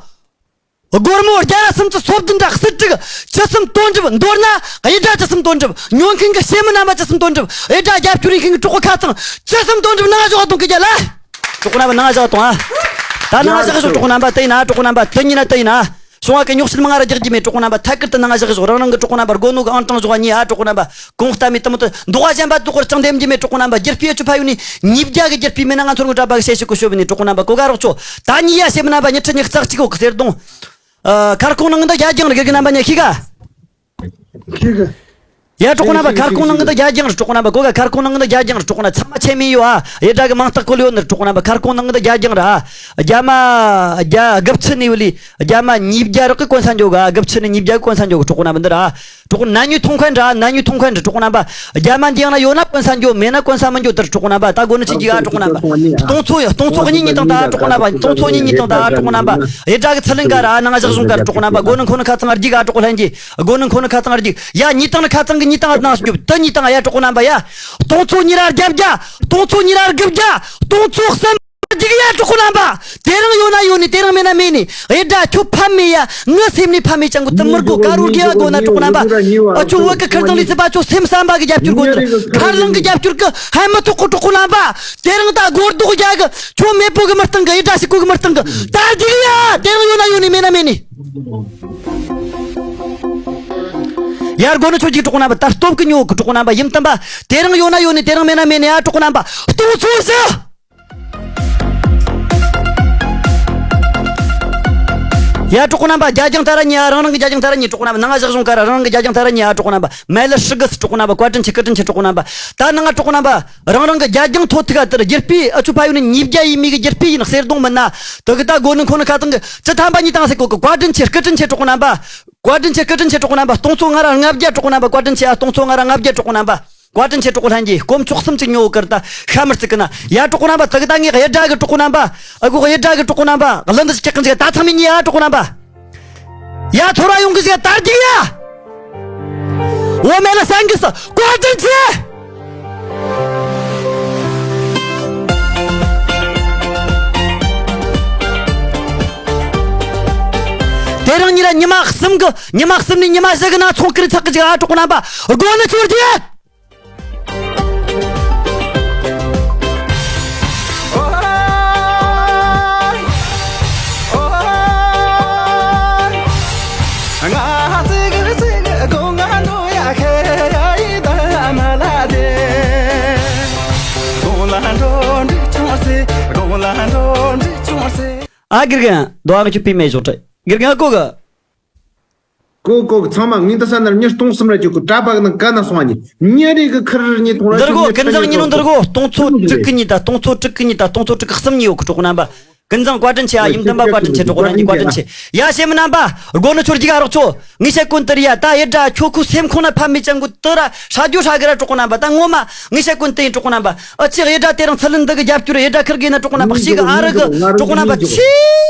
སྒོར་མོ་བརྒྱ་ར་སུམ་ཅུ་སོ་བདུན་དྲ་སུ་དྲུག་བཅུ་གསུམ་དོན་གྲུབ། མདོར་ན་ཨེ་དྲ་བཅུ་གསུམ་དོན་གྲུབ། ཉོ་མཁན་གི་སེམས་མི་རྣམ་པ་བཅུ་གསུམ་དོན་གྲུབ། ཨེ་དྲ་རྒྱབ་སྐྱོར་ཡིན་མཁན་གི་གྲོགས་པོ་ཁ་ཚང་བཅུ་གསུམ་དོན་གྲུབ་ནང་ཞོག་ག་གཏོང་གི་རྒྱ་ལ། གྲོགས་རྣམ་པ་ནང་ཞག་གཏོང་ཨ། ད་ནང་ཞག་ཞོག་གྲོགས་རྣམ་པ་དེ་ཡིན་ཨ། གྲོགས་རྣམ་པ་དེ་ཉིན་ན་དེ་ཡིན་ཨ། སོང་ཨ་ཀི་ཉོག་བཤད་མང་ར་རྒྱག་རྒྱུ་མེད། གྲོགས་རྣམ་པ་ཐད་ཀར་དུ་ནང་ཞག་ཞོག་རང་རང་གི་གྲོགས་རྣམ་པ་སྒོ་ནོ་གི་ཨང་གྲངས་ཞོག་གཉིས་ཨ། གྲོགས་རྣམ་པ་གོང་ལྟ་མི་དུ་མོ་དུ་འདུག་པ་གཞན་པ་འདུག་པར་ཅང་འདེམ་རྒྱུ་མེད། གྲོགས་རྣམ་པ་རྒྱུ་སྤུས་ཨ་ཆུ་ཕ་ཡུ་ནི་ཉིས་བརྒྱ་གི་རྒྱུ་སྤུས་མེད་ན་ང་ཚོར་ངོ་གྲྭ་པ་གི་བཤད་ཤུགས་གི་ཤོད་བུ་ནི་གྲོགས་རྣམ་པ་གོ་ག་རོགས་ཆོ། ད་ཉིས་ཡ་བཤད་མི་རྣམ་པ་ཉི་ཁྲི་ཉི་ཤུ་རྩ་གཅིག་གོ་གི་གསེར་སྡོང་། ཨ། ཁར་ཁོང་ནང་འདི་རྒྱ་རྒྱང་རེད་གི་རྣམ་པ་ཉི་ཤི་ག་ཤི་གི། ཡ་གྲོགས་རྣམ་པ། ཤི་གི། ཁར་ཁོང་ནང་གི་འདི་རྒྱ་རྒྱང་རེད་གྲོགས་རྣམ་པ། གོ་ག་ཁར་ཁོང་ནང་གི་འདི་རྒྱ་རྒྱང་རེད་གྲོགས་རྣམ་པ། ཚང་མ་ཆེ་མི་ཡོད་ཨ། ཡེ་དྲ་གི་མང་རྟགས་གོ་ལི་ཡོད་ནི་གྲོགས་རྣམ་པ། ཁར་ཁོང་ནང་གི་འདི་རྒྱ་རྒྱང་རེད་ཨ། རྒྱ་མ་རྒྱ་དགུ་བཅུ་ནས་བུ་ལི་རྒྱ་མ་ཉིས་བརྒྱ་རག་གི་གོན་ས་འཇོག་ག་དགུ་བཅུ་ནས་ཉིས་བརྒྱ་གི་གོན་ས་འཇོག་གི་གྲོགས་རྣམ་པ། འདི་ར་ཨ། གྲོགས་ན་ཉུ་ཐོང་ཁན་ར་ན་ཉུ་ཐོང་ཁན་ར་གྲོགས་རྣམ་པ། རྒྱ་མ་འདི་ཡང་ན་ཡོད་ན་གོན་ས་འཇོག་མེད་ན་གོན་ས་མི་འཇོག་དར་གྲོགས་རྣམ་པ། ད་གོ་ནི་ཅི་གི་ཨ་གྲོགས་རྣམ་པ། སྟོང་ཚོ་ཡ་སྟོང་ཚོ་གཉིས་གཉིས་དང་ད་གྲོགས་རྣམ་པ། སྟོང་ཚོ་གཉིས་གཉིས་དང་ད་གྲོགས་རྣམ་པ། ཡེ་དྲ་གི་ཚུར་ལེན་ག་ར་ན་ང་ཞག་བཟུང་ག་ར་གྲོགས་རྣམ་པ། གོ་ནི་ཁོ་ནི་ཁ་ཚང་ཨར་གྱི་ག་གྲོགས་ལྷན་གྱི། གོ་ནི་ཁོ་ནི་ཁ་ཚང་ཨར་གྱི། ཡ་གཉིས་དང་ནི་ཁ་ཚང་གི་གཉིས་དང་ཨར་ནང་སྐྱོབ་དུ་གཉིས་དང་ཡ་གྲོགས་རྣམ་པ་ཡ། སྟོང་ཚོ་གཉིས་ར་བརྒྱད་བརྒྱ། སྟོང་ཚོ་གཉིས་ར་དགུ་བརྒྱ། སྟོང་ཚོ་གསུམ། རྒྱུག་ཡ་གྲོགས་པོ་རྣམ་པ། དེ་རིང་ཡོད་ན་ཡོད་ནི། དེ་རིང་མེད་ན་མེད་ནི། ཨེ་དྲ་ཁྱོད་ཕམ་མེད་ཡ། ངའི་སེམས་ནས་ཕམ་མེད་ཅང་གི་དུ་མུར་གོ་ཀ་རུ་རྒྱལ་བ་དགོ་ན་གྲོགས་རྣམ་པ། ཨ་ཁྱོད་བོད་གི་ཁིར་ཚང་ལི་ཚི་པ་ཁྱོད་སེམས་བསམ་པ་གི་རྒྱབ་སྐྱོར་དགོ་ནི། མཁར་གླིང་གི་རྒྱབ་སྐྱོར་གི་ཧ་མི་ཐོག་གི་གྲོགས་པོ་རྣམ་པ། དེ་རིང་ད་སྒོར་རྡོག་རྒྱག་གི་ཁྱོད་མེད་པོ་གི་མི་སྟེང་གི། ཨེ་དྲ་ཞིག་གོ་གི་མི་སྟེང་གི། ད་རྒྱུག་ཡ། དེ་རིང་ཡོད་ན་ཡོད་ནི། མེད་ན་མེད་ནི། ཡར་དགོ་ནི་ཆོས་ཀྱི་གྲོགས་རྣམ་པ། ད་སྟོབས་ཀྱི་ཉོ་གི་གྲོགས་རྣམ་པ། ཡིན་དམ་པ། དེ་རིང་ཡོད་ན་ཡོད་ནི། དེ་རིང་མེད་ན་མེད་ནི། ཨ་གྲོགས་རྣམ་པ། སྟོང་ཚོ་ཟི། ཡ། གྲོགས་པོ་རྣམ་པ། རྒྱ་རྒྱང་ད་ར་ཉེ་ཨ། རང་རང་གི་རྒྱ་རྒྱང་ད་ར་ཉེ། གྲོགས་པོ་རྣམ་པ། ནང་ང་བཞག་གཞུང་ཀ་ར་རང་རང་གི་རྒྱ་རྒྱང་ད་ར་ཉེ་ཨ། གྲོགས་པོ་རྣམ་པ། མེ་ལ་ཧྲི་གི་སི། གྲོགས་པོ་རྣམ་པ། བཀའ་དྲིན་ཆེ། བཀའ་དྲིན་ཆེ། གྲོགས་པོ་རྣམ་པ། ད་ནང་ང་གྲོགས་པོ་རྣམ་པ། རང་རང་གི་རྒྱ་རྒྱང་ཐོ་ཐུག་ག་དེར་རྒྱུ་སྤུས་ཨ་ཆུ་ཕ་ཡུ་ནི་ཉིས་བརྒྱ་ཡིན་མི་གི་རྒྱུ་སྤུས་ཡིན། གསེར་སྡོང་མིན་ན་དུ་གི་ད་སྒོ་ནི་ཁོ་ནི་ཁ་ཚང་གི་བཅུ་ཐམ་པ་གཉིས་བཏང་སེ་གོ་གི། བཀའ་དྲིན་ཆེ། བཀའ་དྲིན་ཆེ། གྲོགས་པོ་རྣམ་པ། བཀའ་དྲིན་ཆེ། བཀའ་དྲིན་ཆེ། གྲོགས་པོ་རྣམ་པ། སྟོང་ཚོ་ང་ར་ལྔ་བརྒྱ། གྲོགས་པོ་རྣམ་པ། བཀའ་དྲིན་ཆེ་ཨ། སྟོང་ཚོ་ང་ར་ལྔ་བརྒྱ། གྲོགས་པོ་རྣམ་པ། བཀའ་དྲིན་ཆེ། གྲོགས་པོ་ལྷན་རྒྱས། སྐོམ་ཆོག་གསུམ་གཅིག་ཉོ་གི་ར། ད་ཤ་མི་རྩི་གི་ན། ཡ། གྲོགས་པོ་རྣམ་པ། ད་གི་ད་ངས་གཡུ་སྦྲ་གི། གྲོགས་པོ་རྣམ་པ། ཨ་གོ་གཡུ་སྦྲ་གི། གྲོགས་པོ་རྣམ་པ། གླུ་འདི་ཆི་ཁེག་གི་ད་ཚང་མས་ཉོས་ཨ། གྲོགས་པོ་རྣམ་པ། ཡ། ཐོ་ར་ཡོང་གི་ཟིག་ད་རྒྱུག་ཡ། འོ་མེ་ལ་སང་གི་སི། བཀའ་དྲིན་ཆེ། དེ་རིང་ཉིན་ར་ཉི་མ་གསུམ་གི། ཉི་མ་གསུམ་ནས་ཉི་མ་བཞི་གི་ནང་ཚོང་ཁུར་ཚག་གི་ཅིག་ཨ། གྲོགས་པོ་རྣམ་པ། སྒོ་ནི་ཆོར་རྒྱུ། ཨ། དགེ་རྒན། དོ་ཨ་གི་ཆུ་པི་མེ་ཞོག་ཏྲ། དགེ་རྒན་ཨ་ཀོ་གི། གོ་གོ་གི། ཚང་མ་ངས་འདི་ས་ནར་མྱི་སྟོང་གསུམ་ར་ཅིག་གི་གྲྭ་པ་གི་ནང་ག་ན་སོང་བ་ནི་མྱི་རེ་གི་ཁུར་གཉིས་གཏོང་ར། འདིར་གོ། ཅིག་ཀུན་བཟང་ཉིན་ནོ་འདིར་གོ། སྟོང་ཚོ་དྲུག་གི་གཉིས་དང་། སྟོང་ཚོ་དྲུག་གི་གཉིས་དང་། སྟོང་ཚོ་དྲུག་གི་གསུམ་གཉིས་ཡོད་གི། གྲོགས་པོ་རྣམ་པ། ཀུན་བཟང་བཀའ་དྲིན་ཆེ་ཨ། ཡིན་དམ་པ་བཀའ་དྲིན་ཆེ། གྲོགས་པོ་ལྷན་རྒྱས་བཀའ་དྲིན་ཆེ། ཡ། གཞན་མི་རྣམ་པ། སྒོ་ནི་ཆོར་རྒྱུག་ཨ། རོགས་ཚོ། ངས་བཤད་གོ་ནི་དེ་རེད་ཡ། ད་གཡུ་སྦྲ་ཁྱོ་ཁུ་སེམས་ཁོང་ན་ཕམ་མི་ཅན་གོ་དེ་ར་ཧྲ་རྒྱུ་ཧྲ་གི་ར། གྲོགས་པོ་རྣམ་པ། ད་ངོ་མ་ངས་བཤད་གོ་ནི་དེ་ཡིན། གྲོགས་པོ་རྣམ་པ། ཨ་ཅེ་གཡུ་སྦྲ་དེ་རིང་ཚུལ་ལུན་འདི་གི་རྒྱབ་སྐྱོར་གཡུ་སྦྲ་ཁུར་གི་ན། གྲོགས་པོ་རྣམ་པ། ཤི་གི་ཨ་རི་གི། གྲོགས་པོ་རྣམ་པ། ཆེ།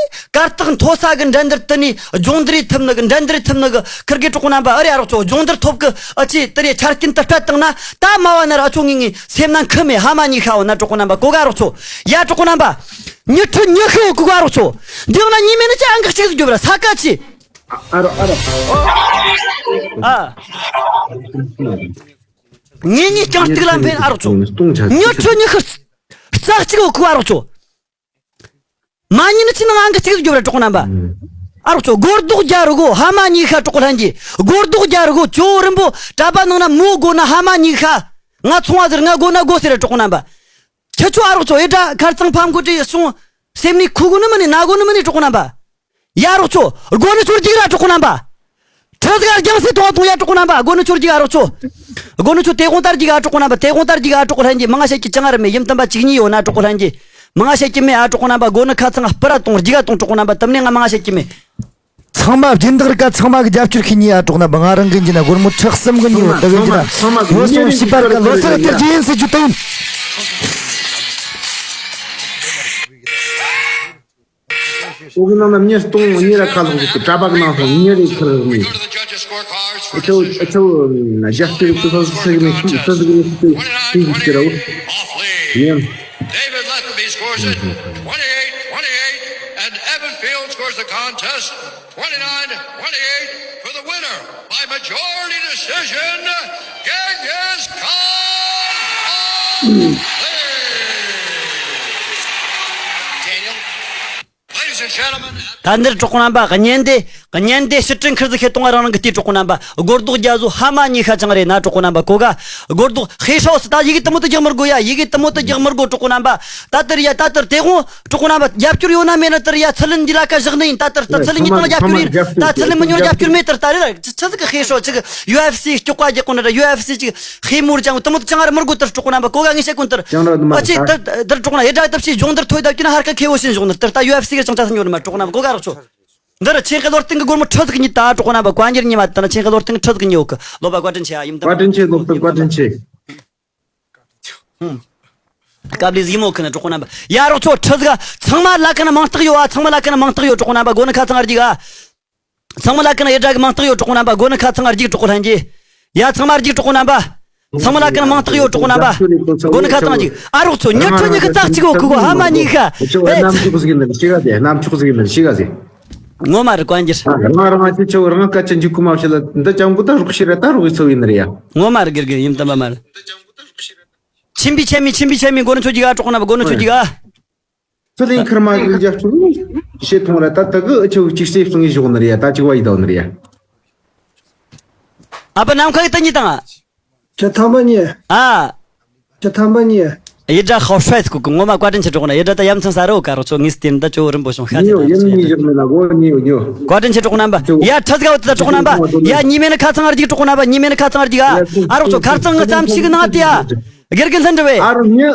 གར་སྟེགས་མཐོ་ས་གི་འགྲན་བསྡུར་དེ་ནས་སྦྱོང་བརྡར་ཐུབ་ནི་གི། འགྲན་བསྡུར་ཐུབ་ནི་གི་ཁུར་གི། གྲོགས་པོ་རྣམ་པ། ཨ་རེ་ཨ། རོགས་ཚོ། སྦྱོང་བརྡར་ཐོབ་གི། ཨ་ཅེ་དེ་རེ་ཆ་རྐྱེན་དུ་སྤྲད་བཏང་ན། ད་མ་བ་ན་ར་ཨ་ཆོ་ངེ་ངེ་སེམས་ན་ཁུ་མེད། ཧ་མ་ཉི་ཤ་འོ་ན། གྲོགས་པོ་རྣམ་པ། གོ་ག་རོགས་ཚོ། ཡ། གྲོགས་པོ་རྣམ་པ། མྱི་ཁྲི་ཉི་ཤུ་གོ་ག་རོགས་ཚོ། འདི་ཡང་ན་ཉི་མེད་ན་ཅི་ཨང་གི་གཅིག་ཟིག་རྒྱོབ་ར་ས་ཀ་ཅི། ཨ་རོ་ཨ་རོ། ཨ། ངེད་གཉིས་རྐྱང་སྟེགས་ལ་འཕེན་ཨ་རོགས་ཚོ། སྟོང་ཆ། མྱི་ཁྲི་ཉི་ཤུ་རྩ་གཅིག་གོ་ག་རོགས་ཚོ། མ་ཉིན་ནི་ཆི་ནང་ཨང་གི་གཅིག་ཟིག་རྒྱོབ་ར། གྲོགས་པོ་རྣམ་པ། ཨ་རོགས་ཚོ། སྒོར་རྡོག་རྒྱ་རུ་གོ། ཧ་མ་ཉི་ཤ། གྲོགས་པོ་ལྷན་རྒྱས། སྒོར་རྡོག་རྒྱ་རུ་གོ། ཇོ་བོ་རིན་པོ་གྲྭ་པ་ནང་ན་མོ་དགོ་ན་ཧ་མ་ཉི་ཤ། ང་ཚོང་བ་ཟེར། ང་དགོ་ན་དགོ་ཟེར་ར། གྲོགས་པོ་རྣམ་པ། ཁྱེད་ཚོ་ཨ་རོགས་ཚོ། ཨེ་དྲ་ཁར་ཚང་ཕམ་གོ་དྲི་སོང་། སེམས་ནི་ཁུ་གོ་ནི་མ་ནི་ན་གོ་ནི་མ་ནི། གྲོགས་པོ་རྣམ་པ། ཡ། ཨ་རོགས་ཚོ། སྒོ་ནི་ཆོར་རྒྱུག་ར། གྲོགས་པོ་རྣམ་པ། ཁྲི་ཟིག་རྒྱང་སེ་ཐོང་ཐོང་ཡ། གྲོགས་པོ་རྣམ་པ། སྒོ་ནི་ཆོར་རྒྱུག་ཨ་རོགས་ཚོ། སྒོ་ནི་ཆོ་དེ་དགོང་ལྟར་རྒྱུག་ཨ། གྲོགས་པོ་རྣམ་པ། དེ་དགོང་ལྟར་རྒྱུག་ཨ། གྲོགས་པོ་ལྷན་རྒྱས། མང་ང་བཤད་ཀྱི་ཅང་ར་མེད། ཡིན་དམ་པ་གཅིག་གཉིས་ཡོད་ན། གྲོགས་པོ་ལྷན་རྒྱས། མང་ང་བཤད་ཀྱི་མེད་ཨ། གྲོགས་པོ་རྣམ་པ། སྒོ་ནི་ཁ་ཚང་སྤུ་ར་གཏོང་། རྒྱུག་ཨ་གཏོང་། གྲོགས་པོ་རྣམ་པ། དུམ་ནས་ང་མང་ང་བཤད་ཀྱི་མེད། ཚང་མ་སྦྱིན་བདག་རིགས་ཀ་ཚང་མ་གི་རྒྱབ་སྐྱོར་ཤེས་ཉེ་ཨ། གྲོགས་པོ་རྣམ་པ། ང་རང་གི་འཇི་ན་སྒོར་མོ་ཁྲི་གསུམ་གི་ཉེ་བ་དུ་གི་འཇི་ན་ཚང་མ་ངོ་སོང་ཤི་པར་ག་ལོ་སར་དེར་རྒྱུ་ཡིན་ཟེར་རྒྱུ་དེ་ཡིན། ཨོ་གི་ནང་ན་མྱི་སྟོང་ཉིས་ར་ཁ་ལོག་གི་གྲྭ་པ་གི་ནང་སོང་ཉིན་རེ་ཁར་ནི། ཨ་ཆོ་ཨ་ཆོ་རྒྱ་སྐྱོར་གི་ཚོ་ཚོ་ཚིག་ནི་ཚིག་ཚིག་ནི་ཚིག་ཚིག་ཟེར་ར་འོ། ཡང་། David Lethaby scores it, twenty-eight twenty-eight, and Evan Field scores the contest, twenty-nine twenty-eight, for the winner by majority decision, Genghis Khan of Ladies and gentlemen, ད་འདིར་གྲོགས་པོ་རྣམ་པ། གཉེན་སྡེ། གཉེན་སྡེ་ཕྱི་དྲིལ་ཁུར་ཟིག་ཁེ་གཏོང་བ་རང་རང་གི་ལྟོས། གྲོགས་པོ་རྣམ་པ། སྒོར་རྡོག་རྒྱ་བཟོ་ཧ་མ་ཉི་ཤ་ཅང་རེད་ན། གྲོགས་པོ་རྣམ་པ། གོ་ག་སྒོར་རྡོག་ཧེ་ཧྲའོ་སི། ད་ཡི་གེ་དུ་མོ་དུ་རྒྱག་མི་དགོ་ཡ། ཡི་གེ་དུ་མོ་དུ་རྒྱག་མི་དགོ། གྲོགས་པོ་རྣམ་པ། ད་དེར་ཡ། ད་དེར་དེ་དགོང་གྲོགས་པོ་རྣམ་པ། རྒྱབ་སྐྱོར་ཡོད་ན་མེད་ན་དེར་ཡ། ཚུལ་ལན་འདི་ལ་ཀ་བཞག་ནི་ཡིན། ད་དེར་ད་ཚུལ་ལན་ཉིས་དང་རྒྱབ་སྐྱོར་ཡིན། ད་ཚུལ་ལན་མི་ཉོ་རྒྱབ་སྐྱོར་མེད། དེར་ད་རེད། ཆི་ཆི་ཟིག་གི་ཧེ་ཧྲའོ་ཆི་གི་ཡུ་ཨེཕ་སི་སྐྱོག་པ་རྒྱག་གོ་ནི་ར། ཡུ་ཨེཕ་སི་ཅིག་ཧེ་མུར་ཅང་དུ་མོ་དུ་ཅང་ར་མི་དགོ། དེར་གྲོགས་པོ་རྣམ་པ། གོ་ག་ངས་བཤད་གོ་ནི་དེར། ཅང་ར་དུ་མ་ཨ་ཅེ་ད་དེར་གྲོགས་ན་ཡེ་དྲ་ཏབ་ཤི་སྦྱོང་བརྡར་ཐོས་ད་ཀྱི་ན་ཧར་ཀ་ཁེ་བོ་ཤིན་སྦྱོང་བརྡར། དེར་ད་ཡུ་ཨེཕ་སི་གི་ཅང་ཅ་སི་ཉོ་ནི་མ། གྲོགས་པོ་རྣམ་པ། གོ་ག་རོགས་ཚོ། འདི་རུ་ཆེན་ཧེ་ལོར་སྟེང་གི་སྒོར་མོ་ཁྲི་ཟིག་གཉིས། ད་གྲོགས་པོ་རྣམ་པ། བཀའ་འགྱུར་ཉི་མ་དང་ཆེན་ཧེ་ལོར་སྟེང་གི་ཁྲི་ཟིག་གཉིས་ཡོད་གི། ལོ་པ་བཀའ་དྲིན་ཆེ་ཨ། ཡིན་དམ་པ། བཀའ་དྲིན་ཆེ། ལོ་པ་བཀའ་དྲིན་ཆེ། སྐབས་ལས་ཟིག་མོ་ཁི་ན་གྲོགས་པོ་རྣམ་པ། ཡ་རོགས་ཚོ། ཁྲི་ཟིག་ཚང་མ་ལ་ཀ་ན་མང་རྟགས་ཡོད་ཨ། ཚང་མ་ལ་ཀ་ན་མང་རྟགས་ཡོད། གྲོགས་པོ་རྣམ་པ། སྒོ་ནི་ཁ་ཚང་ང་རྒྱུག་ཨ། ཚང་མ་ལ་ཀ་ན་ཡེ་དྲ་གི་མང་རྟགས་ཡོད། གྲོགས་པོ་རྣམ་པ། སྒོ་ནི་ཁ་ཚང་ང་རྒྱུག། གྲོགས་པོ་ལྷན་རྒྱས། ཡ། ཚང་མ་རྒྱུག། གྲོགས་པོ་རྣམ་པ། ཚང་མ་ལ་ཀ་ན་མང་རྟགས་ཡོད། གྲོགས་པོ་རྣམ་པ། སྒོ་ནི་ཁ་ཚང་རྒྱུག། ཨ་རོགས་ཚོ། ཉི་ཁྲི་ཉི་ཁི་ཙག་གཅིག་གོ་ཁུ་གོ་ཧ་མ་ཉི་ཤ། ཨེ། ནམ་ཆུག་ཟིག་ནི་ཤི་ག་ཟེ། ནམ་ཆུག་ཟིག་ནི་ཤི་ག་ཟེ། ངོ་མ་རེད། བཀའ་འགྱུར། རང་རང་ཅི་ཆོ་རང་སྐད་ཆ་འཇུག་གི་མ་བྱེད་ལ། འདི་ཅང་པོ་ད་རོགས་ཤི་ར། ད་རོགས་ཚོ་ཡིན་ནི་རེད་ཡ། ངོ་མ་རེད། དགེ་རྒན། ཡིན་དམ་པ་མ་རེད། ཆིམ་པི་ཆེ་མི་ཆིམ་པི་ཆེ་མི། སྒོ་ནི་ཆོ་རྒྱུག་ཨ། གྲོགས་པོ་རྣམ་པ། སྒོ་ནི་ཆོ་རྒྱུག་ཨ། ཚུལ་ལེན་ཁར་མ་གི་རྒྱབ་སྐྱོར་ནི་བྱེད་ཐོང་ར། ད་ད་གི་ཨ་ཆོ་གཅིག་སེ་བཙོང་ཡི་ཞོག་ནི་རེད་ཡ། ད་གཅིག་བ་ཡི་དོ་ནི་རེད་ཡ། ཨ་པ་ནམ་མཁའ་གི་ད་གཉིས་དང་ཨ། བཅུ་ཐམ་པ་གཉིས། ཨ། བཅུ་ཐམ་པ་གཉིས། ཡི་དྲ་ཧའོ་ཧྲའི་སྐུ་གི་ངོ་མ་བཀའ་དྲིན་ཆེ་གྲོགས་ན། ཡི་དྲ་ད་ཡ་མཚན་ས་རོ་ཀ་རོ་ཚོ་ངིས་སྟེར་འདི་ཅོ་རིན་པོ་ཤོང་ཤ་ཚེ་ཉོ་ཡིན་ནི་བཞག་མེད་ན་གོ་ཉོ་ཉོ། བཀའ་དྲིན་ཆེ་གྲོགས་རྣམ་པ། ཡ་ཁྲ་ཟིག་བ་དེ་ད་གྲོགས་རྣམ་པ། ཡ་ཉི་མེ་ནི་ཁ་ཚང་རྒྱུག་གྲོགས་རྣམ་པ། ཉི་མེ་ནི་ཁ་ཚང་རྒྱུག་ཨ། ཨ་རོགས་ཚོ་ཁ་ཚང་ངི་ཙམ་ཞིག་ནང་དེ་ཡ། སྒེར་གི་ལྷན་འདྲི་བས། ཨ་རོ་ཉི་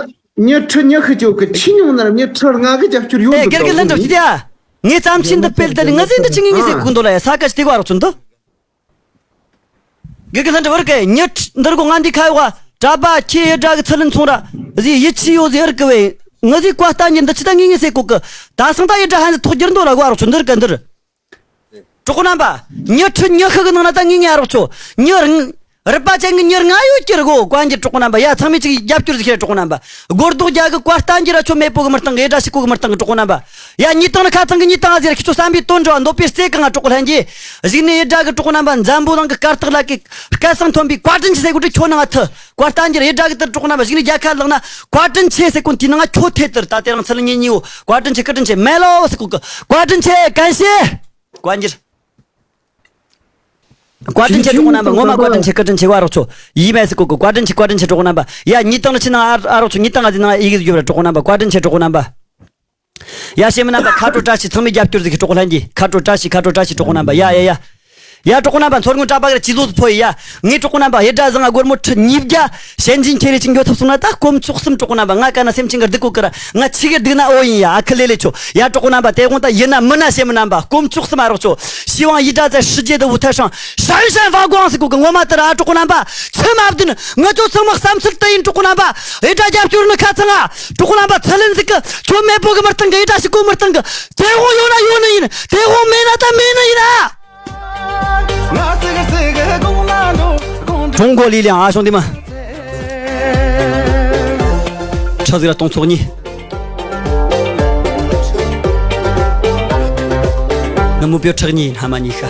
ཉི་ཁྲི་ཉི་ཤུ་ཅོ་གི་ཁྲི་ཉུང་ནར་ཉི་ཁྲི་ལྔ་གི་རྒྱབ་སྐྱོར་ཡོད་ཨེ་འདུག་སྒེར་གི་ལྷན་འདྲི་བ་དེ་ཡ། ངས་ཙམ་ཞིག་འདི་སྤེལ་ད་ནི་ངི་ཟིག་འདི་ཅི་ངི་ངི་ཟིག་གུ་འདོད་ལ་ཡ་ས་ཀ་ཞིག་དེ་གོ་ཨ་རོགས་ཚོ་འདི། དགེ་རྒན་ལྷན་གྲུབ་བར་སྐད་ཉི་འདིར་གོ་ང་འདི་ཁ་ཡོག་གྲྭ་པ་ཁྱེད་ཡི་དྲ་གི་ཚུལ་ལན་ཚོང་ར་ཟི་ཡི་ཆི་ཡོ་ཟི་ཨར་གི་བས་ང་ཟི་བཀའ་ལྟ་ཉི་འདི་ཆི་ད་ངེས་ངེས་སེ་གོ་གི། ད་སང་ད་ཡི་དྲ་ཧན་ཟི་ཐོག་འགྱུར་འདོད་ལ་གོ་ཨ་རོགས་ཚོ་འདིར་གི་འདིར། གྲོགས་པོ་རྣམ་པ། ཉི་ཁྲི་ཉི་ཤུ་གི་ནང་ན་ད་ངེས་ངེས་ཨ་རོགས་ཚོ་ཉི་རང་རི་པ་ཅན་གི་ཉི་ལྔ་ཡོད་ཀྱི་རེད་གོ། བཀའ་འགྱུར་གྲོགས་པོ་རྣམ་པ། ཡ་ཚང་མས་ཅིག་རྒྱབ་སྐྱོར་ཟིག་བྱེད་གྲོགས་པོ་རྣམ་པ། སྒོར་རྡོག་རྒྱ་གི་བཀའ་ལྟ་འགྱུར་ར་ཆོ་མེད་པོ་གི་མི་སྟངས་གི་ཡི་དྲ་ཞིག་གོ་གི་མི་སྟངས་གི་གྲོགས་པོ་རྣམ་པ། ཡ་གཉིས་སྟེང་ནི་ཁ་ཚང་གི་གཉིས་སྟེང་ང་ཟེར་ཁྱི་ཚོ་བསམ་པའི་དོན་འགྲོ་བ་འདོད་པའི་རྩེ་གང་ང་གྲོགས་པོ་ལྷན་རྒྱས། གཞུག་ནས་ཡི་དྲ་གི་གྲོགས་པོ་རྣམ་པ་འཛམ་བུ་གླིང་གི་སྐར་ཐག་ལ་གི་སྐད་གསང་ཐོན་པའི་བཀའ་དྲིན་ཆེ་ཟེར་གོ་དྲི་ཁྱོད་ནང་ང་ཐུ་བཀའ་ལྟ་འགྱུར་ཡི་དྲ་གི་དུ་གྲོགས་པོ་རྣམ་པ། གཞུག་ནས་རྒྱལ་ཁ་ལག་ན་བཀའ་དྲིན་ཆེ་ཟེར་གོ་དེའི་ནང་ང་ཁྱོད་ཐེ་དུར་ད་དེ་རང་ཚུལ་ངེས་ཉིའོ། བཀའ་དྲིན་ཆེ་བཀའ་དྲིན་ཆེ་མེ་ལོ་ཟེར་གོ་གི་བཀའ་དྲིན་ཆེ་གན་ཤེ། བཀའ་འགྱུར། བཀའ་དྲིན་ཆེ་གྲོགས་པོ་རྣམ་པ། ངོ་མ་བཀའ་དྲིན་ཆེ་བཀའ་དྲིན་ཆེ་བ་རོགས་ཚོ། ཡིད་མེད་སི་ཀོ་ཀོ་བཀའ་དྲིན་ཆེ་བཀའ་དྲིན་ཆེ་གྲོགས་པོ་རྣམ་པ། ཡ་གཉིས་སྟེང་ནི་ཕྱི་ནང་ཨ་ཨ་རོགས་ཚོ་གཉིས་སྟེང་ང་ཟི་ནང་ཨི་གི་ཡོད་ར་གྲོགས་པོ་རྣམ་པ། བཀའ་དྲིན་ཆེ་གྲོགས་པོ་རྣམ་པ། ཡ་ཤེས་མི་རྣམ་པ་ཁ་དྲོ་བཀྲ་ཤིས། ཚང་མས་རྒྱབ་སྐྱོར་ཟིག་གི་གྲོགས་པོ་ལྷན་རྒྱས་ཁ་དྲོ་བཀྲ་ཤིས། ཁ་དྲོ་བཀྲ་ཤིས་གྲོགས་པོ་རྣམ་པ། ཡ་ཡ་ཡ། ཡ་གྲོགས་པོ་རྣམ་པ། མཚོ་སྔོན་གྲྭ་པ་གི་ར་ཅི་ལོ་ཟི་ཕོ་ཡི་ཡ། ངས་གྲོགས་པོ་རྣམ་པ་ཡི་དྲ་ཟི་ང་སྒོར་མོ་ཁྲི་ཉིས་བརྒྱ་ཞན་ཅིན་ཁྱེར་རེ་ཅིག་འགྱོ་ཐུབ་སོང་ན་ད་དཀོན་མཆོག་གསུམ་གྲོགས་པོ་རྣམ་པ། ང་ཀ་ན་སེམས་ཅན་གི་སྡུག་གོ་ཀི་ར་ང་ཆི་གི་སྡུག་ན་ཨོ་ཡིན་ཡ། ཨ་ཁི་ལེ་ལེ་ཆོ། ཡ་གྲོགས་པོ་རྣམ་པ། དེ་དགོང་ད་ཡིན་ན་མིན་ན་ཤེས་མི་རྣམ་པ། དཀོན་མཆོག་གསུམ་ཨ་རོགས་ཚོ། 希望一直在世界的舞台上闪闪发光 ཟེར་གོ་གི། ངོ་མ་དེ་ར་གྲོགས་པོ་རྣམ་པ། ཚེ་མ་བདུན་ང་ཚོ་ཚང་མ་བསམ་ཚུལ་དེ་ཡིན་གྲོགས་པོ་རྣམ་པ། ཡི་དྲ་རྒྱབ་སྐྱོར་ནི་ཁ་ཚང་ང་གྲོགས་པོ་རྣམ་པ། ཚུལ་ལན་ཟིག་གི་ཁྱོད་མེད་པོ་གི་མི་སྟེང་གི་ཡི་དྲ་ཞིག་གོ་མི་སྟེང་གི་དེ་དགོང་ཡོད་ན་ཡོད་ནི་ཡིན། དེ་དགོང་མེད་ན་ད་མེད་ནི་ཡིན་ཨ། 中国力量啊，兄弟们！车子要动作你。那目标车你他妈你看。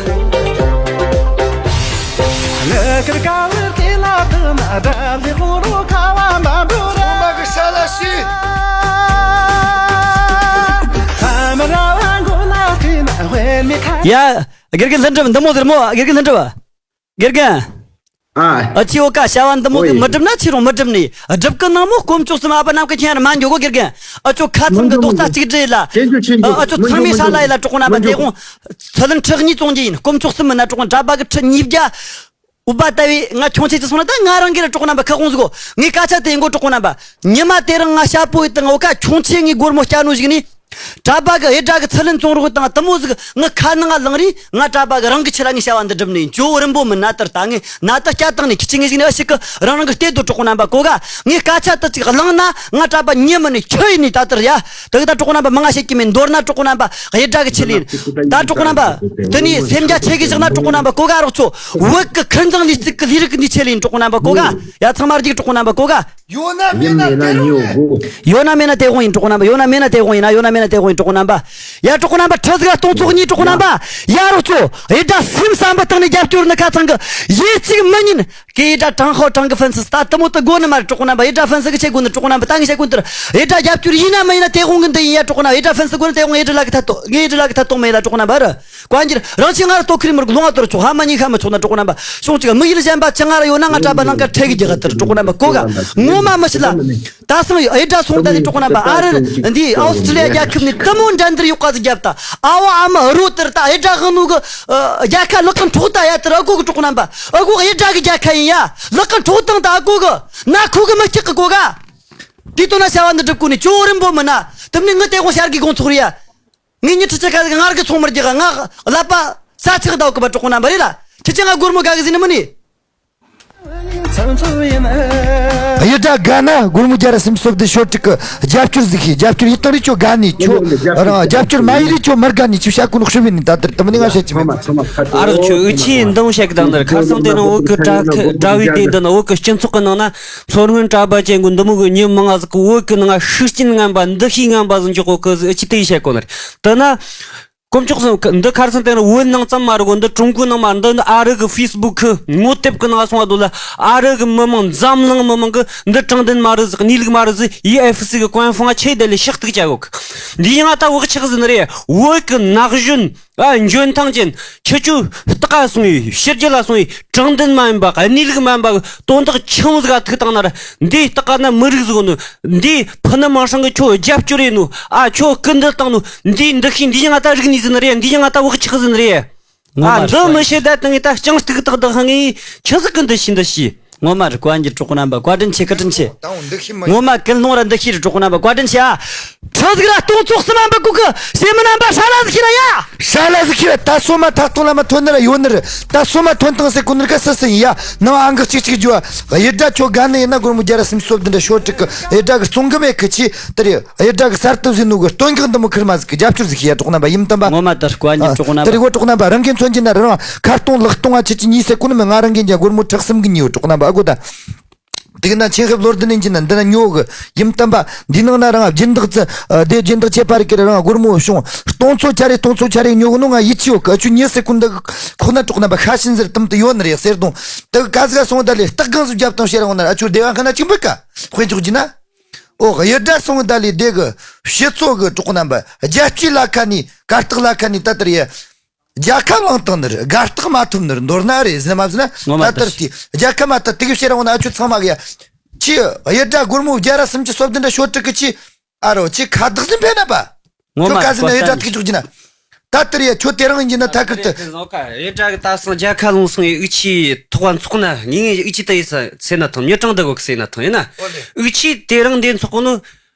ཡ། དགེ་རྒན་ལྷུན་གྲུབ་འདི་མོ་ཟེར་མོ། དགེ་རྒན་ལྷུན་གྲུབ། དགེ་རྒན། ཨ། ཨ་ཅི་འོ་ཀ་བྱ་བ་འདི་མོ་ཟིག་མི་སྒྲུབ་ན་ཆི་རུང་མི་སྒྲུབ་ནི། སྒྲུབ་གི་ནང་མོ་དཀོན་མཆོག་གསུམ་ཨ་ཕ་ནམ་མཁའ་ཁྱེད་རང་མ་འགྱོ་གོ། དགེ་རྒན། ཨ་ཅོ་ཁ་ཚང་གི་རྡོག་རྩ་གཅིག་སྒྲིལ་ལ། ཨ་ཅོ་ཚང་མས་ཧྲ་ལ་ཡི་ལ་གྲོགས་པོ་རྣམ་པ། དེ་དགོང་ཚུལ་ལན་ཁྲི་གཉིས་བཙོང་རྒྱུ་ཡིན། དཀོན་མཆོག་གསུམ་མིན་ན་གྲོགས་པོ་གྲྭ་པ་གི་ཁྲི་ཉིས་བརྒྱ། ཨུ་པ་ལྟ་བུའི་ང་ཁྱོང་ཆེ་ཅི་སོང་ན་ད་ང་རང་གི་ར་གྲོགས་པོ་རྣམ་པ་ཁ་དགོངས་ཟིག་གོ། ངས་སྐད་ཆ་དེ་ཡིན་གོ་གྲོགས་པོ་རྣམ་པ། ཉི་མ་དེ་རིང་ང་ཤ་པོ་ཡི་དང་འོ་ཀ་ཁྱོང་ཆེ་ངའི་སྒོར་མོ་སྐྱ་ནོ་ཞིག་ནི། གྲྭ་པ་གི་ཡི་དྲ་གི་ཚུལ་ལན་བཙོང་རོགས་དང་དུ་མོ་ཟིག་ངི་ཁ་ནང་ང་ལངས་རིས། ང་གྲྭ་པ་གི་རང་གི་ཆེད་ལ་ངས་བྱ་བ་འདི་སྒྲུབ་ནི་ཡིན། ཇོ་བོ་རིན་པོ་མིན་ན་དར་ད་ངས་ན་ད་སྐྱ་བཏང་ནས་ཁྱི་ཆེ་ངས་ཞིག་ནི་ཨ་ཞིག་གི་རང་རང་གི་ལྟོས་དོ་གྲོགས་པོ་རྣམ་པ་གོ་ག། ངས་སྐད་ཆ་དུ་ཅིག་བླངས་ན་ང་གྲྭ་པ་ཉི་མིན་ནས་ཁྱི་ཡིན་ནི་ད་དར་ཡ། དེ་གི་ད་གྲོགས་པོ་རྣམ་པ་མང་ང་བཤད་ཀྱི་མེད། མདོར་ན་གྲོགས་པོ་རྣམ་པ་ཡི་དྲ་གི་ཆེད་ལས་ད་གྲོགས་པོ་རྣམ་པ། དེ་ནས་སེམས་རྒྱ་ཆེ་གི་བཞག་ན་གྲོགས་པོ་རྣམ་པ་གོ་ག་རོགས་ཚོ། བོད་གི་ཁུར་འཛིང་ལུས་རྩལ་གི་ལས་རིགས་གི་འདི་ཆེད་ལས་ཡིན་གྲོགས་པོ་རྣམ་པ་གོ་ག། ཡ་ཚང་མ་རྒྱུག་གྲོགས་པོ་རྣམ་པ་གོ་ག། ཡོད་ན་མེད་ན་དེ་དགོངས་ཡིན། ཡོད་ན་མེད་ན་དེ་དགོངས་ཡིན་གྲོགས་པོ་རྣམ་པ། ཡོད་ན་མེད་ན་དེ་དགོངས་ཡིན་ན། ཡོད་ན་མེད་ན་དེ་དགོངས་ཡིན་གྲོགས་པོ་རྣམ་པ། ཡ་གྲོགས་པོ་རྣམ་པ་ཁྲི་ཟིག་གཏོང་ཚོགས་གཉིས་གྲོགས་པོ་རྣམ་པ། ཡ་རོགས་ཚོ་ཡི་དྲ་སེམས་བསམ་པ་བཏང་ནས་རྒྱབ་སྐྱོར་ནི་ཁ་ཚང་གི་ཡེ་གཅིག་མི་ཉན། གི་ཡི་དྲ་ཀྲང་ཧོ་ཀྲང་གི་ཧྥན་སི་ད་དུ་མོ་དུ་དགོ་ནི་མ་རེད་གྲོགས་པོ་རྣམ་པ། ཡི་དྲ་ཧྥན་སི་གི་ཆེ་དགོ་ནི་གྲོགས་པོ་རྣམ་པ། ད་ངས་བཤད་གོ་ནི་དེར་ཡི་དྲ་རྒྱབ་སྐྱོར་ཡིན་ན་མ་ཡིན་ན་དེ་དགོངས་གི་འདི་ཡིན། ཡ་གྲོགས་པོ་རྣམ་པ་ཡི་དྲ་ཧྥན་སི་དགོ་ནི་དེ་དགོངས། ཡི་དྲ་ལ་གི་ཐད་གཏོང་ཡི་དྲ་ལ་གི་ཐད་གཏོང་མེད་ལ་གྲོགས་པོ་རྣམ་པ་ར། བཀའ་འགྱུར་རང་ཆེ་ང་ར་ལྟོ་ཁུར་མི་རུག་ལོང་ང་དོར་ཆོག་ཧ་མ་ཉན་ཤ་མི་ཆོག་ན་གྲོགས་པོ་རྣམ་པ། སོང་ཅིག་དམིགས་ཡུལ་གཞན་པ་ཅི་ང་ར་ཡོད་ན་ང་གྲྭ་པ་ནང་ཀ་ཁྲལ་གི་རྒྱག་ག་དར་གྲོགས་པོ་རྣམ་པ་གོ་ག། ངོ་མ་མི་ཤི་ལ། ད་སང་ཡི་དྲ་སོང་ད་ནི་གྲོགས་པོ་རྣམ་པ། ཨ་རི་འདི་ཨའོ་སི་ཀྲི་ལི་ཡ་རྒྱལ་ཁབ་ནས་དུ་མོ་འགྲན་བསྡུར་ཡོག་ག་ཟིག་རྒྱབ་ད། ཨ་བ་ཨ་མ་རོ་དར་ད་ཡི་དྲ་གི་ནུ་གི་རྒྱལ་ཁ་ལག་གི་འཕྲོག་ད་ཡ་དར། ཨ་གོ་གི་གྲོགས་པོ་རྣམ་པ། ཨ་གོ་ཡི་དྲ་གི་རྒྱལ་ཁ་ཡིན་ཡ། ལག་གི་འཕྲོག་དང་ད་ཨ་གོ་གི་ན་ཁུ་གི་མི་སྐྱག་གི་གོ་ག། དེ་ལྟོས་ན་བྱ་བ་འདི་སྒྲུབ་དགོས་ནི་ཇོ་བོ་རིན་པོ་མིན་ན། དེ་མིན་ངི་དེ་དགོངས་ཤར་གི་དགོངས་ཚོགས་རེད་ཡ། ངས་ཉི་ཁྲི་ཆ་ཁ་ཟིག་ངར་གི་ཚོང་མར་རྒྱག་ང་ཀླད་པ་ས་ཆག་ཟླ་བ་གི་པ་གྲོགས་པོ་རྣམ་པ་རེད་ལ། ཁྱེད་ཅག་ང་སྒོར་མོ་དགའ་གི་ཟིན་ནི་མིན་ནི། ཡི་དྲ་དགའ་ན་སྒོར་མོ་བརྒྱ་ར་སུམ་ཅུ་སོ་བདུན་ཤོག་དྲུག་གི་རྒྱབ་སྐྱོར་ཟིག་ཤེས། རྒྱབ་སྐྱོར་ཡིད་གཏོང་རེ་ཁྱོད་དགའ་ནི་ཁྱོད་རང་། རྒྱབ་སྐྱོར་མ་ཡིན་རེ་ཁྱོད་མར་དགའ་ནི་ཁྱོད་བཤད་གོ་ནོ་ཤི་བས་ནི་ད་དེར་དུ་མིན་ནི་ང་བཤད་ཀྱི་མེད། ཨ་རོགས་ཁྱོད་འུ་ཆེས་འདང་བཤད་གི་དང་ནི་ཁ་སང་དེ་ནི་བོད་གི་དྲ་དྲ་བའི་དེ་འདི་ནི་བོད་གི་སྤྱི་ཚོགས་གི་ནང་ན་མཚོ་སྔོན་གྲྭ་པ་ཅན་གི་འདི་མོ་གི་མྱི་མང་ང་ཟིག་གི་བོད་གི་ནང་ཤུགས་རྐྱེན་ངན་པ་འདུ་ཤེས་ངན་པ་ཟིག་འཇོག་གོ་གི་ཟིག་འུ་ཆེས་དེ་བཤད་གོ་ནི་རེད། དེ་ན། དཀོན་མཆོག་གསུམ་འདི་ཁ་སང་དེ་ནི་བོད་ནང་ཙམ་མ་རེད་གོ། འདི་ཀྲུང་གོའི་ནང་མ་འདི་ཨ་རི་གི་ཧྥེ་སི་བུག་གི་ངོ་དེབ་གི་ནང་སོང་བ་དོ་ལ། ཨ་རི་གི་མི་མང་འཛམ་གླིང་མི་མང་གི་འདི་དྲང་བདེན་མ་རེད་ཟིག་གནས་ལུགས་མ་རེད་ཟིག་ཡི་ཨེཕ་སི་གི་ཀོན་ཧྥང་ཆེ་དེ་ལས་ཤག་ཏུ་བྱ་གོ་གི། འདི་ཡང་ད་བོད་ཆགས་ཟིན་རེད། བོད་གི་ན་གཞོན་ ཨ། འཇོན་ཐང་ཅན། ཁྱེད་ཆོས་ལྟག་ག་སོང་བའི་ཕྱི་རྒྱལ་ལ་སོང་བའི་དྲང་བདེན་མ་ཡིན་པ། གནས་ལུགས་མ་ཡིན་པ་གི་དོན་དག་ཆི་མོ་ཟིག་ག་ཐུག་བཏང་ན་ར། འདིའི་ལྟག་ག་ན་མི་རིགས་ཟིག་ནོ། འདིའི་ཕུ་ནུ་མིང་སྲིང་གི་ཁྱོད་རྒྱབ་སྐྱོར་ཡིན་ནོ། ཨ། ཁྱོད་སྐུལ་འདེད་བཏང་ནོ། འདིའི་འདུ་ཤེས་འདི་ཡང་ང་ད་རིག་གནས་ཟིག་ནི་རེད། འདི་ཡང་ང་ད་བག་ཆགས་ཟིག་ནི་རེད། ངོ་མ་ཨ། རེད། འདི་མི་ཤེས་ད་དུང་ངས་ད་སྤྱང་ཐུག་ཐག་ད་ཧང་ངས་ཆི་ཟིག་གི་འདུ་ཤེས་འདི་ཤེས། ངོ་མ་རེད། བཀའ་འགྱུར་གྲོགས་རྣམ་པ། བཀའ་དྲིན་ཆེ། བཀའ་དྲིན་ཆེ། དང་འདུ་ཤེས་མ་ངོ་མ་ཀུན་སློང་ར་འདུ་ཤེས་རེད། གྲོགས་རྣམ་པ། བཀའ་དྲིན་ཆེ་ཨ། ཁྲི་ཟིག་ར་སྟོང་ཚོགས་སུ་མ་འབུད་གོ་གི་སེ་མི་རྣམ་པ། ཧྲ་ལ་ཟིག་ཁྱེར་ར་ཡ། ཧྲ་ལ་ཟིག་ཁྱེར་ར། ད་སོ་མ་ཐག་སྟོང་ལ་མ་ཐོན་ནི་ར་ཡོད་ནི་རེད། ད་སོ་མ་ཐོན་ཐང་ཟེར་གོ་ནི་ར་ག་སི་སི་ཡིན་ཡ། ནང་ཨང་གི་གཅིག་གཅིག་རྒྱུ་བ་གཡུ་སྒྲ་ཁྱོད་དགའ་ནི་ཡིན་ན། སྒོར་མོ་བརྒྱ་ར་སུམ་ཅུ་སོ་བདུན་ར་ཤོག་དྲུག་གི་གཡུ་སྒྲ་གི་བཙོང་གི་མེད་གི། ཆི་དེ་རེད། གཡུ་སྒྲ་གི་གསར་དུ་བཟོས་ནོ་གི་སྟོན་ཀག་འདི་མོ་ཁུར་མ་ཟིག་གི་རྒྱབ་སྐྱོར་ཟིག་ཤེས་ཡ། གྲོགས་རྣམ་པ། ཡིན་དམ་པ། ངོ་མ་ད་བཀའ་འགྱུར་གྲོགས་རྣམ་པ། དེ་རེད་གོ། གྲོགས་རྣམ་པ། རང་གིས་མཚོན་གྱི་ན་རང་ཁ་སྟོང་ལག་སྟོང་ང་ཆི་ཆི་གཉིས་ཟེར་གོ་ནི་མེད། ང་རང་གིས་འཇལ་སྒོར་མོ་ཁྲག་གསུམ་གི་ཉོས་ཡོད། གྲོགས་རྣམ་པ། ཨ་གོ་ད། དེ་གི་ན་ཆེན་ཧེབ་ལོར་དུ་ནས་ཀྱི་ན་འདི་ན་ཉོ་གི། ཡིན་དམ་པ། འདི་ནང་ན་རང་སྦྱིན་བདག་ཙི་ཨ་དེ་སྦྱིན་བདག་ཆེ་པ་རིག་གི་རང་སྒོར་མོ་བྱུང་སྟོང་ཚོ་ཆ་རེ་སྟོང་ཚོ་ཆ་རེ་ཉོ་གི་ནོ། ང་ཡིད་ཆེས་ཡོད་གི། ཨ་ཆུ་ཉེ་ཟེར་གོ་འདི་ཁོ་ན། གྲོགས་རྣམ་པ། ཤ་ཤིན་ཟེར་དམ་དུ་ཡོད་ནི་རེད་ཟེར་དང་། དེ་གི་ག་ཟིག་ག་སོང་ད་ལས་སྟག་གང་ཟིག་རྒྱབ་དང་ཤེས་ར་འོང་ན་ར། ཨ་ཆུ་སྡེ་བ་ཁ་ན་ཅིག་འབུད་ག་དཔེ་འཇོག་གྱི་ན། ཨོ་གཡུ་སྒྲ་སོང་ད་ལས་དེ་གི་ཕྱི་ཚོ་གི་གྲོགས་རྣམ་པ། རྒྱལ་སྤྱིའི་ལ་ཁ་ནས་གར་སྟེགས་ལ་ཁ་ནས་ད་ལྟར་ཡ། རྒྱལ་ཁ་བླངས་བཏང་ནི་རེད། དགའ་རྟགས་མ་ཐོབ་ནི་རེད། མདོར་ན་རེད་ཟེར་ན་མ་ཟེར་ན། ངོ་མ་ད་ལྟར་དེ་རྒྱལ་ཁ་མ་ཐོབ། དེ་གི་ཕྱིར་འོང་ན་ཨ་ཆུ་ཚང་མ་གི་ཡ། ཆི་གཡུ་སྒྲ་སྒོར་མོ་བརྒྱ་ར་སུམ་ཅུ་སོ་བདུན་ར་ཤོག་དྲུག་གི་ཆི། ཨ་རོ་ཆི་ཁ་བདག་ཟིན་ཕེ་ན་པ། ངོ་མ་ཁྱོད་ག་ཟིན་ན་གཡུ་སྒྲ་ཐིག་ཅུག་གྱི་ན། ད་ལྟར་ཡ་ཁྱོད་དེ་རང་ཡིན་གྱི་ན་ཐ་ཁུར་དུ། གཡུ་སྒྲ་གི་ད་སང་རྒྱལ་ཁ་ལོངས་སོང་ཡི་འུ་ཆི་ཐོག་བ་འཚོགས་ན། ངེས་ངེས་འུ་ཆི་ད་ཡི་ས་སེ་ན་ཐང་། མྱི་གྲངས་ད་གོ་གི་སེ་ན་ཐང་ཡིན་ན། འུ་ཆི་དེ་རང་འདི་འཚོགས་གོ་ནོ་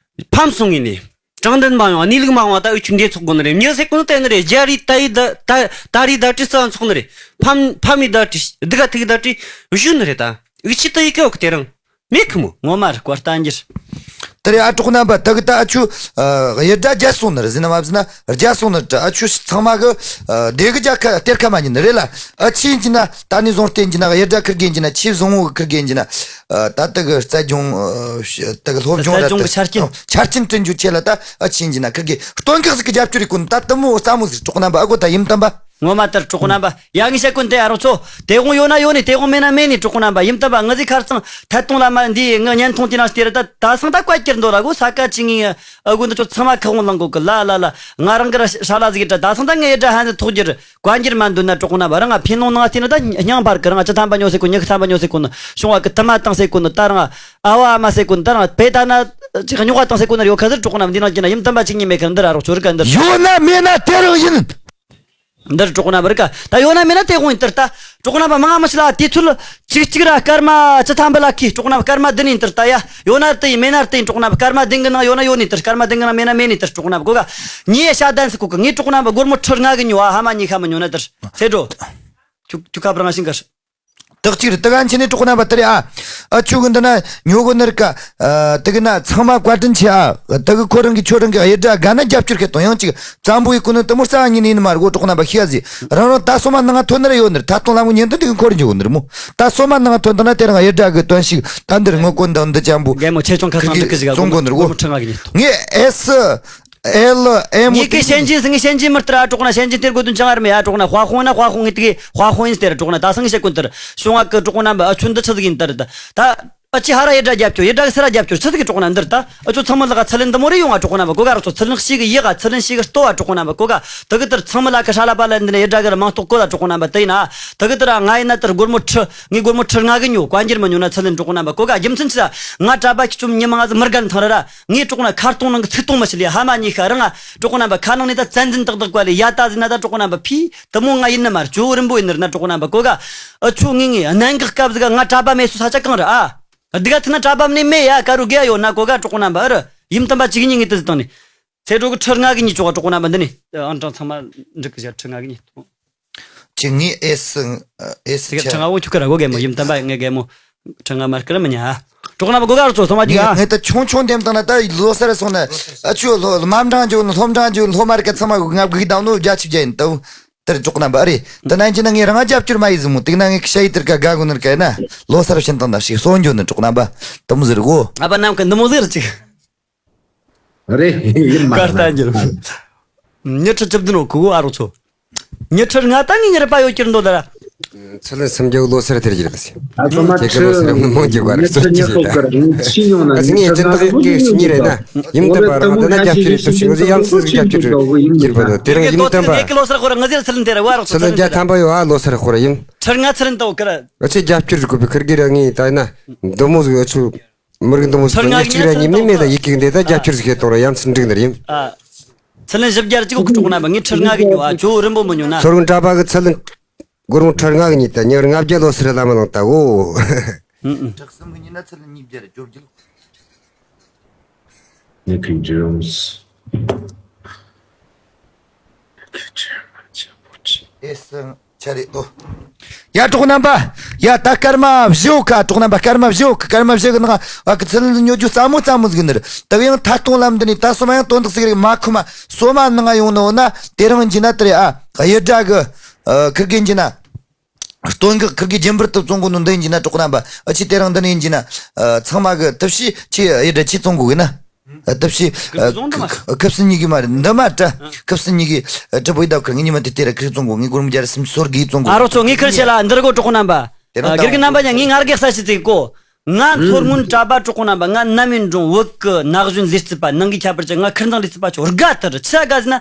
ཕམ་སོང་ངི་ནི། དྲང་བདེན་མ་ཡོང་། གནས་ལུགས་མ་ཡོང་བ་ད་འུ་ཆུ་འདི་ཚོགས་དགོ་ནི་རེད། མྱི་ཟེར་གོ་ནི་དེ་ནི་རེད། རྒྱ་རི་ད་ཡི་ད་ད་ད་རི་ད་ཏྲི་ས་ཚོགས་ནི་རེད། ཕམ་ཕམ་ཡི་ད་ཏྲི་སྡུག་ག་ཐིག་ད་ཏྲི་བཞུ་ནི་རེད། ད་འུ་ཆི་ད་ཡི་ཀའོ་གི་དེ་རང་མེད་ཁི་མོ། ངོ་མ་རེད། བཀའ་བསྟན་འགྱུར། དེ་རེད་ཨ་གྲོགས་རྣམ་པ། ད་གི་ད་ཨ་ཆུ་ཨ་གཡུ་སྒྲ་རྒྱལ་སོང་ནི་རེད་ཟེར་ན་མ་ཟེར་ན། རྒྱལ་སོང་ནི་རེད། ཨ་ཆུ་ཚང་མ་གི་ཨ་དེ་གི་རྒྱལ་ཁ་གཏེར་ཁ་མ་ཉིན་ནི་རེད་ལ། ཨ་ཆི་ཡིན་གྱི་ན་ད་ནི་བཟུང་སྟེ་ཡིན་གྱི་ན། གཡུ་སྒྲ་ཁུར་གི་ཡིན་གྱི་ན། ཆི་བཟུང་བོ་གི་ཁུར་གི་ཡིན་གྱི་ན། ཨ་ད་ད་གི་རྩ་སྦྱོང་ཨ་ད་གི་སློབ་སྦྱོང་ར་རྩ་སྦྱོང་གི་ཆ་རྐྱེན་ཆ་རྐྱེན་བསྐྲུན་རྒྱུ་ཆེ་ལ། ད་ཨ་ཆི་ཡིན་གྱི་ན་ཁུར་གི་སྟོན་ཀག་ཟིག་གི་རྒྱབ་སྐྱོར་ཡི་གོ་ནི། ད་དུ་མོ་རྩ་མོ་ཟིག་གྲོགས་རྣམ་པ། ཨ་གོ་ད་ཡིན་དམ་པ། ངོ་མ་ལྟར་གྲོགས་རྣམ་པ། ཡ་ངས་བཤད་གོ་ནི་དེ་ཨ་རོགས་ཚོ། དེ་དགོང་ཡོད་ན་ཡོད་ནི། དེ་དགོང་མེད་ན་མེད་ནི་གྲོགས་རྣམ་པ། ཡིན་དམ་པ། ངི་ཟིག་ཁར་ཚང་ཐད་གཏོང་ལ་མ་འདི་ངི་བརྙན་ཐུང་དེ་ནང་སྟེར། ད་ད་སང་ད་བཀའ་ཁྱེར་འདོད་ལ་གོ། ས་ཀ་ཅི་ངི་ཨ་གོ་འདི་ཚོ་ཚང་མ་ཁ་ཧོང་ལང་གོ་གི་ལ་ལ་ལ། ང་རང་གི་ར་ཧྲ་ལ་ཟིག་ད་ད་སང་ད་ངི་ཡི་ད་ཧན་ཟིག་ཐོག་རྒྱུར་བཀའ་འགྱུར་མ་འདོན་ན་གྲོགས་རྣམ་པ། རང་ང་ཕན་ལོང་ནང་དེ་ནི་ད་སྙིང་འབར་གི། རང་ང་བཅུ་ཐམ་པ་ཉོ་ཟེར་གོ། ཉི་ཤུ་ཐམ་པ་ཉོ་ཟེར་གོ་ནི། གཞུང་བ་གི་དུ་མ་བཏང་ཟེར་གོ་ནི། ད་རང་ཨ་བ་ཨ་མ་ཟེར་གོ་ནི། ད་རང་བེ་ད་ན་ཅིག་རྙོག་པ་བཏང་ཟེར་གོ་ནི་ར་ཡོད་ཁ་ཟེར། གྲོགས་རྣམ་པ། འདི་ནང་གི་ན་ཡིན་དམ་པ་ཅིག་ཉིད་མེད་ཁ། འདི་ར་རོགས་ཚོ་རི་ཀ་འདིར། ཡོད་ན་མེད་ན་དེ་རང་ཡིན། འདིར་གྲོགས་རྣམ་པ་རི་ཀ་ད་ཡོད་ན་མེད་ན་དེ་དགོང་ཡིན། དེར་ད་གྲོགས་རྣམ་པ་མང་ང་མི་ཤི་ལ་དུས་ཚོད་གཅིག་གཅིག་ར་སྐར་མ་བཅུ་ཐམ་པ་ལ་ཁི། གྲོགས་རྣམ་པ་སྐར་མ་བདུན་ཡིན། དེར་ད་ཡ་ཡོད་ན་དེ་ཡིན། མེད་ན་དེ་ཡིན། གྲོགས་རྣམ་པ་སྐར་མ་བདུན་གི་ནང་ཡོད་ན་ཡོད་ནི། དེར་སྐར་མ་བདུན་གི་ནང་མེད་ན་མེད་ནི། དེར་གྲོགས་རྣམ་པ་གོ་ག་ངས་ཤ་དན་སི་གོ་གི། ངས་གྲོགས་རྣམ་པ་སྒོར་མོ་ཁྲི་ལྔ་གི་ཉོ་ཨ། ཧ་མ་གཉིས་ཁ་མི་ཉོ་ན་དེར་ཚེ་འགྲོ། ཁྱུ་ཁྱུ་ཁ་པར་ང་ཤིང་གར། དག་ཅིག་རེད། དེ་ག་ཆེ་ནས་གྲོགས་རྣམ་པ་དེ་རེད་ཨ། ཨ་ཆུ་གི་འདི་ན་ཉོ་གོ་ནི་རིག་ག་ཨ་དེ་གི་ན་ཚང་མ་བཀའ་དྲིན་ཆེ་ཨ། དེ་གི་ཁོ་རང་གི་ཁྱོད་རང་གི་གཡུ་སྒྲ་དགའ་ན་རྒྱབ་སྐྱོར་ཁེ་དོན་ཡང་ཅིག་བཙན་པོ་ཡི་ཀུན་ནི་དུ་མོ་རྩ་ཉིན་ཡིན་མ་རེད་གོ། གྲོགས་རྣམ་པ་ཤི་ཡ་ཟི་རང་རང་ད་སོ་མ་ནང་ང་ཐོན་ནི་ར་ཡོད་ནི་རེད། ད་སྟོང་ལམ་གི་ཉན་དུ་འདི་གི་འཁོར་འཇོག་ནི་རེད་མོ། ད་སོ་མ་ནང་ང་ཐོན་དང་ན་དེ་རང་གཡུ་སྒྲ་གི་དོན་ཞིག་ད་འདིར་ངོ་གོ་འདང་འདི་ཅན་པོ་རྒན་མོ་ཆེ་ཆུང་ཁ་ཚང་འདི་གི་ཞིག་ག་བཙོང་གོ་ནི་རེད་གོ། ངས་ཨེ་སི། ཨེལ་ཨེམ་ངེད་ཀྱི་ཤན་ཅིན་ཟིན་ངེད་ཤན་ཅིན་མི་ལྟར་ཨ་གྲོགས་ན་ཤན་ཅིན་སྟེར་དགོས་དོན་ཅང་ཨར་མེད་ཨ་གྲོགས་ན། དཔའ་ཧོང་ན་དཔའ་ཧོང་ངེད་ཀྱི་དཔའ་ཧོང་ཡིན་སྟེར་གྲོགས་ན། ད་སང་ངེད་ཤེས་ཀུན་ལྟར་བྱུང་ཨ་ཀི་གྲོགས་ན་འབའ་ཨ་ཆུ་འདི་ཆི་ཟིག་ཡིན་ལྟར་ད་ད་ཨ་ཅི་ཧ་ར་ཡེ་སྒྲ་རྒྱབ་ཆོག་ཡེ་སྒྲ་གི་སི་ར་རྒྱབ་ཆོག་ཆི་ཟིག་གི་གྲོགས་ན་འདིར་ད་ཨ་ཆུ་ཚང་མི་ལག་ཚུལ་ལེན་འདི་མོ་རེ་ཡོང་ཨ་གྲོགས་ན་འབའ་གོ་ག་རོགས་ཚོ་ཚུལ་ལེན་ཤིག་གི་ཡག་ཨ་ཚུལ་ལེན་ཤིག་གི་ལྟོ་ཨ་གྲོགས་ན་འབའ་གོ་ག་ད་གི་ལྟར་ཚང་མི་ལག་གི་ཧྲ་ལ་པ་ལ་འདི་ནས་ཡེ་སྒྲ་གི་ར་མང་སྟོགས་གོ་ལ་གྲོགས་ན་འབའ་དེ་ཡིན་ཨ། ད་གི་ལྟར་ང་ཡིན་ན་ལྟར་སྒོར་མོ་ཁྲི་ངས་སྒོར་མོ་ཁྲི་ལྔ་གི་ཉོ་བཀའ་འགྱུར་མི་ཉོ་ན་ཚུལ་ལེན་གྲོགས་ན་འབའ་གོ་ག་རྒྱུ་མཚན་ཆི་ད་ང་གྲྭ་པ་ཁྱི་ཆུམ་ཉི་མ་ང་ཟི་མི་རྒན་ཐང་ར་ར། ངས་གྲོགས་ན་ཁ་སྟོང་ནང་གི་ཚིག་སྟོང་མི་ཤི་ལས་ཧ་མ་ཉི་ཤ་རང་ང་གྲོགས་ན་འབའ་ཁ་ནང་ནས་ད་བཙན་འཛིན་ཏག་ཏག་བཀའ་ལས་ཡ་ད་ཟིན་ན་ད་གྲོགས་ན་འབའ་ཕི་དུ་མོ་ང་ཡིན་ནི་མ་རེད། ཇོ་བོ་རིན་པོ་ཡིན་ནི་རེད་ན་གྲོགས་ན་འབའ་གོ་ག་ཨ་ཆུ་ངས་ངས་གནད་འགག་སྐབས་ཟིག་ག་ང་གྲྭ་པ་མེད་སོ་ས་ཆ་གང་རེད་ཨ། སྡུག་ག་ཐུག་ན་གྲྭ་པ་མ་ནས་མེད་ཡ་ཀ་རུ་དགེ་ཡ་ཡོད་ན་གོ་ག་གྲོགས་ན་འབའ་ཨ་རེད། ཡིན་དམ་པ་གཅིག་གཉིས་ངས་དེ་ཟིག་བཏང་ནས། ཚེ་སྒྲོལ་གི་ཁྲི་ལྔ་གི་ཉིས་བཅུག་གྲོགས་ན་འབའ་འདི་ནས་ཨང་གྲངས་ཚང་མ་འགྲིག་གི་བཞག་ཁྲི་ལྔ་གི་ཉིས་ཐོང་། ཅི་ངས་ཨེ་སི་ཨེ་སི་ཁྲི་ལྔ་བོ་ཁྱུ་ཁ་ར་གོ་རྒན་མོ་ཡིན་དམ་པ་ངས་རྒན་མོ་ཁྲི་ལྔ་མར་ཀི་ར་མི་ཉན་ཨ། གྲོགས་ན་འབའ་གོ་ག་རོགས་ཚོ་ཚང་མ་ཅིག་ཨ། ངས་ད་ཆུང་ཆུང་འདེམས་བཏང་ན་ད་ལོ་སར་སོང་ན་ཨ་ཆུ་ལོ་མ་འབྲང་རྒྱུ་ནི་སློབ་འབྲང་རྒྱུ་སློབ་མ་རིག་ག་ཚང་མ་ང་གི་དང་ནོ་རྒྱ་ཆིབ་རྒྱ་ཡིན་ད། དེར་གྲོགས་རྣམ་པ་ཨ་རེད། དེ་ན་ཅི་ན་ངས་རང་རྒྱབ་སྐྱོར་མ་ཡིན་ཟིག་མོ་དེ་ན་ངས་ཤ་ཡི་དེར་ཀ་དགའ་གོ་ནི་ར་ཀ་ཡིན་ན་ལོ་སར་བྱིན་བཏང་ན་ཞིག་གསོན་འགྱོ་ནི་གྲོགས་རྣམ་པ་དུ་མོ་ཟེར་གོ། ཨ་པ་ནམ་ཀ་འདི་མོ་ཟེར་ཅིག་རེད་ཡིན་མ་ཀར་ལྟ་འགྱུར། ཉི་ཁྲི་བཅུ་བདུན་ནོ་ཁུ་གོ་ཨ་རོགས་ཚོ། ཉི་ཁྲི་ལྔ་ད་ངས་ངའི་རུ་པ་ཡོད་ཀྱིར་འདོད་ལ་ར། ཚུར་ལན་སུམ་བརྒྱ་ལོ་སར་དེར་རྒྱུ་རེད། ཁྱེད་ཀྱི་ལོ་སར་མང་རྒྱུ་བ་རེད། སོ་ཅི་རེད་ད། ཨ་ཟིན་ངས་ཅི་འདི་གི་ཤི་ཉོང་ན་ཨ་ཟིན་ངས་ཅི་འདི་གི་ཤི་ཉེ་རེད་ན། ཡིན་དུ་བར་ང་འདི་ན་རྒྱབ་ཁྱེར་རེད། ཐུབ་ཤིང་ཟིག་ཡང་ཚུལ་ཟིག་རྒྱབ་ཁྱེར་རེད། ཁྱེར་པ་དང་དེ་རིང་ཡིན་དུ་བར་ད་ངས་ཀྱི་ལོ་སར་ཁོ་ར་ང་ཟེར་ཚུར་ལན་དེ་ར་བ་རོགས་ཚུར་ལན་རྒྱ་ཐམ་པ་ཡོད། ཨ་ལོ་སར་ཁོ་ར་ཡིན། ཁྲར་ང་ཚུར་ལན་དོ་ཀི་ར། ཨ་ཆེ་རྒྱབ་ཁྱེར་ཟིག་དགོས་པའི་ཁིར་གི་ར་ངས་ད་ན་འདི་མོ་ཟིག་ཨ་ཆུ་མི་རིགས་འདི་མོ་ཟིག་ཁྲར་ང་ངས་གཅིག་ར་ཉིམ་ནི་མེད་ད། ཡི་གེ་འདི་ད་རྒྱབ་ཁྱེར་ཟིག་ཁེ་གཏོང་ར་ཡང་ཚུར་འགྲིག་ནི་རེད། ཨ་ཚུར་ལན་བཞི་བརྒྱ་ར་གཅིག་གོ་ཀི་གྲོགས་རྣམ་པ། ངས་ཁྲར་ང་གི་ཉོ་ཨ་ཆུ་རིན་པོ་མི་ཉོ་ན། ཚོར་གི་འདྲ་པ་གི་ཚུར་ལན། སྒོར་མོ་ཁྲི་ལྔ་གི་ཉིད་དང་ཉེར་ལྔ་བརྒྱ་ལོ་སར་ལ་མ་ལངས་ད་འོ། ཁྲི་གསུམ་གི་ཉིད་ན་ཚུར་ལན་ཉིས་བརྒྱ་རེ་བཅོ་བརྒྱད། Nicky Jones. ཨེ་སི་ཆ་རེད་དོ། ཡ་གྲོགས་རྣམ་པ། ཡ་ད་སྐར་མ་བཞི་ཡོད་ཁ། གྲོགས་རྣམ་པ་སྐར་མ་བཞི་ཡོད་ཁ། སྐར་མ་བཞི་གི་ནང་ཨ་ཁུ་ཚུར་ལན་ཉོ་རྒྱུ་རྩ་མོ་རྩ་མོ་ཟིག་ནི་རེད། ད་གི་ཡང་ཐད་གཏོང་ལམ་འདི་ནས་ད་སོ་མ་ཡང་དོན་དག་ཟིག་རེད། མ་ཁུ་མ་སོ་མ་ནང་ང་ཡོང་ནོ་ན་དེ་རིང་འཇི་ན་དེ་རེད། ཨ་གཡུ་སྒྲ་གི་ཨ་ཁིར་གི་འཇི་ན། སྟོན་གི་ཁིར་གི་རྒྱུན་པར་དུ་བཙོང་གོ་ནོ་འདི་ཡིན་གྱི་ན་གྲོགས་རྣམ་པ། ཨ་ཆི་དེ་རིང་འདི་ནས་ཡིན་གྱི་ན། ཨ་ཚང་མ་གི་ཐབས་ཤེས་ཆི་ཡི་འདྲ་ཆི་བཙོང་གོ་གི་ན། ཨ་ཐབས་ཤེས་ཁིར་གི་བཙོང་འདི་མ་ཁབ་སི་གཉིས་གི་མ་རེད་འདི་མ་ཏྲ། ཁབ་སི་གཉིས་གི་ཨ་ཏྲ་བོ་ཡི་ད་ཁིར་ངི་ཉི་མ་དེ་དེ་ར་ཁིར་བཙོང་གོ། ངི་སྒོར་མོ་བརྒྱ་ར་སུམ་སོར་གི་བཙོང་གོ། ཨ་རོགས་ཚོ་ངི་ཁིར་ཆེ་ལ་འདིར་གོ་གྲོགས་རྣམ་པ། དེ་རིང་ཨ་དགེ་རྒན་རྣམ་པ་ཉ་ངི་ང་རྒྱལ་ས་ཤི་ཚིག་གོ། ང་ཚོར་སྔོན་གྲྭ་པ་གྲོགས་རྣམ་པ། ང་ནམ་ཡིན་རུང་བོད་གི་ན་གཞོན་ལས་རྩིས་པ་ནང་གི་ཁྱད་པར་གྱི་ང་ཁིར་འདང་ལས་རྩིས་པ་ཆོ་དགའ་ཐུར་ཆ་དགའ་ཟིན་ན།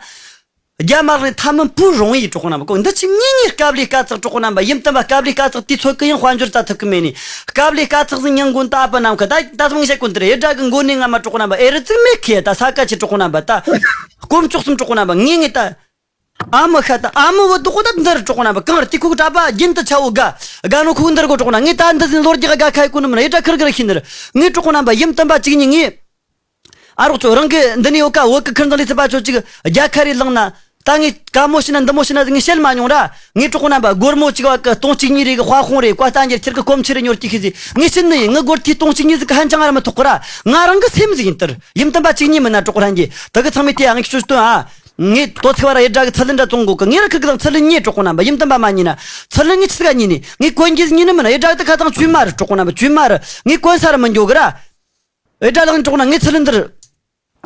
རྒྱ་མ་ལག་ནས་ཐ་མི་བུ་རུང་ཡི་གྲོགས་རྣམ་པ་གོ། འདི་ཆི་ངེས་ངེས་སྐབས་ལས་དཀའ་ཚེགས་གྲོགས་རྣམ་པ། ཡིན་དམ་པ་སྐབས་ལས་དཀའ་ཚེགས་དུས་ཚོད་ཀྱི་ཡང་དཔལ་འབྱོར་རྩ་ཐུབ་ཀྱི་མེད་ནི། སྐབས་ལས་དཀའ་ཚེགས་ཟིན་ཉིན་དགོན་ད་ཨ་པ་ནམ་ཁ་ད་ད་སོང་བཤད་ཀུན་དེར་ཨེ་དྲ་གི་མགོ་ནས་ང་མ་གྲོགས་རྣམ་པ། ཨེ་རི་ཙིག་མེད་ཁེ་ད་ས་ཀ་ཆེ་གྲོགས་རྣམ་པ། ད་དཀོན་མཆོག་གསུམ་གྲོགས་རྣམ་པ། ངེས་ངེས་ད་ཨ་མི་ཤ་ད་ཨ་མི་བུ་དུ་ཁོ་ད་འདིར་གྲོགས་རྣམ་པ། གང་ར་དེ་ཁུག་གྲྭ་པ་རྒྱུན་དུ་ཆ་བོ་དགའ་དགའ་ནོ་ཁུག་འདིར་གོ་གྲོགས་རྣམ། ངེས་ད་འདི་ཟིན་ལོ་རྒྱག་དགའ་ཁ་ཡི་ཀུན་མིན་ཨེ་དྲ་ཁིར་གི་ར་ཤི་འདིར། ངེས་གྲོགས་རྣམ་པ། ཡིན་དམ་པ་གཅིག་ཉིད་ངེས། ཨ་རོགས་ཚོ་རང་གི་འདི་ནས་ཡོད་ཀ། བོད་གི་ཁིར་འདང་ལས་རྩིས་པ་ཆོ་གཅིག་རྒྱ་ཁ་རེ་བླངས་ན། ད་ངས་ག་མོ་ཤི་ན་འདི་མོ་ཤི་ན་ངས་བཤད་མ་མྱོང་ར། ངས་གྲོགས་རྣམ་པ་སྒོར་མོ་གཅིག་བ་གི་སྟོང་གཅིག་གཉིས་རེ་གི་དཔའ་ཁོང་རེ་བཀའ་བསྟན་འགྱུར་ཁྱེར་གི་གོམ་ཆེ་རེ་ཉོར་གྱི་ཤི་ཟིག་ངས་ཤི་ནི་ཡིན། ངའི་སྒོར་ཐིས་སྟོང་གཅིག་གཉིས་ཟིག་གི་ཧན་ཅང་ང་ར་མི་ཐོགས་གི་ར། ང་རང་གི་སེམས་ཟིག་ཡིན་དར་ཡིན་དམ་པ་གཅིག་གཉིས་མིན་ན་གྲོགས་ར་འགྱེ། ད་གི་ཚང་མས་དེ་ཡང་ངས་ཁྱོད་སྟོན་ཨ། ངས་དོ་ཚིག་བ་ར་ཨེ་དྲ་གི་ཚུར་ལན་འདྲ་བཙོང་གོ་གི། ངས་ར་ཁིར་གི་དང་ཚུར་ལན་ཉེ་གྲོགས་རྣམ་པ། ཡིན་དམ་པ་མ་ཉེ་ན་ཚུར་ལན་ངས་ཆི་ཟིག་ག་ཉེ་ནི། ངས་གོན་རྒྱུ་ཟིག་ཉེ་ནི་མིན་ན། ཨེ་དྲ་གི་ད་ཁ་ཚང་ཆུས་མ་ར་གྲོགས་རྣམ་པ། ཆུས་མ་ར་ངས་གོན་ས་ར་མི་འགྱོ་གི་ར། ཨེ་དྲ་ལགས་གྲོགས་ན་ངས་ཚུར་ལན་འདིར།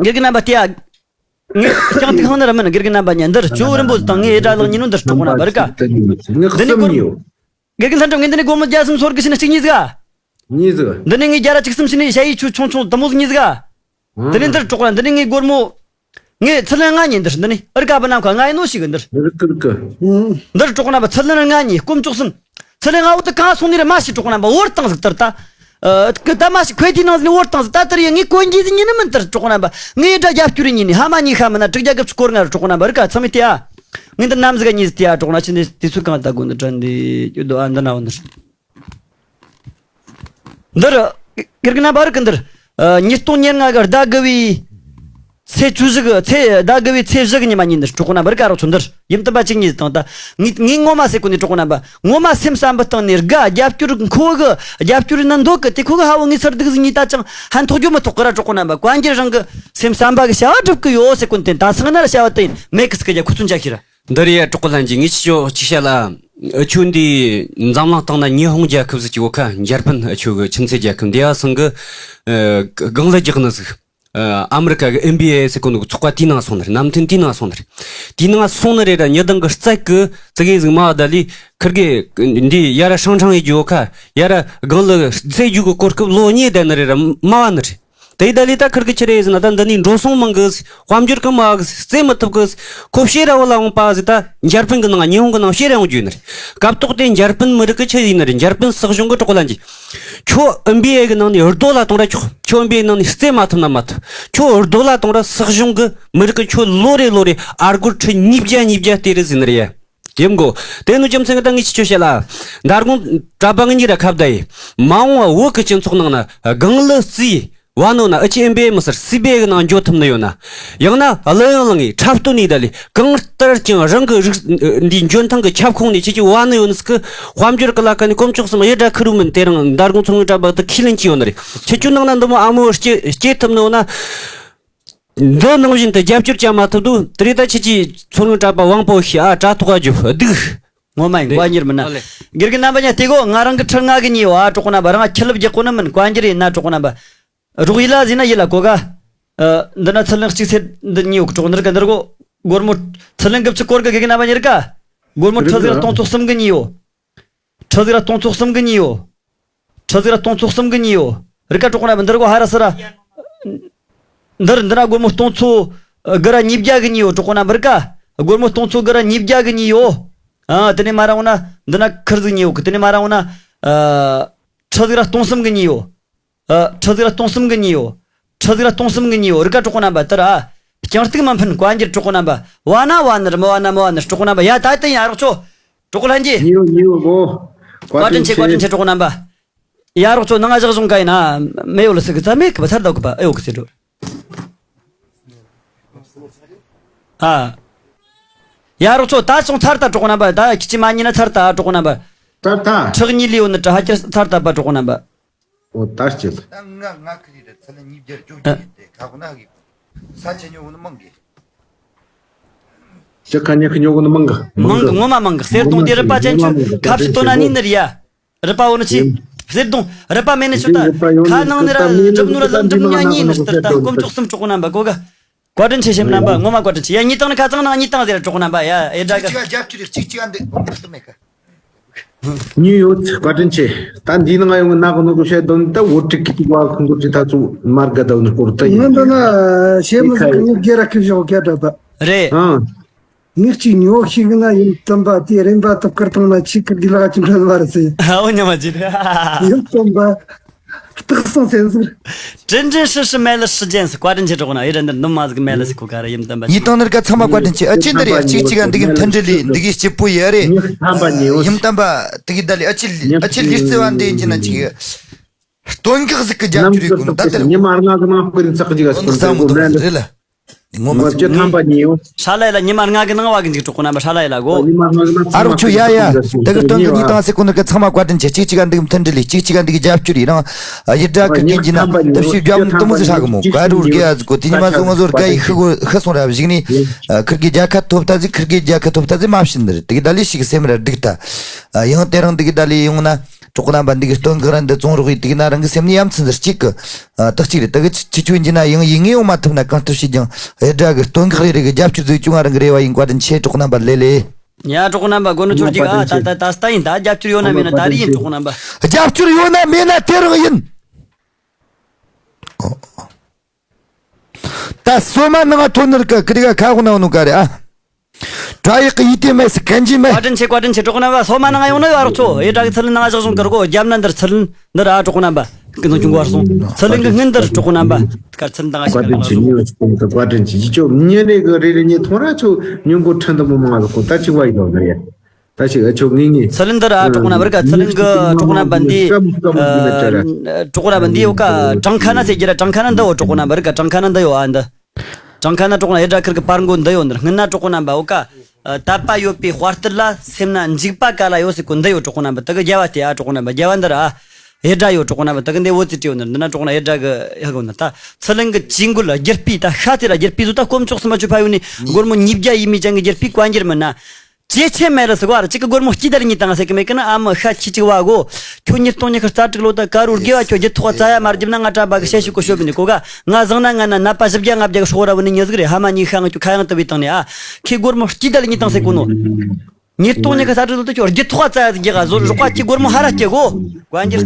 དགེ་རྒན་རྣམ་པ་སྟེ་ཡ། ངས་ཀྱང་ཏིག་ཧང་ནི་ར་མིན། དགེ་རྒན་རྣམ་པ་ཉན་འདིར་ཇོ་བོ་རིན་པོ་ཆེ་དང་ངས་ཨེ་དྲ་ལགས་ཉིན་ནོ་འདིར་གྲོགས་ན་བར་ག། འདི་ནི་སྒོར། དགེ་རྒན་ལྷན་གྲུབ། ངས་འདི་ནི་སྒོར་མོ་བརྒྱ་གསུམ་སོར་གི་ཕྱིན་ན་གཅིག་གཉིས་ཟིག་ག། གཉིས་ཟིག། འདི་ནི་ངས་བརྒྱ་ར་གཅིག་གསུམ་ཕྱིན་ནས་ཞ་ཡི་ཆུ་ཆུང་ཆུང་དུ་མོ་ཟིག་གཉིས་ཟིག་ག། འདི་ནི་འདིར་གྲོགས་ན་འདི་ནི་ངས་སྒོར་མོ། ངས་ཚུར་ལན་ལྔ་ཉིན་འདིར། འདི་ནི་ཨར་ཀ་བུ་ནམ་ཁ་ང་ཡིན་ནོ་ཞིག་གི་འདིར། འདིར་གྲོགས་རྣམ་པ་ཚུར་ལན་ལྔ་ཉིན་སྐོམ་ཅོག་སུན། ཚུར་ལན་ལྔ་བོ་དུ་གང་སོང་ནི་རེད་མ་ཤི་གྲོགས་རྣམ་པ་བོར་བཏང་ཟིག་ལྟར་ད། ཨ་ད་མ་ཤི་ཁོས་དེའི་ནང་ཟིན་ནི་བོར་བཏང་ཟིག་ད་ལྟར་ཡང་ངས་གོན་རྒྱུ་ཟིག་ཉིན་ནི་མིན་ལྟར་གྲོགས་རྣམ་པ། ངས་དགྲ་རྒྱབ་སྐྱོར་ཉིན་ནི་ཧ་མ་ཉིན་ཤ་མིན་ན་དྲུག་བརྒྱ་གི་སྐོར་ང་རུ་གྲོགས་རྣམ་པ་རིག་ག་ཚང་མས་དེ་ཨ། ངས་འདི་ནམ་ཟིག་ག་ཉིན་ཟིག་དེ་ཨ་གྲོགས་ན་ཆི་ནི་དུས་ཚོད་གང་ད་དགོས་འདི་དྲན་འདི་ཡོད་དོ་ཨ་འདི་ན་འོ་འདིར། འདིར། དགེ་རྒན་རྣམ་པ་རིག་གི་འདིར། ཨ། ཉིས་སྟོང་ཉེར་ལྔ་གི་ཟླ་དགུ་བའི་ཚེས་བཅུ་བཞི་གི་ཚེས་ཟླ་དགུ་བའི་ཚེས་བཞི་གི་ཉི་མ་ཉིན་འདིར་གྲོགས་རྣམ་པར་ག་རོགས་ཚོ་འདིར་ཡུམ་དམ་པ་གཅིག་གཉིས་དང་ད་ངས་ངས་ངོ་མ་ཟེར་གོ་ནས་གྲོགས་རྣམ་པ་ངོ་མ་སེམས་བསམ་པའི་སྟེང་ནས་དགའ། རྒྱབ་སྐྱོར་ཁོ་གི་རྒྱབ་སྐྱོར་ན་འདོད་གི་དེ་ཁོ་གི་ཧ་བོ་ངའི་ཚར་སྡུག་ཟིག་ཉིས་ད་ཅང་ཧན་ཐོག་རྒྱུ་མི་ཐོག་གི་ར་གྲོགས་རྣམ་པ་གོན་རྒྱུ་རང་གི་སེམས་བསམ་པ་གི་བྱ་བ་སྒྲུབ་གི་ཡོད་ཟེར་གོ་ནས་དེ་ད་སང་ན་ར་བྱ་བ་དེ་ཡིན་མེད་གི་ཟིག་གི་རྒྱ་ཁོ་ཚོ་འཇའ་ཤེས་ར། འདི་རེད་ཡ་གྲོགས་པོ་ལྷན་རྒྱས། ངས་ཁྱེད་ཆོ་གཅིག་བཤད་ལ། ཨ་ཆོ་འདི་འཛམ་གླིང་སྟེང་ན་ཉི་ཧོང་རྒྱལ་ཁབ་ཟིག་གི་འོ་ཁ་འཇར་པན་ཨ་ཆོ་གི་ཁྱིམ་མཚེས་རྒྱལ་ཁབ་འདི་ཡ་སང་གི་ཨ་གང་ལ་རྒྱག་ནི་ཟིག་ཨ་ཨ་མི་རི་ཀ་གི་ཨེན་བི་ཨེ་ཟེར་གོ་ནོ་གི་ཚོགས་པ་དེའི་ནང་སོང་ནི་རེད། ནམ་ཐིན་དེའི་ནང་སོང་ནི་རེད། དེའི་ནང་སོང་ནི་རེད་ར་ཉི་དང་གི་རྩད་གི་ཙི་གེ་ཟིག་མ་ད་ལི་ཁིར་གི་འདི་ཡ་ར་ཧྲང་ཧྲང་ཡི་རྒྱུ་འོ་ཁ་ཡ་ར་གང་ལ་རྩེ་རྒྱུ་གི་གོ་སྐབས་ལོ་གཉིས་བསྡད་ནི་རེད་ར་མ་བ་ནི་རེད། དེ་ད་ལི་ད་ཁིར་གི་ཆི་རེད་ཟེར་ན་ད་འདི་ནས་འགྲོ་སོང་མང་གི་དཔལ་འབྱོར་གི་མ་གི་རྩེ་མི་ཐུབ་གི་ཁོ་ཕྱིར་ར་བུད་ལ་འོང་པ་ཟིག་ད་འཇར་པན་གི་ནང་ཉི་ཧོང་གི་ནང་ཕྱིར་ར་འོང་རྒྱུ་ནི་རེད། སྐབས་ཐོག་དེ་འཇར་པན་མི་རིགས་གི་ཆི་ཡིན་ནི་རེད། འཇར་པན་སྲིད་གཞུང་གི་གྲོགས་ལ་འཇིག་ཁྱོད་ཨེན་བི་ཨེ་གི་ནང་ནས་རྡོ་ལ་གཏོང་ར་ཆོག་ཁྱོད་ཨེན་བི་ཨེ་ནང་ནས་རྩེ་མ་ཐུབ་ན་མ་ཐུབ། ཁྱོད་རྡོ་ལ་གཏོང་ར་སྲིད་གཞུང་གི་མི་རིགས་གི་ཁྱོད་ལོ་རེ་ལོ་རེ་ཨ་སྒོར་ཁྲི་ཉིས་བརྒྱ་ཉིས་བརྒྱ་སྟེར་རེ་ཟེར་ནི་རེད། ཡིན་གོ། དེ་ནུ་རྒྱུ་མཚན་གི་ད་ངས་ཁྱེད་ཆོ་བཤད་ལ། མདང་དགོང་གྲྭ་པ་ངེད་གཉིས་ར་ཁ་བརྡ་ཡིན། མ་འོངས་བ་བོད་གི་སྤྱི་ཚོགས་ནང་ན་གང་ལ་རྩིས་བ་ནོ་ན་ཨ་ཆི་ཨེན་བི་ཨེ་མི་སར་སི་བི་ཨེ་གི་ནང་འགྱོ་ཐུབ་ནི་ཡོད་ན། ཡང་ན་གླུ་དབྱངས་ལགས་ངས་འཁྲབ་སྟོན་ནས་ད་ལས་གང་ལྟར་ཀྱང་རང་གི་རིགས་འདིའི་འཇོན་ཐང་གི་ཁྱབ་ཁོངས་ནས་ཁྱེད་ཀྱི་བ་ནི་ཡོད་ནི་སྐུ་དཔལ་འབྱོར་གི་ལ་ཁ་ནས་དཀོན་མཆོག་གསུམ་ཡེ་དྲ་ཁུ་རུ་མིན། དེ་རིང་མདང་དགོང་ཚོང་བའི་གྲྭ་པ་དུ་ཁས་ལེན་གྱི་ཡོད་ནི་རེད། ཁྱེད་ཆོ་ནང་ན་འདི་མོ་ཨ་མོ་སྐྱེ་སྐྱེ་ཐུབ་ནི་ཡོད་ན། འདི་ནང་བཞིན་དུ་རྒྱབ་སྐྱོར་བྱ་མ་ཐུབ་དུས་དེ་རིང་ད་ཁྱེད་ཀྱིས་ཚོང་ངོ་གྲྭ་པ་དབང་པོ་ཤི་ཨ་དྲ་ཐོག་ག་རྒྱུ་སྡུག་ངོ་མ་ཡིན་བཀའ་འགྱུར་མིན་ན། ཨ་ལེ། དགེ་རྒན་རྣམ་པ་ཉ་དེ་གོ་ང་རང་གི་ཁྲི་ལྔ་གི་ཉེ་བ་གྲོགས་རྣམ་པ་རང་ཁྱི་ལབ་རྒྱག་གོ་ནི་མིན། བཀའ་འགྱུར་ཡིན་ན་གྲོགས་རྣམ་པ་རོགས་ཡིད་ལ་ཟིན་ན་ཡིད་ལ་གོ་ག་ཨ་འདི་ན་ཚུར་ལན་གཅིག་ཚེ་འདི་ཉེ་བ་གྲོགས་འདིར་ག་འདིར་གོ་སྒོར་མོ་ཚུར་ལན་དགུ་བཅུ་སྐོར་གི་དགེ་རྒན་རྣམ་པ་ཉེར་ག་སྒོར་མོ་ཁྲི་ཟིག་སྟོང་ཚོ་གསུམ་གི་ཉེ་བོ། ཁྲི་ཟིག་ར་སྟོང་ཚོ་གསུམ་གི་གཉིས་ཡོད། ཁྲི་ཟིག་ར་སྟོང་ཚོ་གསུམ་གི་གཉིས་ཡོད། རིག་ག་གྲོགས་པོ་རྣམ་པ། འདི་ར་གོ་ཧ་ར་སི་ར། འདིར་འདི་ན་སྒོར་མོ་སྟོང་ཚོ་དགུ་ར་ཉིས་བརྒྱ་གི་གཉིས་ཡོད། གྲོགས་པོ་རྣམ་པ། རིག་ག་སྒོར་མོ་སྟོང་ཚོ་དགུ་ར་ཉིས་བརྒྱ་གི་གཉིས་ཡོད། ཨ། དེ་ནས་མ་ར་འོ་ན་འདི་ན་ཁིར་ཟིག་གཉིས་ཡོད་གི། དེ་ནས་མ་ར་འོ་ན། ཨ། ཁྲི་ཟིག་ར་སྟོང་གསུམ་གི་གཉིས་ཡོད། ཨ། ཁྲི་ཟིག་ར་སྟོང་གསུམ་གི་གཉིས་ཡོད། ཁྲི་ཟིག་ར་སྟོང་གསུམ་གི་གཉིས་ཡོད། རིག་ག་གྲོགས་པོ་རྣམ་པ། དེ་ར་ཨ། རྐྱང་སྟེགས་མ་འཕེན་བཀའ་འགྱུར། གྲོགས་པོ་རྣམ་པ། བ་ན་བ་ནར་མི་བ་ན་མི་བ་ནར། གྲོགས་པོ་རྣམ་པ། ཡ་ད་ལྟ་ཡ་རོགས་ཚོ། གྲོགས་པོ་ལྷན་རྒྱས། ཉིའུ་ཉིའུ་གོ། བཀའ་དྲིན་ཆེ། བཀའ་དྲིན་ཆེ། གྲོགས་པོ་རྣམ་པ། ཡ་རོགས་ཚོ་ནང་ང་བཞག་བཞུང་ག་ཡིན་ན་མེ་ཡོད་ལ་སི་གི་ཚ་མེད་གི་བ་ཚར་ད་གི་པ་ཨེ་ཡོད་གི་ཟེར་འགྲོ། ཨ། ཡ་རོགས་ཚོ་ད་སོང་ཚར་ད། གྲོགས་པོ་རྣམ་པ། ད་ཁྱི་ཅི་མ་ཉིན་ན་ཚར་ད། གྲོགས་པོ་རྣམ་པ། ཚར་ད། ཁྲག་གཉིས་ལས་ཡོད་ནི་ད་ཧ་ཅིར་ཚར་ད་པ། གྲོགས་པོ་རྣམ་པ། ཨོ་ད་སྐྱིད། ད་ང་ང་ཁི་རི་རེད། ཚ་ལན་ཉིས་བརྒྱར་བཅོ་ཨ། བརྒྱད་དེ་ཁ་ཁོ་ན་གི་ས་ཆ་ཉོ་གི་ནི་མང་གི། ཅི་ཁ་ཉག་གི་ཉོ་གི་ནི་མང་གི། མང་གི། ངོ་མ་མང་གི། གསེར་གདུང་དེ་རི་པ་ཅན་ཆུ་ཁ་ཕྱི་སྟོན་ན་ནི་ནི་རི་ཡ། རི་པ་འོ་ནི་ཆི། ཡིན། གསེར་གདུང་རི་པ་མེད་ནི་ཆུ་ད། ཁ་ནང་ནི་ར་གྲུབ་ནོ་ར་ལ་གྲུབ་ཉ་གཉིས་ནི་སྟར་ད་དཀོན་མཆོག་གསུམ། གྲོགས་པོ་རྣམ་པ་གོ་ག་བཀའ་དྲིན་ཆེ། ཞེམ་རྣམ་པ། ངོ་མ་བཀའ་དྲིན་ཆེ། ཡ་གཉིས་བཏང་ནི་ཁ་ཚང་ན་གཉིས་བཏང་ཟེར། གྲོགས་པོ་རྣམ་པ། ཡ་ཨེ་དྲ་གི། གཅིག་ག་རྒྱབ་སྐྱོར་རེ། གཅིག་གཅིག་ག་འདི་འོང་གི་མེད་ག་ཉིའུ་ཡོད། བཀའ་དྲིན་ཆེ། ད་འདི་ནང་ཡོང་གི་ནག་གི་ནོ་གི་བཤད་དོན་ད་འོ་ཀྲིག་གི་ཏི་བ་ཁུང་གི་ཏི་ད་ཚུ་མར་ག་ད་འོ་ནི་སྐོར་ད་ཡིན། ང་འདི་ན་ཤེས་མི་ཟིག་གི་ངུ་རྒྱལ་ར་ཁི་བཞོག་ག་ད་པ། རེད། ཨང་། ངས་གཅིག་ཉོ་ཤེས་གི་ན་ཡིན་བསྟན་པ་དེ་རིན་པ་ཐོབ་ཁར་བཏང་ན་ཆི་ཁིར་གི་ལག་ཅིག་འགྲོ་ནི་མ་རེད་ཟེར། ཨ་འོ་ཉམས་མ་བྱེད། ཡིན་བསྟན་པ། སྟག་སང་སེམས་ཟུར། དྲིན་དྲན་ཧྲི་ཧྲི་མེད་ལ་ཧྲི་ཅན་ཟེར། བཀའ་དྲིན་ཆེ། གྲོགས་པོ་ན་ཡི་ར་འདིར་འདུམ་མ་ཟིག་མེད་ལ་ཟེར། ཁོ་ག་ར་ཡིན་བསྟན་པ། ཉིས་སྟོང་ནར་ཀ་ཚང་མ་བཀའ་དྲིན་ཆེ། ཨ་ཅི་འདིར་ཡ་གཅིག་གཅིག་ག་འདི་གི་མཐུན་སྒྲིལ་ལས་འདི་གི་སྐྱིད་པོ་ཡ་རེད། ཉིས་ཐམ་པ་ཉིའུ་ཡིན་བསྟན་པ། དེ་གི་ད་ལས་ཨ་ཅི་ཨ་ཅི་ལི་རྩི་བ་འདི་ཡིན་གྱི་ན་ཅིག་སྟོན་ཁག་ཟིག་གི་རྒྱབ་སྐྱོར་ཡོད་གོ་ད་དེར། ཉི་མ་ལྔ་གི་ནང་སྐོར་རིན་ཚག་གི་ཅིག་ག་ཟིག་འདུག་རེད་ལ། ངོ་མ་ཅི་ཐམ་པ་ཉིའུ། ཧྲ་ལ་ཡ་ལ་ཉི་མ་ལྔ་གི་ནང་བ་གི་འཇིག་གྲོགས་པོ་རྣམ་པ། ཧྲ་ལ་ཡ་ལ་གོ། ཉི་མ་ལྔ་གི་ནང་ཨ་རོགས་ཚོ་ཡ་ཡ། དེ་གི་སྟོན་གི་ཉིན་དང་ཟེར་གོ་ནི་ག་ཚང་མ་བཀའ་དྲིན་ཆེ། གཅིག་གཅིག་ག་འདི་གི་མཐུན་སྒྲིལ་ལས་གཅིག་གཅིག་ག་འདི་གི་རྒྱབ་སྐྱོར་ཡིན་རང་། ཡི་དྲ་ཁིར་གི་འཇི་ན་སྟབས་ཤུགས་རྒྱབ་ནི་དུ་མོ་ཟིག་ཧྲ་གི་མོ་ག་རུ་རྒྱ་ཟིག་གོ། དེ་ཉི་མ་ཟོ་ང་ཟོར་ག་ཡི་ཤི་གོ་ཤི་སོང་ར་བཞིག་ནི། ཁིར་གི་རྒྱལ་ཁ་ཐོབ་ད་ཟིག་ཁིར་གི་རྒྱལ་ཁ་ཐོབ་ད་ཟིག་མ་བྱིན་ནི་རེད། དེ་གི་ད་ལས་ཞིག་སེམས་ར་སྡུག་ད། ཡང་དེ་རིང་འདི་གི་ད་ལས་ཡོང་ན། གྲོགས་པོ་རྣམ་པ། འདི་གི་སྟོན་ཁག་ར་འདི་བཙོང་རོགས་ཡིན། དེ་གི་ན་རང་གི་སེམས་ནི་ཡ་མཚན་ཟེར་གཅིག་གི། ཨ། དག་གཅིག་རེད། དེ་གི་ཆི་ཆི་ཆུ་ཡིན་གྱི་ན་ཡང་ཡིན་ངེས་ཡོང་མ་ཐུབ་ན་གང་ཐུབ་བྱེད་ཀྱང་ཨེ་དྲ་གི་སྟོན་ཁག་རེ་རེ་གི་རྒྱབ་སྐྱོར་ཟིག་བྱུང་ང་རང་གི་རེ་བ་ཡིན། བཀའ་དྲིན་ཆེ་གྲོགས་པོ་རྣམ་པ། ལེ་ལེ། ཡ་གྲོགས་པོ་རྣམ་པ། དགོས་ནོ་ཁྱོད་ཅིག་ཨ་ད་ད་ད་ལྟ་ཡིན། ད་རྒྱབ་སྐྱོར་ཡོད་ན་མེད་ན་ད་རེ་ཡིན། གྲོགས་པོ་རྣམ་པ། རྒྱབ་སྐྱོར་ཡོད་ན་མེད་ན་དེ་རིང་ཡིན། ད་སོ་མ་ནང་ང་ཐོན་ནི་ར་ག་ཁི་དེ་ག་ཁ་གོ་ན་ནོ་ག་རེ་ཨ། བྲག་ཡག་གི་ཡིད་དེ་མེད་སི་གན་ཇི་མེད། བཀའ་དྲིན་ཆེ། བཀའ་དྲིན་ཆེ། གྲོགས་པོ་རྣམ་པ། སོ་མ་ནང་ང་ཡོང་ན་ཡོད་ཨ་རོགས་ཚོ། ཨེ་དྲ་གི་ཚུར་ལན་ནང་ང་བཞག་བཞུང་གི་རོགས། རྒྱབ་ན་འདིར་ཚུར་ལན་འདིར་ཨ་གྲོགས་པོ་རྣམ་པ། ཀི་ཚང་ཁྱུང་གོ་བར་སོང་། ཚུར་ལན་གི་སྔུན་འདིར་གྲོགས་པོ་རྣམ་པ། དཀར་ཚུར་ལན་དང་ང་ཞིག་ག་ནང་བཞུགས། བཀའ་དྲིན་ཆེ། ཉིན་ནས་གི་རེ་རེ་ཉིན་ཐོང་ར་ཆོ་ཉུང་གོ་ཁྲིན་དུ་མོ་མང་ལ་གོ་ད་ཅིག་བ་ཡི་ལོ་ན་ཡ། ད་ཞིག་ཨ་ཆོ་ངེས་ངེས། ཚུར་ལན་འདིར་ཨ་གྲོགས་པོ་རྣམ་པ། རི་ཀ་ཚུར་ལན་གི་གྲོགས་པོ་རྣམ་པ་འདི། ཨ་གྲོགས་པོ་རྣམ་པ་འདི་ཡོད་ཀ་གྲངས་ཁ་ན་ཟེར་གྱི་ར། གྲངས་ཁ་ན་འདི་ཡོད། གྲོགས་པོ་རྣམ་པ། རི་ཀ་གྲངས་ཁ་ན་འདི་ཡོད་ཨ་འདི། གྲངས་ཁ་ན་གྲོགས་ན་ཨེ་དྲ་ཁིར་གི་པར་མགོ་འདི་ཡོད། འདིར་སྔུན་ན་གྲོགས་པོ་རྣམ་པ་འོ་ཀ། ཨ། དད་པ་ཡོད་པའི་དཔའ་རྟུལ་ལ། སེམས་ན་འཇིགས་པ་ག་ལ་ཡོད་ཟེར་གོ་འདི་ཡོད། གྲོགས་པོ་རྣམ་པ། དེ་གི་རྒྱལ་བ་དེ་ཨ་གྲོགས་པོ་རྣམ་པ། རྒྱལ་བ་འདིར་ཨ། ཨེ་དྲ་ཡོད། གྲོགས་པོ་རྣམ་པ། དེ་གི་འདི་འོ་ཙི་བྲིས་ཡོད། འདིར་འདི་ན་གྲོགས་ན་ཨེ་དྲ་གི་ཧ་གོ་ན་ད། ཚུར་ལན་གི་ཇུས་འགོད་ལ་རྒྱུ་སྤུས་ད་ཤ་དེ་ལ་རྒྱུ་སྤུས་བཟོ་ད་དཀོན་མཆོག་གསུམ་མ་ཆུ་ཕ་ཡོད་ནི་སྒོར་མོ་ཉིས་བརྒྱ་ཡས་མས་ཅན་གི་རྒྱུ་སྤུས་བཀའ་འགྱུར་མིན་ན། ཇེ་ཆེ་མེད་ལ་ཟེར་གོ་ཨ་ར། གཅིག་གི་སྒོར་མོ་སྐྱིད་ད་ལ་གཉིས་བཏང་ཟེར་གི་མེད་གི་ན། ཨ་མ་ཤ་ཁྱི་གཅིག་བ་གོ། ཁྱོད་ཉིས་སྟོང་ཉི་ཤུ་རྩ་དྲུག་ལོ་ད་ཀ་རུ་དགེ་བ་ཁྱོད་རྒྱུ་ཐོག་རྩ་ཡ་མ་རྒྱབ་ན་ང་གྲྭ་པ་གི་ཤེད་ཤུགས་གོ་ཤོད་པ་ནི་གོ་ག་ང་བཟང་ན་ང་ན་ནད་པ་བཞི་བརྒྱ་ལྔ་བརྒྱ་གི་སྲོག་ར་བུད་ནི་ཉེ་ཟིག་རེད། ཧ་མ་ཉི་ཤ་ང་ཁྱོད་ཁ་ཡང་དུ་བའི་བཏང་ནི་ཨ། ཁྱི་སྒོར་མོ་སྐྱིད་ད་ལ་གཉིས་བཏང་ཟེར་གོ་ནོ། ཉིས་སྟོང་ཉི་ཤུ་རྩ་དྲུག་ལོ་ད་ཁྱོད་རྒྱུ་ཐོག་རྩ་ཡ་ཟིག་རྒྱག་ག་བཟོ་རོགས་པ། ཁྱི་སྒོར་མོ་ཧ་ར་སྐྱེ་གོ། བཀའ་འགྱུར།